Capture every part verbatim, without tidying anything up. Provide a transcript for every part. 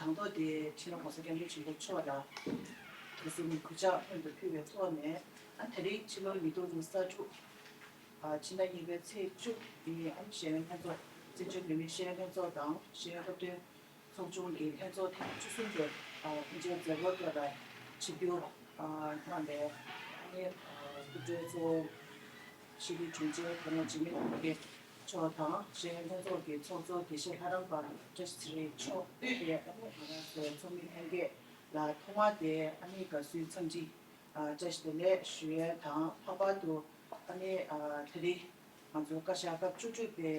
ནང་དོག་དེ་ཕྱི་ལོ་༸གོང་ས་༸སྐྱབས་མགོན་ཆེན་པོ་མཆོག་ལ་དེ་སྲིད་ནས་གུས་ཕྱག་སྔོན་དུ་ཕུལ་བའི་ཐོག་ནས། ཨ་དེ་རིང་ཕྱི་ལོ་ཉིས་སྟོང་ཉི་ཤུ་རྩ་དྲུག་ཨ་ཕྱི་ཟླ་གཉིས་པའི་ཚེས་བཅུ་ཉིན། ཨ་ཤེས་ཡོན་ལྷན་ཚོགས། བཙན་བྱོལ་བོད་མིའི་ཤེས་ཡོན་ལྷན་ཚོགས་དང་ཤེས་ཡོན་སློབ་སྟོན་ཚོགས་ཆུང་གི་ལྷན་ཚོགས་ཐེངས་བཅུ་གསུམ་པའི་ཨ་དབུ་འབྱེད་མཛད་སྒོ་ཐོག་ལ་ཆིབས་བསྒྱུར་ཨ་གནང་བའི་ཨ་ནི་ཨ་སྐུ་མགྲོན་གཙོ་བོ་ཤེས་རིག་དྲུང་ཆེ་དགེ་ལེགས་འཇིགས་མེད་རྣམ་རྒྱལ་མཆོག་དང་། ཤེས་ཡོན་ལྷན་ཚོགས་ཀྱི་ཚོགས་གཙོ་དགེ་བཤེས་ལྷ་རམས་པ་བཀྲ་ཤིས་ཚེ་རིང་མཆོག་དབུས་པའི་ཨ་ནི་ང་རང་ཚོའི་ཚོགས་མི་ལྷན་རྒྱས་ལ་ཐོག་མར་དེ་ཨ་ནི་དགའ་བསུའི་འཚམས་འདྲི་ཨ་བཀྲ་ཤིས་བདེ་ལེགས་ཞུ་ཡས་དང་། ལྷག་པར་དུ་ཨ་ནི་ཨ་དེ་རིང་ང་ཚོའི་བཀའ་ཤག་སྐབས་བཅུ་དྲུག་པའི་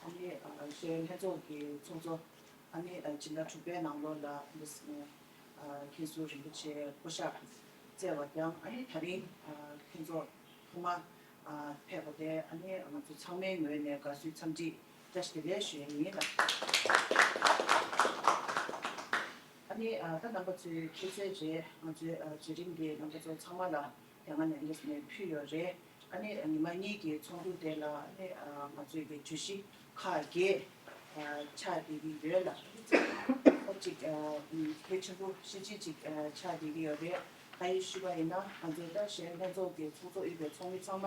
ཨ་ནི་ཨ་ཤེས་ཡོན་ལྷན་ཚོགས་ཀྱི་ཚོགས་གཙོ་ཨ་ནི་ཨ་སྤྱི་ཟླ་དྲུག་པའི་ནང་ལོགས་ལ་ཨ་ནི་ཨ་མཁན་ཟུར་རིན་པོ་ཆེ་བསྐོ་གཞག་བསྩལ་བ་དང་། ཨ་ནི་དེ་རིང་ཨ་ལྷན་ཚོགས་ཐོག་མ་ཨ་ཕེབས་པ་དེ་ཨ་ནི་ང་ཚོ་ཚང་མའི་ངོས་ནས་དགའ་བསུའི་འཚམས་འདྲི་བཀྲ་ཤིས་བདེ་ལེགས་ཞུ་ཡས་ཡིན་ལ། ཨ་ནི་ཨ་ད་རྣམ་པ་ཚོས་མཁྱེན་གསལ་རེད། ང་ཚོའི་ཨ་མཛད་རིམ་འདི་རྣམ་པ་ཚོ་ཚང་མ་ལ་དེ་སྔ་ནས་ཨ་ནི་ཕུལ་ཡོད་རེད། ཨ་ནི་ཉི་མ་གཉིས་ཀྱི་ཚོགས་འདུ་དེ་ལ་ཨ་ནི་ཨ་ང་ཚོའི་གི་བརྗོད་གཞི་ཁག་བརྒྱད་ཨ་ཆགས་བསྡད་ཀྱི་ཡོད་ལ། ཨ་ནི་ཚང་མ་ཅིག་ཨ་གལ་ཆེན་པོ་ཤེས་བྱེད་ཅིག་ཨ་ཆགས་བསྡད་ཀྱི་ཡོད་རེད། ཨ་ཡིག་ཞུས་པ་ཡིན་ན། ང་ཚོའི་ད་ཤེས་ཡོན་ལྷན་ཚོགས་ཀྱི་ཚོགས་གཙོ་དབུས་པའི་ཚོགས་མི་ཚང་མ་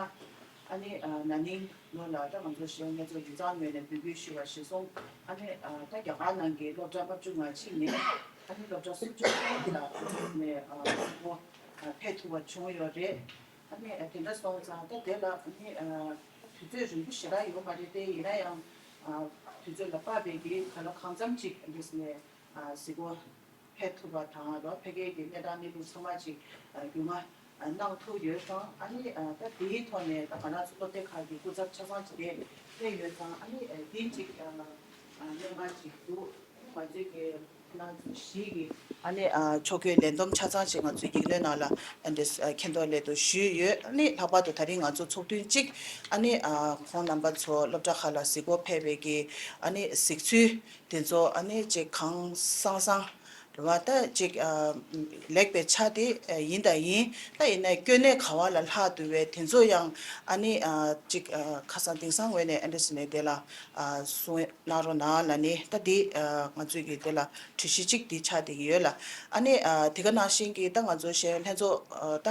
ཨ་ནི་ཨ་ན་ནིང་ལོ་ལ་ད་ང་ཚོ་ཤེས་ཡོན་ལྷན་ཚོགས་ཡིག་ཚང་ངོས་ནས་འབོད་སྐུལ་ཞུས་པ་གཞིར་བཟུང་། ཨ་ནི་ཨ་ད་རྒྱ་གར་ནང་གི་སློབ་གྲྭ་ལྔ་བཅུ་ང་གཅིག་ནས་ཨ་ནི་སློབ་གྲྭ་སུམ་ཅུ་ལ་ནས་ཨ་ཨ་ཕེབས་ཐུབ་པ་བྱུང་ཡོད་རེད། ཨ་ནི་ཨ་དེ་འདྲ་སོང་ཙང་ད་དེ་ལ་ཨ་ནི་ཨ་དུས་ཚོད་རིང་པོ་ཞེ་དྲག་ཡོད་མ་རེད་དེ། ཡིན་ན་ཡང་ཨ་དུས་ཚོད་ལ་དཔག་པའི་གི་ག་ལ་གང་འཚམ་ཅིག་འདུག་ནས་ཨ་གཟིགས་སྐོར་ཕེབས་ཐུབ་པ་དང་། ལོ་ཕ་གིའི་གི་གནས་སྟངས་གནས་ལུགས་ཚང་མ་ཅིག་ཨ་རྒྱུས་མངའ་ཨ་གནང་ཐུབ་ཡོད་ཙང་། ཨ་ནི་ཨ་ད་དེའི་ཐོག་ནས་ད་ང་རང་ཚོ་སློབ་སྡེ་ཁག་གི་སྐུ་ཚབ་ཆ་ཚང་ཅིག་དེ་ཕེབས་ཡོད་ཙང་། ཨ་ནི་ཨ་དེ་ཅིག་ཨ་ཨ་གནད་འགག་ཅིག་འདུག་ང་ཚོའི་གི་ཁོང་རྣམ་ཚོ་བཞི་གི་ཨ་ནི་ཨ་ཕྱོགས་བསྐྱོད་ལས་བསྡོམས་ཆ་ཚང་ཅིག་ང་ཚོའི་ཡིག་སྣོད་ནང་ལ་ཨ་འདི་མཁྱེན་རྟོགས་སླད་དུ་ཞུས་ཡོད། ཨ་ནི་ལྷག་པར་དུ་ད་རིང་ང་ཚོ་ཚོགས་ཐུན་གཅིག་ཨ་ནི་ཨ་ཁོང་རྣམ་པ་ཚོ་སློབ་གྲྭ་ཁག་ལ་གཟིགས་སྐོར་ཕེབས་པའི་གི་ཨ་ནི་གཟིགས་ཚུལ་དེ་ཚོ་ཨ་ནི་ཅིག་གང་སང་སང་རེད་བ། ད་ཅིག་ཨ་ལེགས་པའི་ཆ་དེ་ཨ་ཡིན་དང་ཡིན། ད་ཡིན་ནའི་སྐྱོན་གནད་ག་བ་ལ་ལྷག་འདུག་པས། དེ་ཚོ་ཡང་ཨ་ནི་ཨ་ཅིག་ཨ་ཁ་སང་དེང་སང་ངོས་ནས་ཨ་འདྲ་ཟེར་ནས་དེ་ལ་ཨ་གསུང་གནང་རོགས་གནང་ལབ་ནས། ད་དེ་ཨ་ང་ཚོས་ཀྱི་དེ་ལ་གྲོས་གཞི་གཅིག་དེ་ཆགས་བསྡད་ཀྱི་ཡོད་ལ། ཨ་ནི་ཨ་དེ་ག་ནང་བཞིན་གྱི་ད་ང་ཚོ་ཤེས་ཡོན་ལྷན་ཚོགས་ཨ་ད་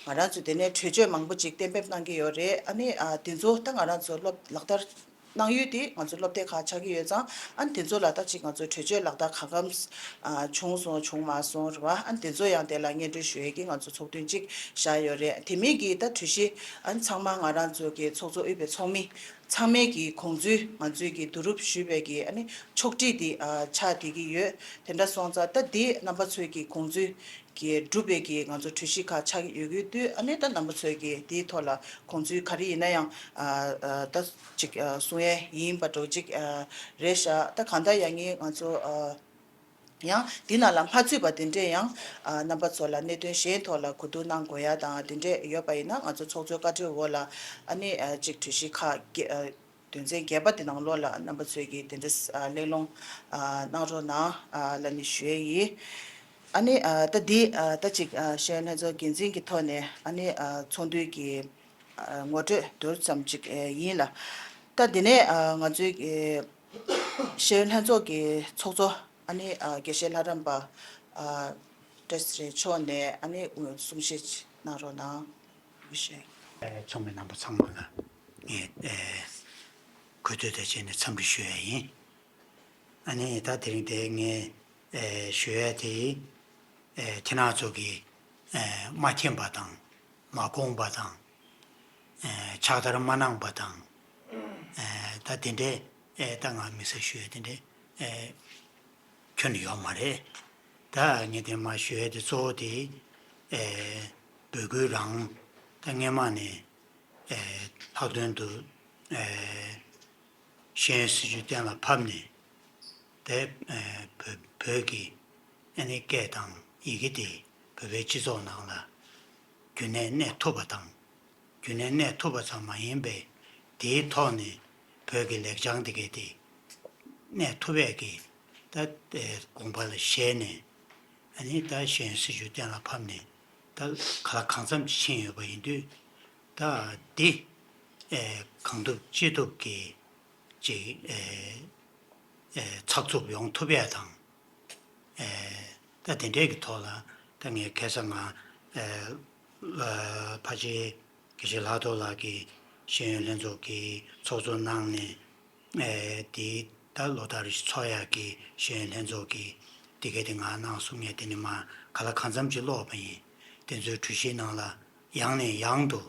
ང་རང་ཚོས་དེ་ནས་གྲོས་ཆོད་མང་པོ་ཅིག་གཏན་འབེབས་གནང་གི་ཡོད་རེད། ཨ་ནི་ཨ་དེ་ཚོ་ད་ང་རང་ཚོ་སློབ་ལག་བསྟར་གནང་ཡུལ་དེ་ང་ཚོ་སློབ་སྡེ་ཁག་ཆགས་ཀྱི་ཡོད་ཙང་། ཨ་ནི་དེ་ཚོ་ལ་ད་ཅིག་ང་ཚོ་གྲོས་ཆོད་ལག་བསྟར་གང་འཚམ་ཨ་བྱུང་སོང་བྱུང་མ་སོང་རེད་བ། ཨ་ནི་དེ་ཚོ་ཡང་དེ་ལ་སྙན་སྒྲོན་ཞུ་ཡས་ཀྱི་ང་ཚོ་ཚོགས་ཐུན་གཅིག་བཞག་ཡོད་རེད། དེ་མིན་གྱི་ད་གྲོས་གཞི་ཨ་ནི་ཚང་མ་ང་རང་ཚོ་གི་ཚོགས་གཙོ་དབུས་པའི་ཚོགས་མི་ཚང་མས་ཀྱི་དགོངས་ཚུལ། ང་ཚོས་ཀྱི་བསྡུ་རུབ་ཞུས་པའི་གི་ཨ་ནི་ཕྱོགས་སྒྲིག་དེ་ཨ་ཆགས་བསྡད་ཀྱི་ཡོད། དེ་འདྲ་སོང་ཙང་ད་དེ་རྣམ་པ་ཚོས་ཀྱི་དགོངས་ཚུལ་གྱི་སྒྲུབ་པའི་གི་ང་ཚོ་གྲོས་གཞི་ཁག་ཆགས་ཀྱི་ཡོད་ཀྱི་དུས། ཨ་ནི་ད་རྣམ་པ་ཚོས་ཀྱི་དེའི་ཐོག་ལ་དགོངས་ཚུལ་ག་རེ་ཡིན་ན་ཡང་ཨ་ཨ་ད་ཅིག་ཨ་གསུང་ཡས་ཡིན་པ་འདྲ་ཅིག་ཨ་རེད་ཤག་ད་གང་ལྟར་ཡང་ངས་ང་ཚོ་ཨ་ཡང་འདི་ནང་ལ་མ་ཚུད་པ་དེ་འདྲས་ཡང་ཨ་རྣམ་པ་ཚོ་ལ་གནད་དོན་གཞན་ཐོག་ལ་གོ་བསྡུར་གནང་དགོས་ཡ་དང་དེ་འདྲས་ཡོད་པ་ཡིན་ན། ང་ཚོ་ཚོགས་གཙོའི་བཀའ་འཁྲོལ་འོག་ལ་ཨ་ནི་ཨ་ཅིག་གྲོས་གཞི་ཁག་བརྒྱད་ཨ་དོན་ཚན་བརྒྱད་པ་དེ་ནང་ལོགས་ལ་རྣམ་པ་ཚོས་ཀྱིས་དེ་འདྲ་ཨ་གླེང་སློང་ཨ་གནང་རོགས་གནང་ཨ་ལབ་ནས་ཞུ་ཡས་ཡིན། ཨ་ནི་ཨ་ད་འདི་ཨ་ད་ཅིག་ཨ་ཤེས་ཡོན་ལྷན་ཚོགས་འགན་འཛིན་གྱི་ཐོག་ནས་ཨ་ནི་ཨ་ཚོགས་འདུའི་གི་ཨ་ངོ་སྤྲོད་མདོར་ཙམ་ཅིག་ཨ་ཡིན་ལ། ད་འདི་ནས་ཨ་ང་ཚོའི་གི་ཤེས་ཡོན་ལྷན་ཚོགས་ཀྱི་ཚོགས་གཙོ་ཨ་ནི་ཨ་དགེ་བཤེས་ལྷ་རམས་པ་ཨ་བཀྲ་ཤིས་ཚེ་རིང་མཆོག་ནས་ཨ་ནི་གསུང་བཤད་ཅིག་གནང་རོགས་གནང་། ཞེས། ཚོགས་མི་རྣམ་པ་ཚང་མ་ལ་ངས་ཨེ་གུས་བཏུད་དང་བཅས་ནས་འཚམས་འདྲི་ཞུ་ཡ་ཡིན། ཨ་ནི་ད་དེ་རིང་དེ་ངས་ཨེ་ཞུ་ཡ་དེ་ཨེ་ཁྱེད་རང་ཚོ་གིས་ཨེ་མ་མཁྱེན་པ་དང་མ་དགོངས་པ་དང་ཨེ་ཕྱག་བསྟར་མ་གནང་པ་དང་ཨེ་ད་དེ་འདྲའི་ཨེ་ད་ང་མི་ཟེར་ཞུ་ཡ་དེ་འདྲའི་ཨེ་ཁྱོན་ནས་ཡོད་མ་རེད། ད་ངས་དེ་མ་ཞུ་ཡ་དེ་གཙོ་བོ་དེ་ཨེ་འབོད་སྐུལ་རང་ད་སྔས་མ་ནས་ཨེ་ལྷག་དོན་དུ་ཨེ་ཤེས་ཡོན་སྲིད་བྱུས་གཏན་ལ་ཕབ་ནས་དེ་ཨེ་བོད་བོད་ཀྱི་ཨ་ནི་སྐད་དང་ཡི་གེ་དེ་བོད་པའི་སྤྱི་ཚོགས་ནང་ལ་རྒྱུན་གནས་གནས་ཐུབ་པ་དང་། རྒྱུན་གནས་གནས་ཐུབ་པ་ཙམ་མ་ཡིན་པའི་དེའི་ཐོག་ནས་བོད་ཀྱི་ལེགས་བྱང་དེ་གའི་དེ་གནས་ཐུབ་པའི་གི་ད་ཨེ་དགོངས་པ་ལ་བཞེས་ནས་ཨ་ནི་ད་ཤེས་ཡོན་སྲིད་བྱུས་གཏན་ལ་ཕབ་ནས་ད་ག་ལ་གང་འཚམ་ཅིག་ཕྱིན་ཡོད་པ་ཡིན་དུས། ད་འདི་ཨེ་གང་ཐུབ་ཅི་ཐུབ་ཀྱིས་ཅིག་ཨེ་ཨེ་ཚགས་ཚུད་ཡོང་ཐུབ་ཡ་དང་ ད་དེ་འདྲའི་གི་ཐོག་ལ་ད་ངས་ཁ་སང་ང་ཨེ་ལ་ཕལ་ཆེར་དགེ་བཤེས་ལྷག་རྡོར་ལགས་ཀྱིས་ཤེས་ཡོན་ལྷན་ཚོགས་ཀྱི་ཚོགས་གཙོ་གནང་ནས། ཨེ་དེ་ད་ལོ་ལྟར་ཚོགས་ཡག་གི་ཤེས་ཡོན་ལྷན་ཚོགས་ཀྱི་དེ་ག་དེ་ང་གནང་སོང་། ངས་དེ་ནས་མ་ག་ལ་གང་འཚམ་ཅིག་ཀློག་པ་ཡིན། དེ་ཚོའི་གྲོས་གཞིའི་ནང་ལ་ཡང་ནས་ཡང་དུ་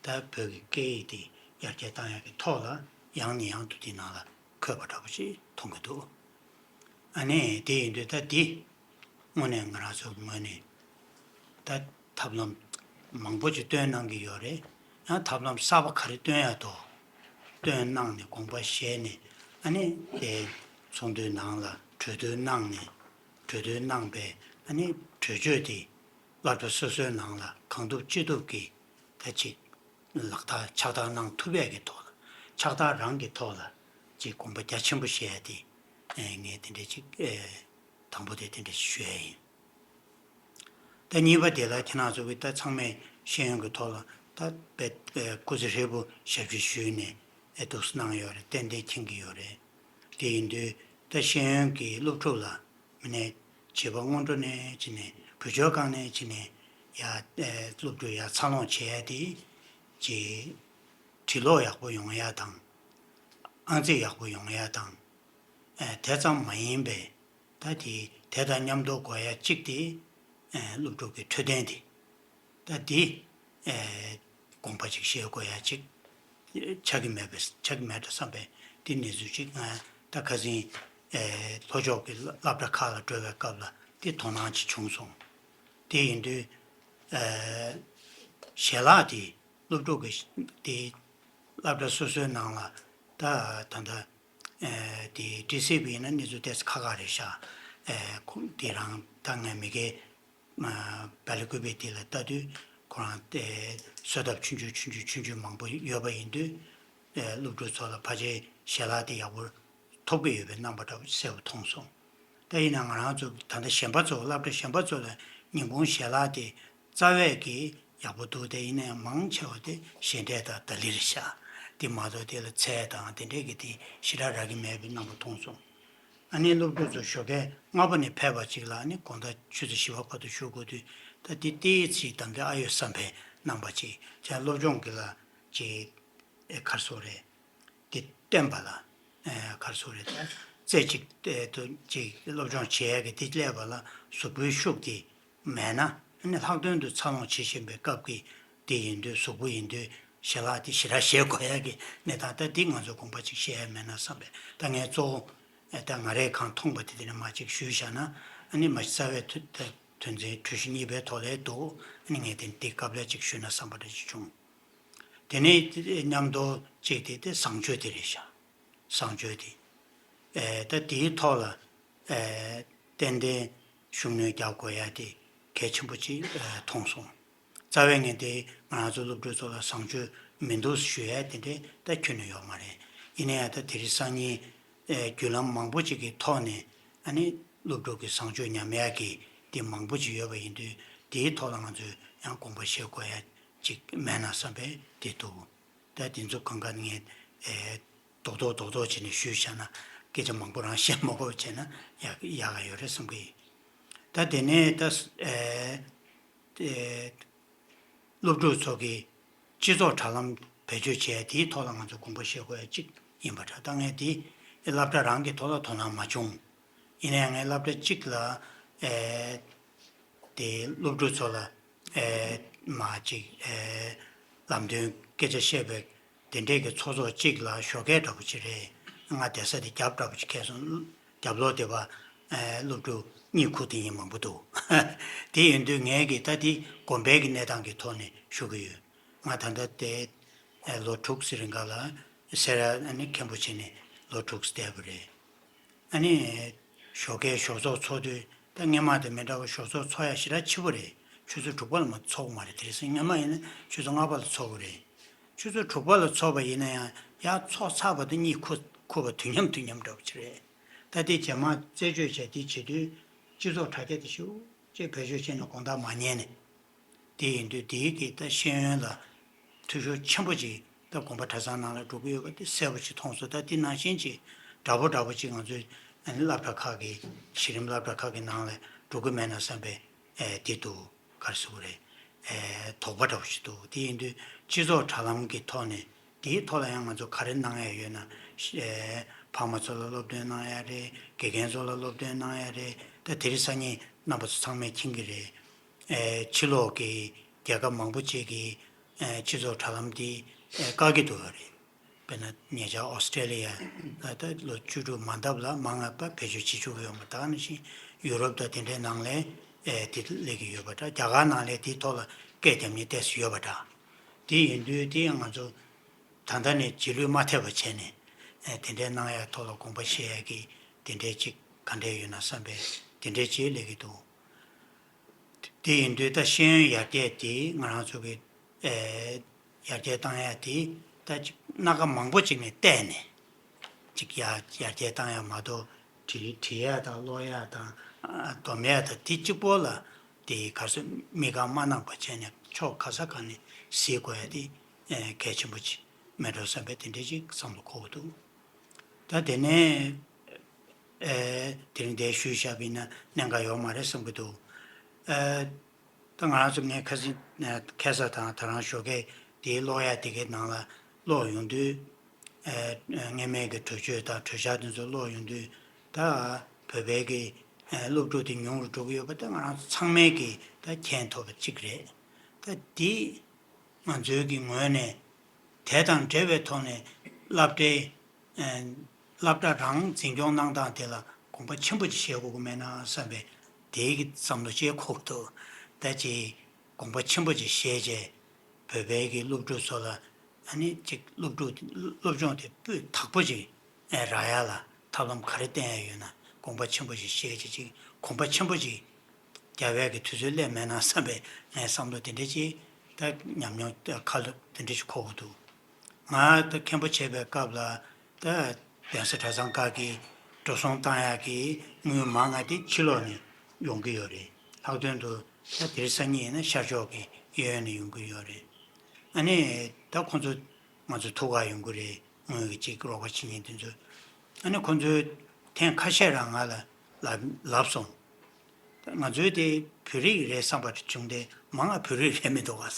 ད་བོད་ཀྱི་སྐད་ཡིག་དེ་ཡར་རྒྱས་བཏང་ཡག་གི་ཐོག་ལ་ཡང་ནས་ཡང་དུ་དེ་ནང་ལ་འཁོད་པ་འདྲ་པོ་ཞིག་མཐོང་གི་འདུག། ཨ་ནི་དེ་ཡིན་དུས་ད་འདི་དངོས་གནས་ང་རང་ཚོའི་ངོས་ནས་ད་ཐབས་ལམ་མང་པོ་ཅིག་སྟོན་གནང་གི་ཡོད་རེད། ཡང་ཐབས་ལམ་གསར་པ་ག་རེ་སྟོན་ཡག་འདུག་སྟོན་གནང་ནས་དགོངས་པ་བཞེས་ནས། ཨ་ནི་དེ་ཚོགས་འདུའི་ནང་ལ་གྲོས་བསྡུར་གནང་ནས། གྲོས་བསྡུར་གནང་པའི་ཨ་ནི་གྲོས་ཆོད་དེ་སློབ་གྲྭ་སོ་སོའི་ནང་ལ་གང་ཐུབ་ཅི་ཐུབ་ཀྱིས་ད་ཅིག་ལག་བསྟར་ཕྱག་བསྟར་གནང་ཐུབ་ཡག་གི་ཐོག་ལ། ཕྱག་བསྟར་རང་གི་ཐོག་ལ་ཅིག་དགོངས་པ་རྒྱ་ཆེན་པོ་བཞེས་ཡ་དེ། ཨེ་ངས་དེ་འདྲ་ཅིག་ཨེ་དང་པོ་དེ་དེ་འདྲ་ཞིག་ཞུ་ཡ་ཡིན། ད་གཉིས་པ་དེ་ལ་ཁྱེད་རང་ཚོ་གི་ད་ཚང་མས་ཤེས་ཡོན་གྱི་ཐོག་ལ་ད་དཔེ་ཨེ་སྐུ་ཚེ་ཧྲིལ་པོ་ཞབས་ཕྱི་ཞུས་ནས་ཨེ་འདུག་སེ་གནང་ཡོད་རེད། ཏན་ཏན་མཁྱེན་གྱི་ཡོད་རེད། དེ་ཡིན་དུས་ད་ཤེས་ཡོན་གྱི་སློབ་ཕྲུག་ལ་མི་ནས་བྱིས་པ་སྔོན་འགྲོ་ནས་བྱས་ནས་བུ་བཅོལ་ཁང་ནས་བྱས་ནས་ཡ་ཨེ་སློབ་ཕྲུག་ཡ་འཚར་ལོངས་བྱེད་ཡ་དེ་ཅིག་འབྲི་ཀློག་ཡག་པོ་ཡོང་ཡ་དང་། ཨང་རྩིས་ཡག་པོ་ཡོང་ཡ་དང་། ཨེ་དེ་ཙམ་མ་ཡིན་པའི་ད་དེ་དེ་དང་མཉམ་དུ་དགོས་ཡ་གཅིག་དེ་ཨེ་སློབ་ཕྲུག་གི་འཕྲོད་བསྟེན་དེ། ད་འདི་ཨེ་དགོངས་པ་ཅིག་བཞེས་དགོས་ཡ་ཅིག་ཆགས་ཀྱི་མེད་པས། ཆགས་ཀྱི་མེད་འགྲོ་བསམ་པའི་འདི་གནས་ཚུལ་ཅིག་ང་ད་ཁ་སང་ཨེ་ལྷོ་ཕྱོགས་ཀྱི་སློབ་གྲྭ་ཁག་ལ་འགྲོ་བའི་སྐབས་ལ་འདི་དོ་སྣང་ཅིག་བྱུང་སོང་། དེ་ཡིན་དུས་ཨེ་ཞལ་ལག་དེ་སློབ་ཕྲུག་གི་དེ་སློབ་གྲྭ་སོ་སོའི་ནང་ལ་ད་ད་ལྟ་ཨེ་དེ་ཏི་སི་བི་ཡིན་ན་གནས་ཚུལ་ཏོག་ཙམ་ཁག་ཁག་རེད་ཤག་ཨེ་ཁོང་དེ་རང་ད་ངས་མི་སྒེར་ཨ་བལ་ཀུ་པའི་དེ་ལ་ལྟ་དུས་ཁོ་རང་དེ་གསོལ་ཐབ་ཆུང་ཆུང་ཆུང་ཆུང་ཆུང་ཆུང་མང་པོ་ཡོད་པ་ཡིན་དུས། ཨེ་སློབ་ཕྲུག་ཚོ་ལ་ཕལ་ཆེར་ཞལ་ལག་དེ་ཡག་པོ་ཐོབ་ཀྱི་ཡོད་པའི་རྣམ་པ་འདྲ་པོ་གསལ་པོ་མཐོང་སོང་། ད་ཡིན་ན་ང་རང་ཚོ་ད་ལྟ་གཞན་པ་ཚོ་སློབ་གྲྭ་གཞན་པ་ཚོ་ལ་ཉིན་གུང་ཞལ་ལག་དེ་རྩ་བས་ཀྱི་ཡག་པོ་འདུག་དེ་ཡིན་ན་ཡང་མང་ཆེ་བ་དེ་ཞལ་འབྲས་དང་ད་ལི་རེད་ཤག་དེ་མ་གཏོགས་དེ་ལ་ཚལ་དང་དེ་འདྲས་ཀྱི་དེ་ཞེ་དྲག་རག་གི་མེད་པའི་རྣམ་པ་མཐོང་སོང་། ཨ་ནི་སློབ་ཕྲུག་ཚོ་ཞོགས་ཀས་སྔ་པོ་ནས་ཕེབས་པ་ཅིག་ལ་ཨ་ནི་དགོང་དག་ཆུ་ཚོད་བཞི་པ་བར་དུ་བཞུགས་དགོས་དུས། ད་དེ་ཏོག་ཙམ་འདང་གི་ཨ་ཡོད་བསམ་པའི་རྣམ་པ་ཅིག་བྱས། སློབ་སྦྱོང་གི་ལ་ཅིག་ཨེ་ག་རེ་ཟེར་དགོས་རེད། དེ་བསྟན་པ་ལ་ཨེ་ག་རེ་ཟེར་དགོས་རེད། ད་རྩེ་གཅིག་ཨེ་དུ་ཅིག་སློབ་སྦྱོང་བྱེད་ཡ་གི་དེ་སླེབས་པ་ལ་གཟུགས་པོའི་ཤུགས་དེ་མེད་ན། ཨ་ནི་ལྷག་དོན་དུ་འཚར་ལོངས་བྱེད་བཞིན་པའི་སྐབས་ཀྱི་དེ་ཡིན་དུས། གཟུགས་པོ་ཡིན་དུས་ཞལ་ལག་དེ་ཞེ་དྲག་བཞེས་དགོས་ཡ་གི་གནས་སྟངས། ད་འདི་ང་ཚོས་དགོངས་པ་ཅིག་བཞེས་ཡ་མེད་ན་བསམ་པས། ད་ངས་གཙོ་བོ་ཨེ་ད་ང་རས་གང་མཐོང་པ་དེ་དེ་ནས་མར་ཅིག་ཞུས་བཞག་ན། ཨ་ནི་མ་གཞི་རྩ་བའི་དོན་ཚན་གྲོས་གཞི་གཉིས་པའི་ཐོག་ལ་འདུག་ཨ་ནི་ངས་དེ་འདི་སྐབས་ལ་ཅིག་ཞུས་ན་བསམ་པ་འདྲ་ཅིག་བྱུང་། དེ་ནས་མཉམ་དུ་གཅིག་དེ་དེ་བཟང་སྤྱོད་དེ་རེད་ཤག་བཟང་སྤྱོད་དེ། ཨེ་ད་དེའི་ཐོག་ལ་ཨེ་ཏན་ཏན་ཤུགས་སྣོན་རྒྱག་དགོས་ཡ་དེ་གལ་ཆེན་པོ་ཅིག་ཨེ་མཐོང་སོང་། རྩ་བའི་ངས་དེ་ང་རང་ཚོ་སློབ་ཕྲུག་ཚོ་ལ་བཟང་སྤྱོད་མི་འདུག་ཞུ་ཡ་དེ་འདྲས་ད་ཁྱོན་ནས་ཡོད་མ་རེད། ཡིན་ན་ཡང་ད་དེ་རིང་སང་ཉིན་ཨེ་བརྒྱུད་ལམ་མང་པོ་ཅིག་གི་ཐོག་ནས་ཨ་ནི་སློབ་ཕྲུག་གི་བཟང་སྤྱོད་ཉམས་ཡ་གི་དེ་མང་པོ་ཅིག་ཡོད་པ་ཡིན་དུས། དེའི་ཐོག་ལ་ང་ཚོས་ཡང་དགོངས་པ་བཞེས་དགོས་ཡ་ཅིག་མེད་ན་བསམ་པའི་དེ་འདུག་ད་དེ་ཚོ་གང་ག་ངས་ཨེ་རྡོག་རྡོག་རྡོག་རྡོག་བྱས་ནས་ཞུས་བཞག་ན། སྐད་ཆ་མང་པོ་རང་བཤད་མ་དགོས་པ་བྱས་ན་ཡག་ཡག་ག་ཡོད་རེད་བསམ་གི་ཡིན། ད་དེ་ནས་ད་ཨེ་ཨེ་སློབ་ཕྲུག་ཚོ་གི་སྤྱི་ཚོགས་དྲ་ལམ་བེད་སྤྱོད་བྱས་དེའི་ཐོག་ལ་ང་ཚོ་དགོངས་པ་བཞེས་དགོས་ཡ་གཅིག་ཡིན་པ་འདྲ། ད་ངས་དེ་སློབ་གྲྭ་རང་གི་ཐོག་ལ་དོ་སྣང་མ་བྱུང་། ཡིན་ན་ཡང་ངས་སློབ་གྲྭ་གཅིག་ལ་ཨེ་དེ་སློབ་ཕྲུག་ཚོ་ལ་ཨེ་མ་གཅིག་ཨེ་ལམ་སྟོན་སྐད་ཆ་བཤད་པའི་དེ་འདྲས་ཀྱི་ཚོགས་གཙོ་གཅིག་ལ་ཞོགས་ཀས་འདྲ་པོ་ཅིག་རེད། ང་བསྡད་ས་དེ་རྒྱབ་འདྲ་པོ་ཅིག་ཁེལ་སོང་། རྒྱབ་ལོགས་དེ་པ་ཨེ་སློབ་ཕྲུག་གཉིད་ཁུག་དེ་ཡིན་མང་པོ་འདུག་དེ་ཡིན་དུས་ངས་ཀྱིས་ད་དེ་དགོན་པའི་གི་གནས་སྟངས་ཀྱི་ཐོག་ནས་ཞུ་གི་ཡོད། ང་ད་ལྟ་དེ་ཨེ་ལོ་དྲུག་ཙམ་རིང་ག་ལ་སེ་ར་ཨ་ནི་མཁན་པོ་བྱས་ནས་ལོ་དྲུག་ཙམ་བསྡད་པ་རེད། ཨ་ནི་ཞོགས་ཀའི་ཞོགས་ཚོགས་ཚོགས་དུས་ད་སྔོན་མ་དང་མི་འདྲ་བ་ཞོགས་ཚོགས་ཚོགས་ཡ་ཞེ་དྲག་ཕྱི་པོ་རེད། ཆུ་ཚོད་དྲུག་པ་ལ་མ་ཚོགས་མ་རེད། དེ་རིང་སང་ཉིན་སྔོན་མ་ཡིན་ན་ཆུ་ཚོད་ལྔ་པ་ལ་ཚོགས་པ་རེད། ཆུ་ཚོད་དྲུག་པ་ལ་ཚོགས་པ་ཡིན་ན་ཡང་ཡར་ཚོགས་ཚར་བ་དང་གཉིད་ཁུག་ཁུག་པ་དུས་མཉམ་དུས་མཉམ་འདྲ་པོ་ཅིག་རེད། ད་དེ་རྗེས་མ་རྩད་གཅོད་བྱས་དེ་བྱེད་དུས་སྤྱི་ཚོགས་དྲ་རྒྱ་དེ་ཞེ་པོ་ཅིག་བེད་སྤྱོད་བྱས་ནས་དགོང་དག་མ་ཉལ་ནས། དེ་ཡིན་དུས་དེའི་གི་ད་ཤེས་ཡོན་ལ་འཐུས་ཤོར་ཆེན་པོ་ཅིག་ད་དགོན་པ་གྲྭ་ཚང་ནང་ལ་འགྲོ་གི་ཡོད་པ་དེ་གསལ་པོ་ཅིག་མཐོང་སོང་། ད་དེ་ནང་བཞིན་ཅིག་འདྲ་པོ་འདྲ་པོ་ཅིག་ང་ཚོའི་ ཨ་ནི་སློབ་གྲྭ་ཁག་གི་གཞི་རིམ་སློབ་གྲྭ་ཁག་གི་ནང་ལ་འགྲོ་གི་མེད་ན་བསམ་པའི་ཨེ་དེ་འདུག་ག་རེ་ཟེར་དགོས་རེད། ཨེ་དོགས་པ་འདྲ་བོ་ཞིག་འདུག་དེ་ཡིན་དུས་སྤྱི་ཚོགས་དྲ་ལམ་གྱི་ཐོག་ནས་དེའི་ཐོག་ལ་ཡང་ང་ཚོ་ག་རེ་གནང་ཡ་ཡོད་ན། ཨེ་ཕ་མ་ཚོ་ལ་སློབ་སྟོན་གནང་ཡ་རེད། དགེ་རྒན་ཚོ་ལ་སློབ་སྟོན་གནང་ཡ་རེད། ད་དེ་རིང་སང་ཉིན་རྣམ་པ་ཚོ་ཚང་མས་མཁྱེན་གྱི་རེད། ཨེ་ཕྱི་ལོགས་ཀྱི་རྒྱལ་ཁབ་མང་པོ་ཅིག་གི་ཨེ་སྤྱི་ཚོགས་དྲ་ལམ་དེ་ཨེ་བཀག་གི་འདུག་ཡོད་རེད། དཔེར་ན་ཉེ་ཆར་ཨོ་སི་ཀྲེ་ལི་ཡ་ལ་ད་ལོ་བཅུ་དྲུག་མ་འདབ་ལ་མང་ང་པ་བེད་སྤྱོད་བྱེད་ཆོག་གི་ཡོད་མ་རེད། ད་ནང་བཞིན་ཡུ་རོབ་དང་དེ་འདྲའི་ནང་ལ་ཨེ་དེ་སླེབས་ཀྱི་ཡོད་པ་འདྲ། རྒྱ་གར་ནང་ལ་དེའི་ཐོག་ལ་སྐད་རྒྱབ་མཁན་ཏོག་ཙམ་ཡོད་པ་འདྲ། དེ་ཡིན་དུས་དེ་ཡང་ང་ཚོ་ད་ལྟ་ནས་རྗེས་ལུས་མ་ཐེབས་པ་བྱས་ནས་ཨེ་དེ་འདྲའི་གནང་ཡ་ཐོག་ལ་དགོངས་པ་བཞེས་ཡ་གི་དེ་འདྲའི་ཅིག་ག་འདྲའི་ཡོད་ན་བསམ་པའི་དེ་འདྲའི་ཅིག་སླེབས་ཀྱི་འདུག་དེ་ཡིན་དུས་ད་ཤེས་ཡོན་ཡར་རྒྱས་དེ་ང་རང་ཚོ་གི་ཨེ་ཡར་རྒྱས་བཏང་ཡ་དེ་ད་ཅིག་སྣ་ཁ་མང་པོ་ཅིག་ནས་བལྟས་ནས་ཅིག་ཡར་ཡར་རྒྱས་བཏང་ཡ་མ་གཏོགས་བྲི་བྲི་ཡ་དང་ཀློག་ཡ་དང་ཨ་སྡོམ་ཡ་དང་དེ་གཅིག་པོ་ལ་དེ་ག་ཚོད་དམིགས་ག་མ་གནང་བ་བྱས་ནས་ཕྱོགས་ག་ས་ག་ནས་གཟིགས་དགོས་ཡ་དེ་ཨེ་གལ་ཆེན་པོ་ཅིག་མེད་འགྲོ་བསམ་པའི་དེ་འདྲའི་ཅིག་བསམ་བློ་འཁོར་གྱི་འདུག་ད་དེ་ནས་ཨེ་དེ་རིང་འདིར་ཞུས་བཞག་པ་ཡིན་ན་གནད་འགག་ཡོད་མ་རེད་བསམ་གྱི་འདུག་ཨེ་ད་ང་རང་ཚོ་ངས་ཁ་སང་ཨེ་ཁ་སང་དང་ད་རང་ཞོགས་ཀས་དེའི་ཀློག་ཡ་དེ་གའི་ནང་ལ་ཀློག་ཡོང་དུས་ཨེ་སྔོན་མའི་གི་གྲོས་ཆོད་དང་གྲོས་འཆར་དེ་ཚོ་ཀློག་ཡོང་དུས་ད་བོད་པའི་གི་ཨེ་སློབ་ཕྲུག་དེ་ཉུང་རུ་འགྲོ་གི་ཡོད་པ་ད་ང་རང་ཚོ་ཚང་མས་གི་ད་མཁྱེན་ཐུབ་པ་གཅིག་རེད། ད་དེ་ང་ཚོའི་གི་ངོས་ནས་དེ་དང་འབྲེལ་བའི་ཐོག་ནས་སློབ་གྲྭའི་ཨ་སློབ་གྲྭ་རང་འཛིན་སྐྱོང་གནང་སྟངས་དེ་ལ་དགོངས་པ་ཆེན་པོ་ཅིག་བཞེས་དགོས་ཀྱི་མེད་ན་བསམ་པའི་དེའི་གི་བསམ་བློ་ཅིག་འཁོར་གྱི་འདུག་ད་ཅིག་དགོངས་པ་ཆེན་པོ་ཅིག་བཞེས་བྱས་བོད་པའི་གི་སློབ་ཕྲུག་ཚོ་ལ་ཨ་ནི་ཅིག་སློབ་ཕྲུག་སློབ་སྦྱོང་དེ་སྤུས་དག་པོ་ཅིག་ཨེ་རག་ཡ་ལ་ཐབས་ལམ་ག་རེ་བསྟེན་ཡ་ཡོད་ན་དགོངས་པ་ཆེན་པོ་ཞིག་བཞེས་བྱས་ཅིག་གོམ་པ་ཆེན་པོ་ཅིག་རྒྱབ་ཡ་གི་དུས་ཚོད་སླེབས་མེད་ན་བསམ་པའི་ངའི་བསམ་བློ་དེ་འདྲ་ཅིག་ད་ཉམས་མྱོང་ཁ་ལོ་དེ་འདྲ་ཞིག་འཁོར་གྱི་འདུག་ང་ད་མཁན་པོ་བྱེད་པའི་སྐབས་ལ་ད་གདན་ས་གྲྭ་ཚང་ཁག་གི་འགྲོ་སོང་བཏང་ཡ་གི་དངུལ་མང་ང་དེ་ཕྱི་ལོགས་ནས་ཡོང་གི་ཡོད་རེད། ལྷག་དོན་དུ་ད་དེ་རིང་སང་ཉིན་ཡིན་ན་ཤར་ཕྱོགས་ཀྱི་གཡས་གཡོན་ནས་ཡོང་གི་ཡོད་རེད། ཨ་ནི་ད་ཁོང་ཚོ་ང་ཚོ་ཐུག་ག་ཡོང་གི་རེད། དངུལ་གྱི་ཅིག་རོགས་པ་བྱེད་མཁན་དེ་ཚོ། ཨ་ནི་ཁོང་ཚོས་ཐེངས་ཁ་ཤས་རང་ང་ལ་ལབ་ལབ་སོང་། ད་ང་ཚོའི་དེ་བོད་རིགས་རེད་བསམ་པ་བྱུང་སྟེ་མང་ང་བོད་རིགས་རེད་མི་འདུག་ག་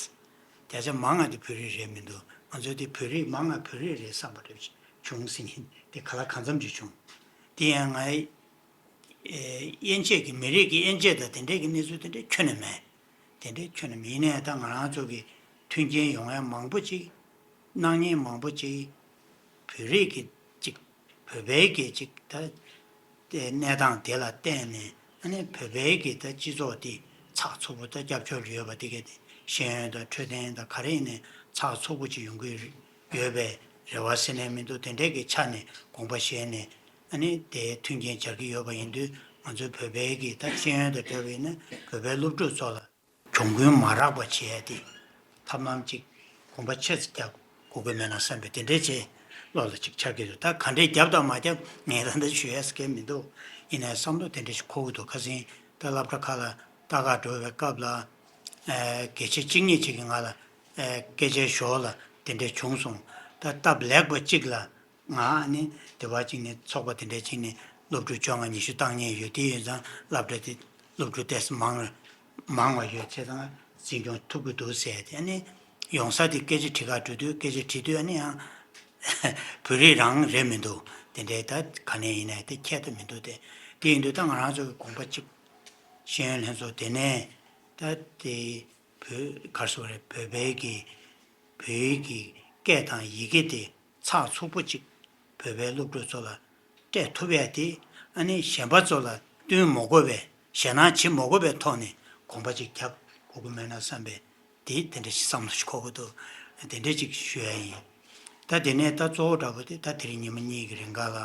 བརྒྱ་ཆ་མང་ང་དེ་བོད་རིགས་རེད་མི་འདུག་ང་ཚོའི་དེ་བོད་རིགས་མང་ང་བོད་རིགས་རེད་བསམ་པ་རེད་བྱུང་ཟིན་ཡིན་དེ་ག་ལ་གང་འཚམ་ཅིག་བྱུང་། དེ་ཡང་ང་ཨེ་དབྱེ་འབྱེད་ཀྱི་མི་རིགས་ཀྱི་དབྱེ་འབྱེད་དང་དེ་འདྲས་ཀྱི་གནས་ཚུལ་དེ་འདྲས་ཁྱོན་ནས་མེད། དེ་འདྲས་ཁྱོན་ནས་མེད་ཡིན་ནའི་ད་ང་རང་ཚོ་གི་མཐུན་རྐྱེན་ཡོང་ཡ་མང་པོ་ཅིག་གནང་མཁན་མང་པོ་ཅིག་བོད་རིགས་ཀྱི་ཅིག་བོད་པའི་གི་ཅིག་ད་དེ་གནས་སྟངས་དེ་ལ་བརྟེན་ནས་ཨ་ནི་བོད་པའི་གི་ད་སྤྱི་ཚོགས་དེ་ཚགས་ཚུད་པོ་ད་སྐྱབས་བཅོལ་ཡོད་པ་དེ་ག་དེ་ཤེས་ཡོན་དང་འཕྲོད་བསྟེན་དང་ག་རེ་ཡིན་ནའི་ཚགས་ཚུད་པོ་ཅིག་ཡོང་གི་ཡོད་པའི་རེ་བ་ཟེར་ནས་མི་འདུག་དེ་འདྲས་ཀྱི་ཆ་ནས་དགོངས་པ་བཞེས་ནས། ཨ་ནི་དེའི་མཐུན་རྐྱེན་སྦྱར་གྱི་ཡོད་པ་ཡིན་དུས་ང་ཚོའི་བོད་པའི་གི་ད་ཤེས་ཡོན་དང་འབྲེལ་བའི་ནི་བོད་པའི་སློབ་ཕྲུག་ཚོ་ལ་གྱོང་གུན་མ་རག་པ་བྱེད་ཡ་དེ་ཐབས་ལམ་ཅིག་དགོངས་པ་ཆེ་ཙམ་རྒྱག་དགོས་ཀྱི་མེད་ན་བསམ་པའི་དེ་འདྲའི་ཆེད་བློ་ལ་ཅིག་འཆར་གྱི་འདུག་ད་ག་འདྲའི་རྒྱབ་དང་མ་རྒྱབ་ངས་ད་ལྟ་ཞུ་ཡས་སྐལ་མི་འདུག་ཡིན་ནའི་བསམ་བློ་དེ་འདྲ་ཞིག་འཁོར་གྱི་འདུག་ཁ་སང་ད་སློབ་གྲྭ་ཁག་ལ་ལྟ་ག་འགྲོ་བའི་སྐབས་ལ་ཨ་དགེ་ཆེ་གཅིག་གཉིས་ཅིག་གིས་ང་ལ་ཨ་སྐད་ཆའི་ཞོར་ལ་དེ་འདྲ་བྱུང་སོང་། ད་སྟབས་ལེགས་པ་གཅིག་ལ། ང་ནི་སྡེ་བ་གཅིག་ནས་ཚོགས་པ་དེ་འདྲ་གཅིག་ནས་སློབ་ཕྲུག་བཅོ་ལྔ་ཉི་ཤུ་བཏང་མཁན་ཡོད། དེ་ཡིན་ཙང་སློབ་གྲྭ་དེ་སློབ་ཕྲུག་ཏོག་ཙམ་མང་མང་བ་ཡོད་བྱས་ཙང་འཛིན་སྐྱོང་ཐུབ་ཀྱི་འདུག་ཟེར་ཏེ་ཨ་ནི་ཡོང་ས་དེ་སྐད་ཆ་དྲི་ག་འགྲོ་དུས་སྐད་ཆ་དྲི་དུས་ཨ་ནི་ཡང་བོད་རིགས་རང་རེད་མི་འདུག་དེ་འདྲའི་ད་ག་ནས་ཡིན་ནའི་དེ་ཁྱད་དུ་མི་འདུག་དེ་དེ་ཡིན་དུས་ད་ང་རང་ཚོ་གི་དགོངས་པ་གཅིག་ཤེས་ཡོན་ལྷན་ཚོགས་དེ་ནས་ད་དེ་བོད་ག་རེ་ཟེར་དགོས་རེད། བོད་པའི་གི་བོད་ཡིག་གི་སྐད་དང་ཡི་གེ་དེ་ཚགས་ཚུད་པོ་ཅིག་བོད་པའི་སློབ་ཕྲུག་ཚོ་ལ་སྤྲད་ཐུབ་ཡ་དེ་ཨ་ནི་གཞན་པ་ཚོ་ལ་སྟོན་མ་དགོས་པའི་ཞེད་སྣང་བྱེད་མ་དགོས་པའི་ཐོག་ནས་གོམ་པ་ཅིག་རྒྱབ་དགོས་ཀྱི་མེད་ན་བསམ་པའི་དེ་དེ་འདྲ་ཞིག་བསམ་བློ་ཞིག་འཁོར་གྱི་འདུག་དེ་འདྲ་ཅིག་ཞུ་ཡ་ཡིན། ད་དེ་ནས་ད་གཙོ་བོ་འདྲ་པོ་དེ་ད་དེ་རིང་ཉི་མ་གཉིས་ཀྱི་རིང་ག་ལ་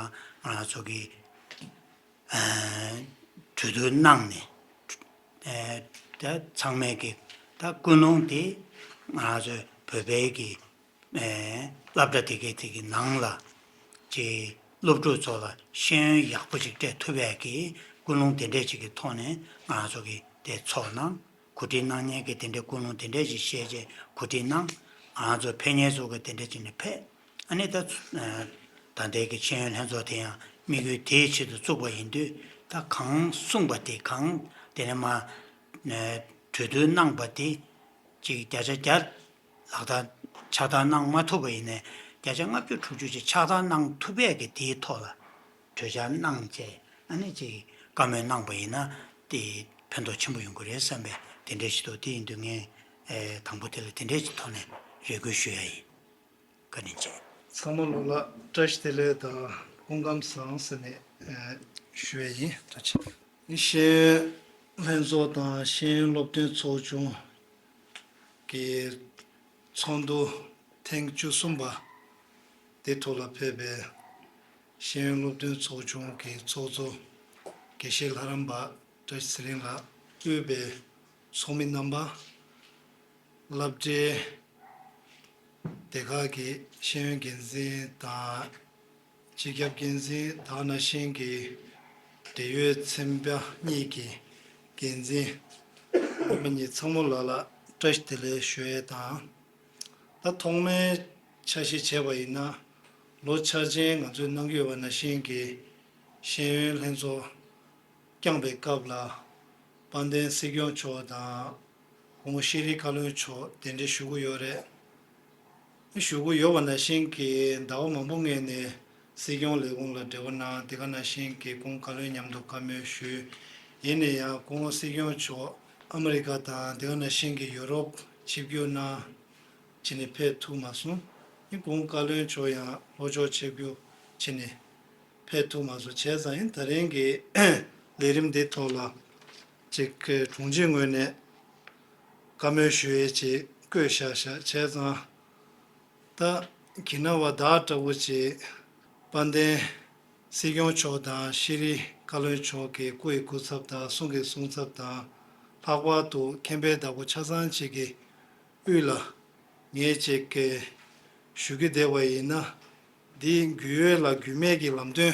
ང་རང་ཚོ་གི་གྲོས་བསྡུར་གནང་ནས་ད་ཚང་མས་ཀྱི་ད་ཀུན་སློང་དེ་ང་ཚོའི་བོད་པའི་གི་སློབ་གྲྭ་དེ་གའི་དེ་གི་ནང་ལ་ཀྱི་སློབ་ཕྲུག་ཚོ་ལ་ཤེས་ཡོན་ཡག་པོ་ཞིག་སྤྲད་ཐུབ་ཡས་ཀྱི་ཀུན་སློང་དེ་འདྲས་ཅིག་གི་ཐོག་ནས་ང་ཚོ་གི་དེ་ཚོགས་གནང་གོ་སྒྲིག་གནང་མཁན་གྱི་དེ་འདྲའི་ཀུན་སློང་དེ་འདྲས་ཅིག་བཤད་རྗེས་གོ་སྒྲིག་གནང་། ང་ཚོ་ཕེབས་མཁན་ཚོ་གི་དེ་འདྲས་ཅིག་ནས་ཕེབས། ཨ་ནི་ད་ཚུ་ཨ་ད་ལྟའི་གི་ཤེས་ཡོན་ལྷན་ཚོགས་དེ་ཡང་ དམིགས་ཡུལ་དེའི་ཆེད་དུ་བཙུགས་པ་ཡིན་དུས། ད་གང་གསུངས་པ་དེ། གང་དེ་ནས་མ་གྲོས་བསྡུར་གནང་པ་དེ་ཅིག་བརྒྱ་ཆ་བརྒྱ་ལག་བསྟར་ཕྱག་བསྟར་གནང་མ་ཐུབ་པ་ཡིན་ནའི། བརྒྱ་ཆ་ལྔ་བཅུ་དྲུག་ཅུ་ཅིག་ཕྱག་བསྟར་གནང་ཐུབ་ཡས་ཀྱི་དེའི་ཐོག་ལ་གྲོས་འཆར་གནང་བྱས། ཨ་ནི་ཅིག་བཀའ་མོལ་གནང་པ་ཡིན་ན། དེ་ཕན་ཐོགས་ཆེན་པོ་ཡོང་གི་རེད་བསམ་པའི་དེ་འདྲ་ཞིག་འདུག་དེ་ཡིན་དུས་ངས་ཨེ་དང་པོ་དེ་ལ་དེ་འདྲའི་ཐོག་ནས་རེ་སྐུལ་ཞུ་ཡ་ཡིན། བཀའ་དྲིན་ཆེ། ཚང་མ་ལོ་ལ་བཀྲ་ཤིས་བདེ་ལེགས་དང་སྐུ་ཁམས་བཟང་ཟེར་ནས་ཨེ་ཞུ་ཡ་ཡིན། བཀྲ་ཤིས། ཤེས་ཡོན་ལྷན་ཚོགས་དང་ཤེས་ཡོན་སློབ་སྟོན་ཚོགས་ཆུང་གི་ཚོགས་འདུ་ཐེངས་བཅུ་གསུམ་པ་དེ་ཐོག་ལ་ཕེབས་པའི་ཤེས་ཡོན་སློབ་སྟོན་ཚོགས་ཆུང་གི་ཚོགས་གཙོ་དགེ་བཤེས་ལྷ་རམས་པ་བཀྲ་ཤིས་ཚེ་རིང་ལགས་དབུས་པའི་ཚོགས་མི་རྣམ་པ། སློབ་གྲྭའི་སྡེ་ཁག་གི་ཤེས་ཡོན་འགན་འཛིན་དང་། སྤྱི་ཁྱབ་འགན་འཛིན་དེ་ནང་བཞིན་གྱི་འབྲེལ་ཡོད་ཚན་པ་གཉིས་ཀྱི་འགན་འཛིན་རྣམ་པ་གཉིས་ཚང་མ་ལ་ལ་བཀྲ་ཤིས་བདེ་ལེགས་ཞུ་ཡས་དང་། ད་ཐོག་མའི་ཆ་ཤས་བྱས་པ་ཡིན་ན། ལོ་འཆར་ཅན་ང་ཚོས་གནང་གི་ཡོད་པ་ནང་བཞིན་གྱི་ཤེས་ཡོན་ལྷན་ཚོགས་བསྐྱངས་པའི་སྐབས་ལ། དཔལ་ལྡན་སྲིད་སྐྱོང་མཆོག་དང་། གོང་ཤེས་རིག་བཀའ་བློན་མཆོག་གདན་འདྲེན་ཞུ་གི་ཡོད་རེད། ཞུ་གི་ཡོད་པ་ནང་བཞིན་གྱི་ཟླ་བ་མང་པོ་སྔོན་ནས་སྲིད་སྐྱོང་ལས་ཁུངས་ལ་འབྲེལ་བ་གནང་། དེ་ག་ནང་བཞིན་གྱི་གོང་བཀའ་བློན་མཉམ་དུ་བཀའ་མོལ་ཞུས། ཡིན་ན་ཡང་གོང་སྲིད་སྐྱོང་མཆོག་ཨ་མི་རི་ཀ་དང་དེ་ག་ནང་བཞིན་གྱི་ཡུ་རོབ་ཆིབས་བསྒྱུར་གནང་བྱས་ནས་ཕེབས་ཐུབ་མ་སོང་། ཡིན་གོང་བཀའ་བློན་མཆོག་ཡང་ལྷོ་ཕྱོགས་ཆིབས་བསྒྱུར་བྱས་ནས་ཕེབས་ཐུབ་མ་སོང་། བྱས་ཙང་ཡིན་ད་རིང་གི་ལས་རིམ་འདི་ཐོག་ལ་ཅིག་དྲུང་ཆེ་ངོས་ནས་བཀའ་མོལ་ཞུ་ཡས་ཅིག་བསྐོས་བཞག་བཞག་བྱས་ཙང་། ད་གི་ན་བ་ད་ལྟ་བུ་ཅིག་དཔལ་ལྡན་སྲིད་སྐྱོང་མཆོག་དང་ཤེས་རིག་བཀའ་བློན་མཆོག་གི་སྐུ་ཡི་སྐུ་ཚབ་དང་གསུང་གི་གསུང་ཚབ་དང་། ལྷག་པར་དུ་མཁྱེན་པའི་བདག་པོ་ཆ་ཚང་ཅིག་གི་དབུས་ལ་ངས་ཅིག་གི་ཞུ་གི་བསྡད་པ་ཡིན་ན། འདི་རྒྱུས་ཡོད་ལ་རྒྱུས་མེད་ཀྱི་ལམ་སྟོན་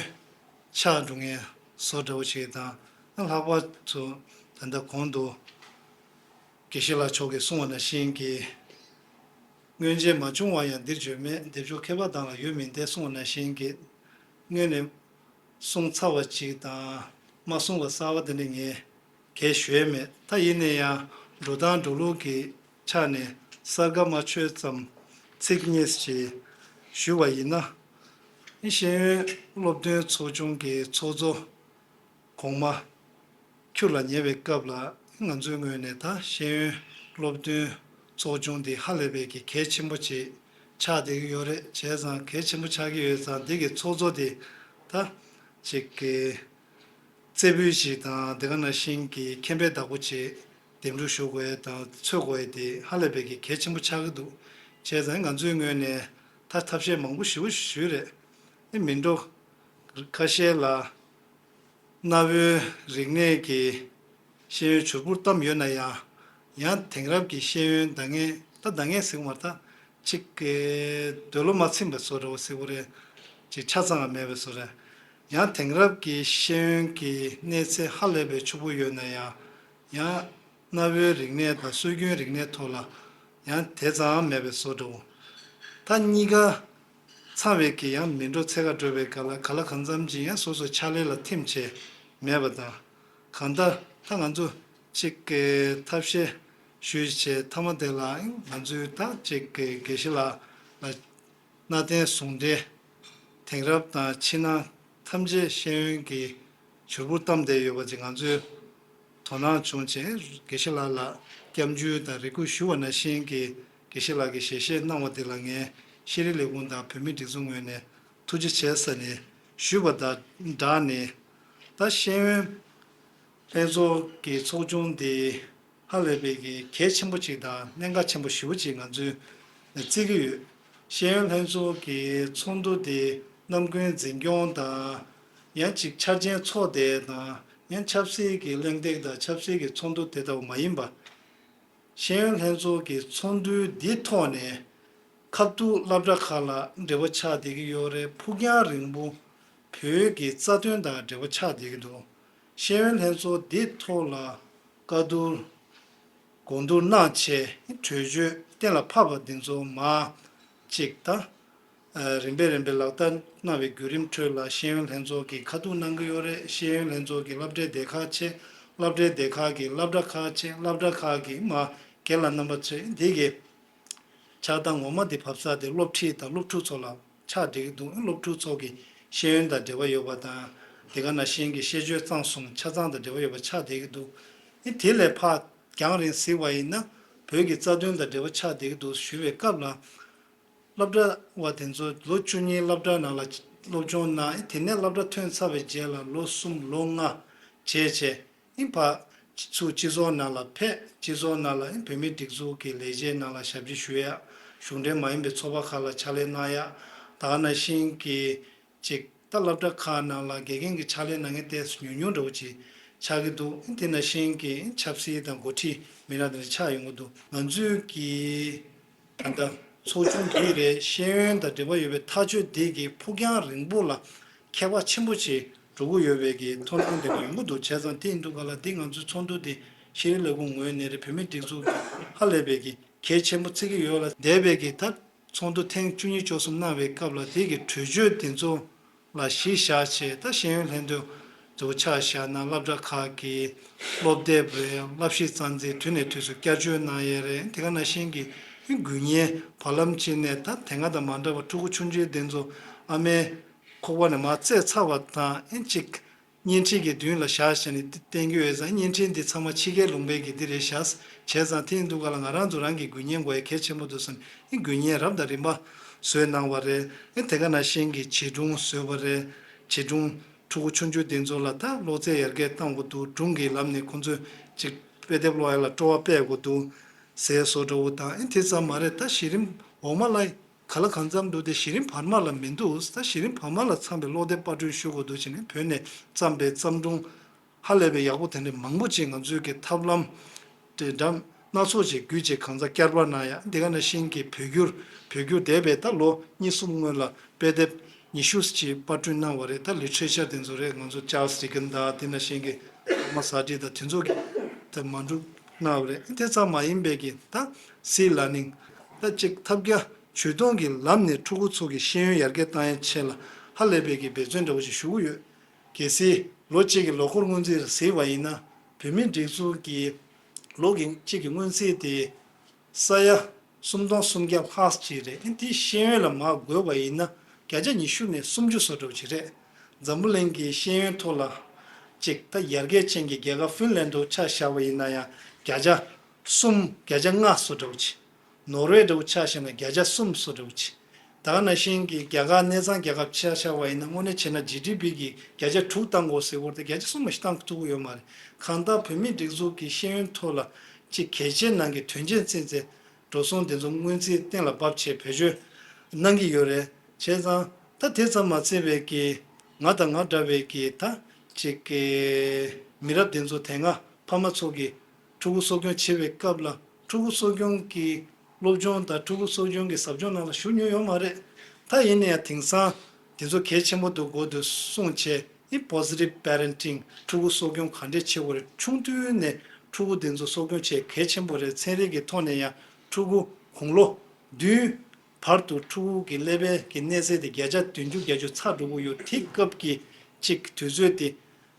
ཆགས་འགྲོ་མཁན་བཟོ་འདྲ་བོ་ཞིག་དང་། ལྷག་པར་དུ་ད་ལྟ་གོང་དུ་དགེ་བཤེས་ལགས་མཆོག་གིས་གསུངས་པ་ནང་བཞིན་གྱི། སྔོན་ཆད་མ་བྱུང་བ་ཡང་འདིར་བརྗོད་མེད། སྡེབ་སྦྱོར་མཁས་པ་དང་ལ་ཡོད་མིན་ཏེ་གསུངས་པ་ནང་བཞིན་གྱི། སྔོན་ནས་གསུངས་ཚར་བ་ཅིག་དང་། མ་གསུངས་པ་གསར་བ་དེ་འདྲ་ངས་གང་ཡང་ཞུ་ཡས་མེད། ད་ཡིན་ན་ཡང་འགྲོ་སྟངས་འགྲོ་ལུགས་ཀྱི་ཆ་ནས་གསར་ཁ་མ་ཆོད་ཙམ་ཚིག་གཉིས་ཤིག་ཞུས་པ་ཡིན་ན། ཤེས་ཡོན་སློབ་སྟོན་ཚོགས་ཆུང་གི་ཚོགས་གཙོ་གོང་མ་ཁྱུར་ལ་ཉེ་བའི་སྐབས་ལ་ང་ཚོའི་ངོས་ནས་ད་ཤེས་ཡོན་སློབ་སྟོན་ཚོགས་ཆུང་འདི་ཧ་ལས་པའི་གི་གལ་ཆེན་པོ་ཅིག་ཆགས་བསྡད་ཀྱི་ཡོད་རེད། བྱས་ཙང་གལ་ཆེན་པོ་ཆགས་ཀྱི་ཡོད་ཙང་། འདི་གི་ཚོགས་གཙོ་དེ་ད་ཅིག་གི་རྩེ་ཕུད་ཅིག་དང་། དེ་ག་ནང་བཞིན་གྱི་མཁྱེན་པའི་བདག་པོ་ཅིག་འདེམས་སྒྲུག་ཞུ་དགོས་ཡས་དང་འཚོལ་དགོས་ཡས་དེ་ཧ་ལས་པའི་གི་གལ་ཆེན་པོ་ཆགས་ཀྱི་འདུག་བྱས་ཙང་ང་ཚོའི་ངོས་ནས་ད་ཐབས་ཤེས་མང་པོ་ཞེ་པོ་ཞུས་རེད། ཨེ་མི་འགྲོ་ཁ་ཤས་ལ་གནའ་བོའི་རིག་གནས་ཀྱི་ཤེས་ཡོན་བྱུར་བུར་བཏབ་ཡོད་ན་ཡང་། ཡང་དེང་རབས་ཀྱི་ཤེས་ཡོན་འདང་ངེས། ད་འདང་ངེས་ཟེར་གྱི་མ་རེད། ད་ཅིག་གི་འདོད་བློ་མ་ཚིམ་པ་བཟོ་འདྲ་བོ་ཟེར་དགོས་རེད། ཅིག་ཆ་ཚང་བ་མེད་པ་བཟོ་རེད། ཡང་དེང་རབས་ཀྱི་ཤེས་ཡོན་གྱི་གནས་ཚད་ཧ་ལས་པའི་ཕྱུག་པོ་ཡོད་ན་ཡང་། ཡང་གནའ་བོའི་རིག་གནས་དང་སྲོལ་རྒྱུན་རིག་གནས་ཐོག་ལ་ཡང་དེ་ཙམ་མེད་པའི་བཟོ་འདྲ་བོ། ད་གཉིས་ཀ་ཚང་བའི་གི་ཡང་མི་འགྲོ། ཚད་ཀ་འགྲོ་བའི་སྐབས་ལ་ག་ལ་གང་འཚམ་ཅིག་ཡང་སོ་སོའི་ཕྱག་ལས་ལ་ཐིམ་བྱས་མེད་པ་དང་། གང་ལྟར་ད་ང་ཚོ་ཅིག་གི་ཐབས་ཤེས་ཞུས་བྱས། མཐའ་མ་དེ་ལ་ང་ཚོའི་ད་ཅིག་གི་དགེ་བཤེས་ལགས་ལ་གནའ་དེང་ཟུང་འབྲེལ། དེང་རབས་དང་ཕྱི་ནང་ཐམས་ཅད་ཤེས་ཡོན་གྱི་བྱུར་བུར་བཏབ་བསྡད་ཡོད་པ་ཅིག་ང་ཚོས་དོ་སྣང་བྱུང་བྱས། དགེ་བཤེས་ལགས་ལ་སྐྱབས་འཇུག་དང་རེ་སྐུལ་ཞུ་བ་ནང་བཞིན་གྱི་དགེ་བཤེས་ལགས་ཀྱིས་ཞལ་བཞེས་གནང་བ་དེ་ལ་ངས་ཤེས་རིག་ལས་ཁུངས་དང་བོད་མིའི་སྒྲིག་འཛུགས་ངོས་ནས་ཐུགས་རྗེ་ཆེ་ཟེར་ནས་ཞུས་པ་དང་སྦྲགས་ནས། ད་ཤེས་ཡོན་ལྷན་ཚོགས་ཀྱི་ཚོགས་ཆུང་དེ་ཧ་ལས་པའི་གི་གལ་ཆེན་པོ་ཅིག་དང་གནད་འགག་ཆེན་པོ་ཞེ་པོ་ཅིག་ང་ཚོས་བརྩི་གི་ཡོད། ཤེས་ཡོན་ལྷན་ཚོགས་ཀྱི་ཚོགས་འདུ་དེ་ནམ་རྒྱུན་འཛིན་སྐྱོང་དང་། ཡང་ཅིག་འཆར་ཅན་ཚོགས་དེ་དང་། ཡང་ཆབ་སྲིད་ཀྱི་གླེང་སྟེགས་དང་ཆབ་སྲིད་ཀྱི་ཚོགས་འདུ་དེ་ལྟ་བུ་མ་ཡིན་པ། ཤེས་ཡོན་ལྷན་ཚོགས་ཀྱི་ཚོགས་འདུ་འདི་ཐོག་ནས་ཁ་ཐུག་སློབ་གྲྭ་ཁག་ལ་འབྲེལ་བ་ཆགས་བསྡད་ཀྱི་ཡོད་རེད། ཕུགས་རྒྱང་རིང་པོ་བོད་ཀྱི་རྩ་དོན་དང་འབྲེལ་བ་ཆགས་བསྡད་ཀྱི་འདུག་ཤེས་ཡོན་ལྷན་ཚོགས་འདི་ཐོག་ལ་བཀའ་བསྡུར་དགོངས་བསྡུར་གནང་བྱས། གྲོས་ཆོད་གཏན་ལ་ཕབ་པ་འདི་ཚོ་མ་གཅིག་ད་ རིམ་པས་རིམ་པས་ལག་བསྟར་གནང་བའི་བརྒྱུད་རིམ་ཁྲོད་ལ་ཤེས་ཡོན་ལྷན་ཚོགས་ཀྱིས་ཁ་ཐུག་གནང་གི་ཡོད་རེད། ཤེས་ཡོན་ལྷན་ཚོགས་ཀྱིས་སློབ་གྲྭའི་སྡེ་ཁག་ཆེ། སློབ་གྲྭའི་སྡེ་ཁག་གིས་སློབ་གྲྭ་ཁག་ཆེ། སློབ་གྲྭ་ཁག་གིས་མ་སྒེར་ལ་རྣམ་པ་ཚོས་འདི་གི་ཆགས་སྡང་ངོ་མ་འདི་བབས་ས་དེ་སློབ་ཁྲིད་དང་སློབ་ཕྲུག་ཚོ་ལ་ཆགས་བསྡད་ཀྱི་འདུག་སློབ་ཕྲུག་ཚོ་གི་ཤེས་ཡོན་དང་འབྲེལ་བ་ཡོད་པ་དང་། དེ་ག་ནང་བཞིན་གྱི་ཤེས་སྤྱོད་གཙང་གསུམ་ཆ་ཚང་དང་འབྲེལ་བ་ཡོད་པ་ཆགས་བསྡད་ཀྱི་འདུག་ཨེ་དེ་ལས་ཕར་རྒྱང་རིང་གཟིགས་པ་ཡིན་ན་བོད་ཀྱི་རྩ་དོན་དང་འབྲེལ་བ་ཆགས་བསྡད་ཀྱི་འདུག་ཞུ་བའི་སྐབས་ལ། སློབ་གྲྭ་བ་དེ་ཚོ་ལོ་བཅུ་གཉིས་སློབ་གྲྭ་ནང་ལ་སློབ་སྦྱོང་གནང་། དེ་ནས་སློབ་གྲྭ་ཐོན་ཚར་བའི་རྗེས་ལ་ལོ་གསུམ་ལོ་ལྔ་བྱས་བྱས་ཨིན་ཕ་ཚུར་སྤྱི་ཚོགས་ནང་ལ་ཕེབས། སྤྱི་ཚོགས་ནང་ལ་ཨིན་བོད་མིའི་སྒྲིག་འཛུགས་ཀྱི་ལས་བྱེད་ནང་ལ་ཞབས་ཕྱི་ཞུ་ཡ། གཞུང་འབྲེལ་མ་ཡིན་པའི་ཚོགས་པ་ཁག་ལ་ཕྱག་ལས་གནང་ཡ། ད་ག་ནང་བཞིན་གྱི་ཅིག་ད་སློབ་གྲྭ་ཁག་ནང་ལ་དགེ་རྒན་གྱི་ཕྱག་ལས་གནང་མཁན་ཏོག་ཙམ་ཉུང་ཉུང་འདྲ་བོ་ཅིག་ཆགས་ཀྱི་འདུག་དེ་ནང་བཞིན་གྱི་ཆབ་སྲིད་དང་འགོ་ཁྲིད་མི་སྣ་དེ་འདྲ་ཆགས་ཡོང་གི་འདུག་ང་ཚོས་ཀྱི་ད་ལྟ་ཚོགས་ཆུང་འདི་རེད། ཤེས་ཡོན་དང་འབྲེལ་བ་ཡོད་པའི་ཐག་གཅོད་འདི་གི་ཕུགས་རྒྱང་རིང་པོ་ལ་ཁྱད་པར་ཆེན་པོ་ཅིག་འགྲོ་གི་ཡོད་པའི་གི་མཐོང་སྣང་དེ་འདྲ་ཡོང་གི་འདུག་བྱས་ཙང་དེ་ཡིན་དུས་ག་ལ་འདི་ང་ཚོའི་ཚོགས་འདུ་འདི་ཤེས་རིག་ལས་ཁུངས་ངོས་ནས་རེད། བོད་མིའི་སྒྲིག་འཛུགས་ཀྱི་ཧ་ལས་པའི་གི་གལ་ཆེན་པོ་བརྩི་གི་ཡོད་ལ། འདས་པའི་གི་ད་ཚོགས་འདུ་ཐེངས་བཅུ་གཉིས་བཅུ་གསུམ་གནང་བའི་སྐབས་ལ་དེ་གི་གྲོས་ཆོད་དེ་ཚོ་ལ་གཞི་བཞག་བྱས་ད་ཤེས་ཡོན་ལྷན་ཐོན་དེ་ཚོ་ཆ་བཞག་ན་སློབ་གྲྭ་ཁག་གི་སློབ་དེབ་རེད། བསླབ་གཞི་རྩ་འཛིན་དུས་ནས་དུས་སུ་བསྐྱར་བཅོས་གནང་ཡས་རེད། དེ་ག་ནང་བཞིན་གྱི་དགོས་ངེས་བར་ལམ་ཅིག་ནས་ད་དེ་སྔ་དང་མ་འདྲ་བ་ཕྲུ་གུ་ཆུང་ཆུང་དེ་ཚོ་ཨ་མའི་ཁོག་པ་ནས་མར་བཙས་ཚར་བ་དང་ཨེ་གཅིག་བརྙན་འཕྲིན་གྱི་མདུན་ལ་བཞག་བྱས་ནས་འདི་བསྟན་རྒྱུ་ཡོད་ཙང་། བརྙན་འཕྲིན་འདི་ཚང་མ་ཕྱི་རྒྱལ་ལུང་པའི་གི་འདི་རེད་བཞག་བྱས་ཙང་དེ་ཡིན་དུས་ག་ལ་ང་རང་ཚོ་རང་གི་དགོས་ངེས་དགོས་ཡ་གལ་ཆེན་པོ་འདུག་བསམ། ཨེ་དགོས་ངེས་རབ་དང་རིམ་པ་བཟོས་གནང་བ་རེད། ཨེ་དེ་ག་ནང་བཞིན་གྱི་བྱིས་སྒྲུང་བཟོས་པ་རེད། བྱིས་སྒྲུང་ཕྲུ་གུ་ཆུང་ཆུང་དེ་ཚོ་ལ་ད་ཀློག་རྩལ་ཡར་རྒྱས་གཏང་དགོས་འདུག་སྒྲུང་གི་ལམ་ནས་ཁོང་ཚོས་ཅིག་དཔེ་དེབ་ཀློག་ཡ་ལ་སྤྲོ་བ་སྤེལ་དགོས་འདུག་ཟེར་བཟོ་འདྲ་བོ་དང་། ཨེ་དེ་ཙམ་མ་རེད། ད་གཞི་རིམ་འོག་མ་ལ་ག་ལ་གང་འཚམ་འདུག་དེ་གཞི་རིམ་བར་མ་ལ་མི་འདུག་ད་གཞི་རིམ་བར་མ་ལ་འཚམ་པའི་ཀློག་དེབ་པར་སྐྲུན་ཞུ་དགོས་འདུག་བྱས་ནས་བོད་ནས་བརྩམས་པའི་བརྩམས་སྒྲུང་ཧ་ལས་པའི་ཡག་པོ་དེ་འདྲ་མང་པོ་ཅིག་ང་ཚོའི་གི་ཐབས་ལམ་དེ་འདྲ་སྣ་ཚོགས་ཅིག་བརྒྱུད་ཅིག་གང་ཟག་བསྐྱར་པར་གནང་ཡ། དེ་ག་ནང་བཞིན་གྱི་བོད་བསྒྱུར་བོད་བསྒྱུར་འདས་པའི་ད་ལོ་གཉིས་གསུམ་སྔོན་ལ་དཔེ་དེབ་ཉི་ཤུ་ཅིག་པར་སྐྲུན་གནང་བ་རེད། ད་ལི་ཊི་རེ་ཅར་དེ་ཚོ་རེད། ང་ཚོ་ཅཱལ་སི་ཌི་ཀེན་དང་དེ་ནང་བཞིན་གྱི་ཐོ་མ་སི་ཨེ་ཌི་སན་དང་དེ་ཚོ་གི་ད་མ་འགྲུབ་གནང་བ་རེད། དེ་ཙམ་མ་ཡིན་པའི་གི་ད་སི་ལར་ནིང་ད་ཅིག་ཐབས་བརྒྱ་ཇུས་སྟོང་གི་ལམ་ནས་ཕྲུ་གུ་ཚོ་གི་ཤེས་ཡོན་ཡར་རྒྱས་བཏང་ཡའི་ཆེད་ལ་ཧ་ལས་པའི་གི་འབད་བརྩོན་འདྲ་བོ་ཞིག་ཞུ་གི་ཡོད། གལ་སྲིད་ལོ་གཅིག་གི་ལོ་འཁོར་སྔོན་རྩིས་གཟིགས་པ་ཡིན་ན་བོད་མིའི་སྒྲིག་འཛུགས་ཀྱི་ལོ་གི་གཅིག་གི་སྔོན་རྩིས་དེ་ས་ཡ་སུམ་སྟོང་སུམ་བརྒྱ་ལྷག་ཅིག་རེད། དེ་ཤེས་ཡོན་ལ་མར་བགོས་པ་ཡིན་ན་བརྒྱ་ཆ་ཉི་ཤུ་ནས་སུམ་ཅུ་བཟོ་འདྲ་བོ་ཅིག་རེད། འཛམ་བུ་གླིང་གི་ཤེས་ཡོན་ཐོག་ལ་གཅིག་ད་ཡར་རྒྱས་ཅན་གྱི་རྒྱལ་ཁབ་ཧྥིན་ལན་ཌི་ཆ་བཞག་པ་ཡིན་ན་ཡང་བརྒྱ་ཆ་གསུམ་བརྒྱ་ཆ་ལྔ་བཟོ་འདྲ་བོ་ཅིག་ནོར་ཝེ་འདྲ་བོ་ཆ་བཞག་ན་བརྒྱ་ཆ་གསུམ་བཟོ་འདྲ་བོ་ཅིག་ད་ག་ནང་བཞིན་གྱི་རྒྱ་གར་གནས་ཚང་རྒྱལ་ཁབ་ཆ་བཞག་པ་ཡིན་ན་དངོས་གནས་བྱས་ན་ཇི་ཌི་པི་གི་བརྒྱ་ཆ་དྲུག་བཏང་དགོས་ཟེར་བར་དེ་བརྒྱ་ཆ་གསུམ་མ་ཞིག་བཏང་ཐུབ་ཀྱི་ཡོད་མ་རེད། གང་ལྟར་བོད་མིའི་སྒྲིག་འཛུགས་ཀྱི་ཤེས་ཡོན་ཐོག་ལ་ཅིག་གལ་ཆེན་ནང་གི་དོན་ཆེན་བརྩིས་ཚེ་འགྲོ་སོང་དེ་ཚོ་སྔོན་རྩིས་གཏན་ལ་དབབ་བྱས་བེད་སྤྱོད་གནང་གི་ཡོད་རེད། བྱས་ཙང་ད་དེ་ཙམ་མ་ཚད་པའི་གི་ང་དང་ང་འདྲ་བའི་གི་ད་ཅིག་གི་མི་རབས་དེ་ཚོ་དེ་སྔ་ཕ་མ་ཚོ་གི་ཕྲུ་གུ་གསོ་སྐྱོང་བྱེད་པའི་སྐབས་ལ་ཕྲུ་གུ་གསོ་སྐྱོང་གི་སློབ་སྦྱོང་དང་ཕྲུ་གུ་གསོ་སྐྱོང་གི་ཟབ་སྦྱོང་ནང་ལ་ཞུགས་མྱོང་ཡོད་མ་རེད། ད་ཡིན་ན་ཡང་དེང་སང་དེ་ཚོ་གལ་ཆེན་པོ་འདུག་གོ་འདུག་གསུངས་བྱས་ཨི་པོ་སི་ཊིབ་པེ་རེན་ཊིང་ཕྲུ་གུ་གསོ་སྐྱོང་ག་འདྲས་བྱེད་དགོས་རེད། ཆུང་དུས་ནས་ཕྲུ་གུ་དེ་ཚོ་གསོ་སྐྱོང་བྱེད་གལ་ཆེན་པོ་རེད། ཚན་རིག་གི་ཐོག་ནས་ཡང་ཕྲུ་གུ་དགུང་ལོ་བདུན་བར་དུ་ཕྲུ་གུ་གི་ཀླད་པའི་གི་གནས་ཚད་དེ་བརྒྱ་ཆ་བདུན་ཅུ་བརྒྱད་ཅུ་ཚར་འགྲོ་གི་ཡོད། དེ་སྐབས་ཀྱི་ཅིག་དུས་ཚོད་དེ་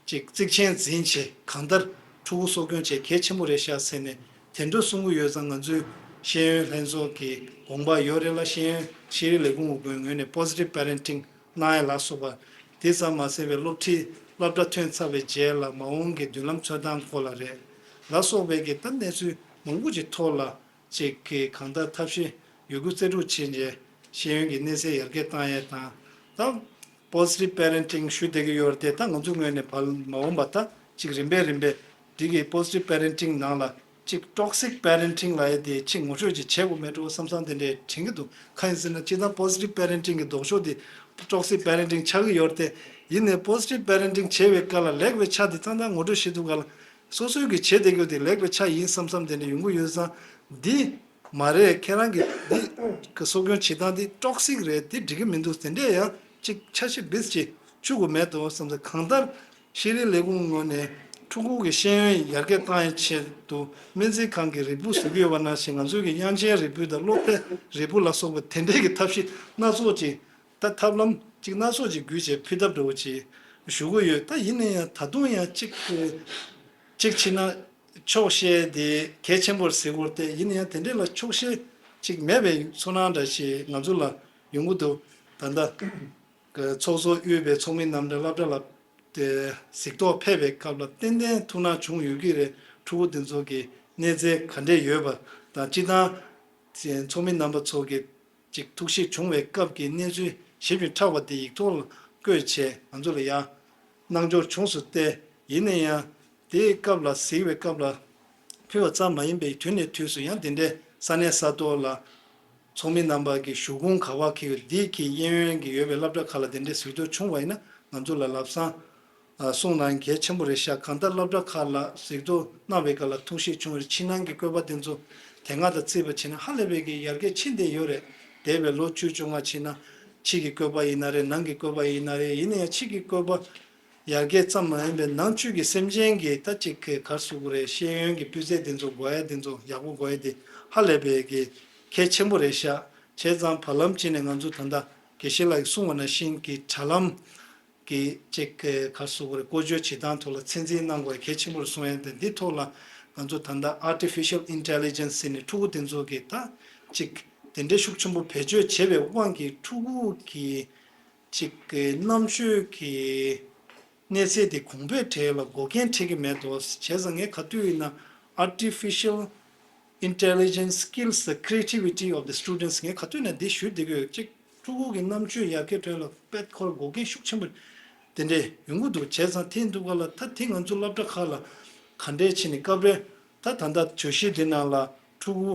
ཅིག་གཙིགས་ཆེན་འཛིན་བྱས་གང་ལྟར་ཕྲུ་གུ་གསོ་སྐྱོང་བྱེད་གལ་ཆེན་པོ་རེད་ཤག་ཟེར་ནས་དེ་འདྲ་གསུང་གི་ཡོད་ཙང་། ང་ཚོའི་ཤེས་ཡོན་ལྷན་ཚོགས་ཀྱི་དགོངས་པ་ཡོད་རེད་ལ། ཤེས་ཡོན་ཤེས་རིག་ལས་ཁུངས་ཀྱི་ངོས་ནས་པོ་སི་ཊིབ་པེ་རེན་ཊིང་གནང་ཡ་ལ་སོགས་པ། དེ་ཙམ་མ་ཟད་པའི་སློབ་ཁྲིད་སློབ་གྲྭ་ཐོན་ཚར་བའི་རྗེས་ལ་མ་འོངས་ཀྱི་མདུན་ལམ་འཚོལ་སྟངས་སྐོར་ལ་རེད་ལ་སོགས་པའི་གི་ད་གནས་ཚུལ་མང་པོ་ཅིག་ཐོག་ལ་ཅིག་གི་གང་ལྟར་ཐབས་ཤེས་ཡོད་རྒུ་རྩལ་སྤྲུགས་བྱས་རྗེས་ཤེས་ཡོན་གྱི་གནས་ཚད་ཡར་རྒྱས་བཏང་ཡས་དང་། ད་པོ་སི་ཊིབ་པེ་རེན་ཊིང་ཞུ་བསྡད་ཀྱི་ཡོད་རེད་དེ། ད་ང་ཚོའི་ངོས་ནས་བར་མ་འོངས་པ་ད་ཅིག་རིམ་པས་རིམ་པས་འདི་གི་པོ་སི་ཊིབ་པེ་རེན་ཊིང་ནང་ལ་ཅིག་ཊོག་སིག་པེ་རེན་ཊིང་ལབ་ཡས་དེ་ཅིག་ངོ་སྤྲོད་ཅིག་བྱེད་དགོས་མེད་འགྲོ་བསམ་བསམ་དེ་འདྲས་དྲན་གྱི་འདུག་གང་ཡིན་ཟེར་ན་སྤྱིར་བཏང་པོ་སི་ཊིབ་པེ་རེན་ཊིང་གི་ལྡོག་ཕྱོགས་དེ་ཊོག་སིག་པེ་རེན་ཊིང་ཆགས་ཀྱི་ཡོད་རེད་དེ། ཡིན་ནའི་པོ་སི་ཊིབ་པེ་རེན་ཊིང་བྱེད་པའི་སྐབས་ལ་ལེགས་པའི་ཆ་དེ་ཏག་ཏག་ངོ་སྤྲོད་བྱེད་ཐུབ་ག་ལ། སོ་སོའི་གི་བྱེད་བསྡད་རྒྱུ་དེ་ལེགས་པའི་ཆ་ཡིན་བསམ་བསམ་དེ་འདྲ་ཡོང་གི་ཡོད་ཙང་། འདི་མ་རེད། ཁྱེད་རང་གི་འདི་གི་གསོ་སྐྱོང་བྱེད་སྟངས་འདི་ཊོག་སིག་རེད། འདི་འགྲིག་གི་མི་འདུག་དེ་འདྲས་ཡང་ཅིག་ཆ་ཤས་བེད་སྤྱད་བཅུག་དགོས་མེད་དོ་བསམ་ཚེ། གང་ལྟར་ཤེས་རིག་ལས་ཁུངས་ངོས་ནས་ཕྲུ་གུ་གི་ཤེས་ཡོན་ཡར་རྒྱས་བཏང་ཡའི་ཆེད་དུ་སྨན་རྩིས་ཁང་གི་རིལ་བུ་བཟོ་གི་ཡོད་པ་ནང་བཞིན། ང་ཚོའི་གི་དབྱངས་ཅན་རིལ་བུ་དང་གློ་ཕད་རིལ་བུ་ལ་སོགས་པ་དེ་འདྲས་ཀྱི་ཐབས་ཤེས་སྣ་ཚོགས་ཅིག་ ད་ཐབས་ལམ་གཅིག་སྣ་ཚོགས་ཅིག་བརྒྱུད་བྱས་ཕུལ་ཐབས་འདྲ་བོ་ཅིག་ཞུ་གི་ཡོད། ད་ཡིན་ན་ཡང་ད་དུང་ཡང་གཅིག་གཅིག་བྱས་ན་ཆོག་ཤེས་དེ་གལ་ཆེན་པོར་གཟིགས་དགོས་ཏེ། ཡིན་ན་ཡང་དེ་འདྲས་ལ་ཆོག་ཤེས་ཅིག་མེད་པའི་ཚོར་སྣང་འདྲ་ཞིག་ང་ཚོ་ལ་ཡོང་གི་འདུག་ད་ལྟ་ཚོགས་གཙོ་དབུས་པའི་ཚོགས་མི་རྣམས་དང་སློབ་གྲྭ་ལ་དེ་གཟིགས་རྟོག་ཕེབས་པའི་སྐབས་ལ་ཏན་ཏན་ཐུགས་སྣང་བྱུང་ཡོད་ཀྱི་རེད། ཕྲུ་གུ་དེ་ཚོ་གི་གནས་ཚད་ག་འདྲས་ཡོད་པ་དང་། སྤྱིར་བཏང་ཚོགས་མི་རྣམ་པ་ཚོ་གི་ཅིག་ཐུགས་གཞིགས་བྱུང་བའི་སྐབས་ཀྱི་གནས་ཚུལ་ཞིབ་ཅིང་ཕྲ་བ་དེ་ཡིག་ཐོག་ལ་བཀོད་བྱས་ང་ཚོ་ལ་ཡང་གནང་འབྱོར་བྱུང་སོང་སྟེ། ཡིན་ན་ཡང་དེའི་སྐབས་ལ་གཟིགས་པའི་སྐབས་ལ་ཕུལ་བ་ཙམ་མ་ཡིན་པའི་དུས་ནས་དུས་སུ་ཡང་དེ་འདྲའི་ས་གནས་ས་ཐོག་ལ་ཚོགས་མི་རྣམ་པ་གི་ཞུ་ཁུངས་ག་བ་འཁེལ་བའི་འདི་གི་གཡས་གཡོན་གྱི་ཡོད་པའི་སློབ་གྲྭ་ཁག་ལ་དེ་འདྲའི་གཟིགས་རྟོག་བྱུང་བ་ཡིན་ན། ང་ཚོ་ལ་ལམ་སང་གསུང་གནང་གལ་ཆེན་པོ་རེད་ཤག་གང་ལྟར་སློབ་གྲྭ་ཁག་ལ་གཟིགས་རྟོག་གནང་བའི་སྐབས་ལ་ཐུགས་གཞིགས་བྱུང་བའི་ཕྱི་ནང་གི་བཀོད་པ་དེ་ཚོ་དེ་སྔ་དང་བརྩིས་པ་བྱས་ན་ཧ་ལས་པའི་གི་ཡར་རྒྱས་ཕྱིན་བསྡད་ཡོད་རེད། འདས་པའི་ལོ་བཅུ་བཅོ་ལྔ་ཕྱིན་ན་ཕྱི་གི་བཀོད་པ་ཡིན་ན་རེད། ནང་གི་བཀོད་པ་ཡིན་ན་རེད། ཡིན་ན་ཡང་ཕྱི་གི་བཀོད་པ་ཡར་རྒྱས་ཙམ་མ་ཡིན་པའི་ནང་ཆོས་ཀྱི་སེམས་ཅན་གྱི་ད་ཅིག་གི་ག་རེ་ཟེར་དགོས་རེད། ཤེས་ཡོན་གྱི་སྤུས་ཚད་དེ་ཚོ་དགོས་ཡ་དེ་ཚོ་ཡག་པོ་དགོས་ཡ་དེ་ཧ་ལས་པའི་གི་གལ་ཆེན་པོ་རེད་ཤག་བྱས་ཙང་བར་ལམ་གཅིག་ནས་ང་ཚོ་ད་ལྟ་དགེ་བཤེས་ལགས་ཀྱིས་གསུངས་པ་ནང་བཞིན་གྱི་དྲ་ལམ་གྱི་ཅིག་གི་ག་རེ་ཟེར་དགོས་རེད། བཀོལ་སྤྱོད་བྱེད་སྟངས་ཐོག་ལ་ཚད་འཛིན་གནང་དགོས་ཡ་གལ་ཆེན་པོ་རེད་གསུང་ཡ་དེ། འདི་ཐོག་ལ་ང་ཚོ་ད་ལྟ་artificial intelligence ཟེར་ནས་ཕྲུ་གུ་དེ་ཚོ་གི་ད་ཅིག་དེ་འདྲའི་ཤུགས་ཆེན་པོ་བེད་སྤྱོད་བྱས་པའི་དབང་གིས་ཕྲུ་གུ་གི་ཅིག་གི་རྣམ་དཔྱོད་ཀྱི་གནས་ཚད་དེ་གོང་འཕེལ་འགྲོ་ཡ་ལ་འགོག་རྐྱེན་འཕྲད་ཀྱི་མེད་དོ། བྱས་ཙང་ངས་ག་དུས་ཡིན་ན་artificial intelligence skills the creativity of the students ངས་ག་དུས་ཡིན་ན་འདི་ཞུ་བསྡད་ཀྱི་ཡོད། ཅིག་ཕྲུ་གུ་གི་རྣམ་དཔྱོད་ཡར་རྒྱས་འགྲོ་ཡ་ལ་དཔེ་ཁོ་ལ་འགོག་རྐྱེན་ཤུགས་ཆེན་པོ་དེ་འདྲས་ཡོང་གི་འདུག་བྱས་ཙང་དེ་ཡིན་དུས་ག་ལ་ད་དེ་ང་ཚོ་སློབ་གྲྭ་ཁག་ལ་ག་འདྲས་བྱས་ནས་སྐབས་རེ་ད་ད་ལྟ་བརྗོད་གཞི་འདི་ནང་ལ་ཕྲུ་གུ་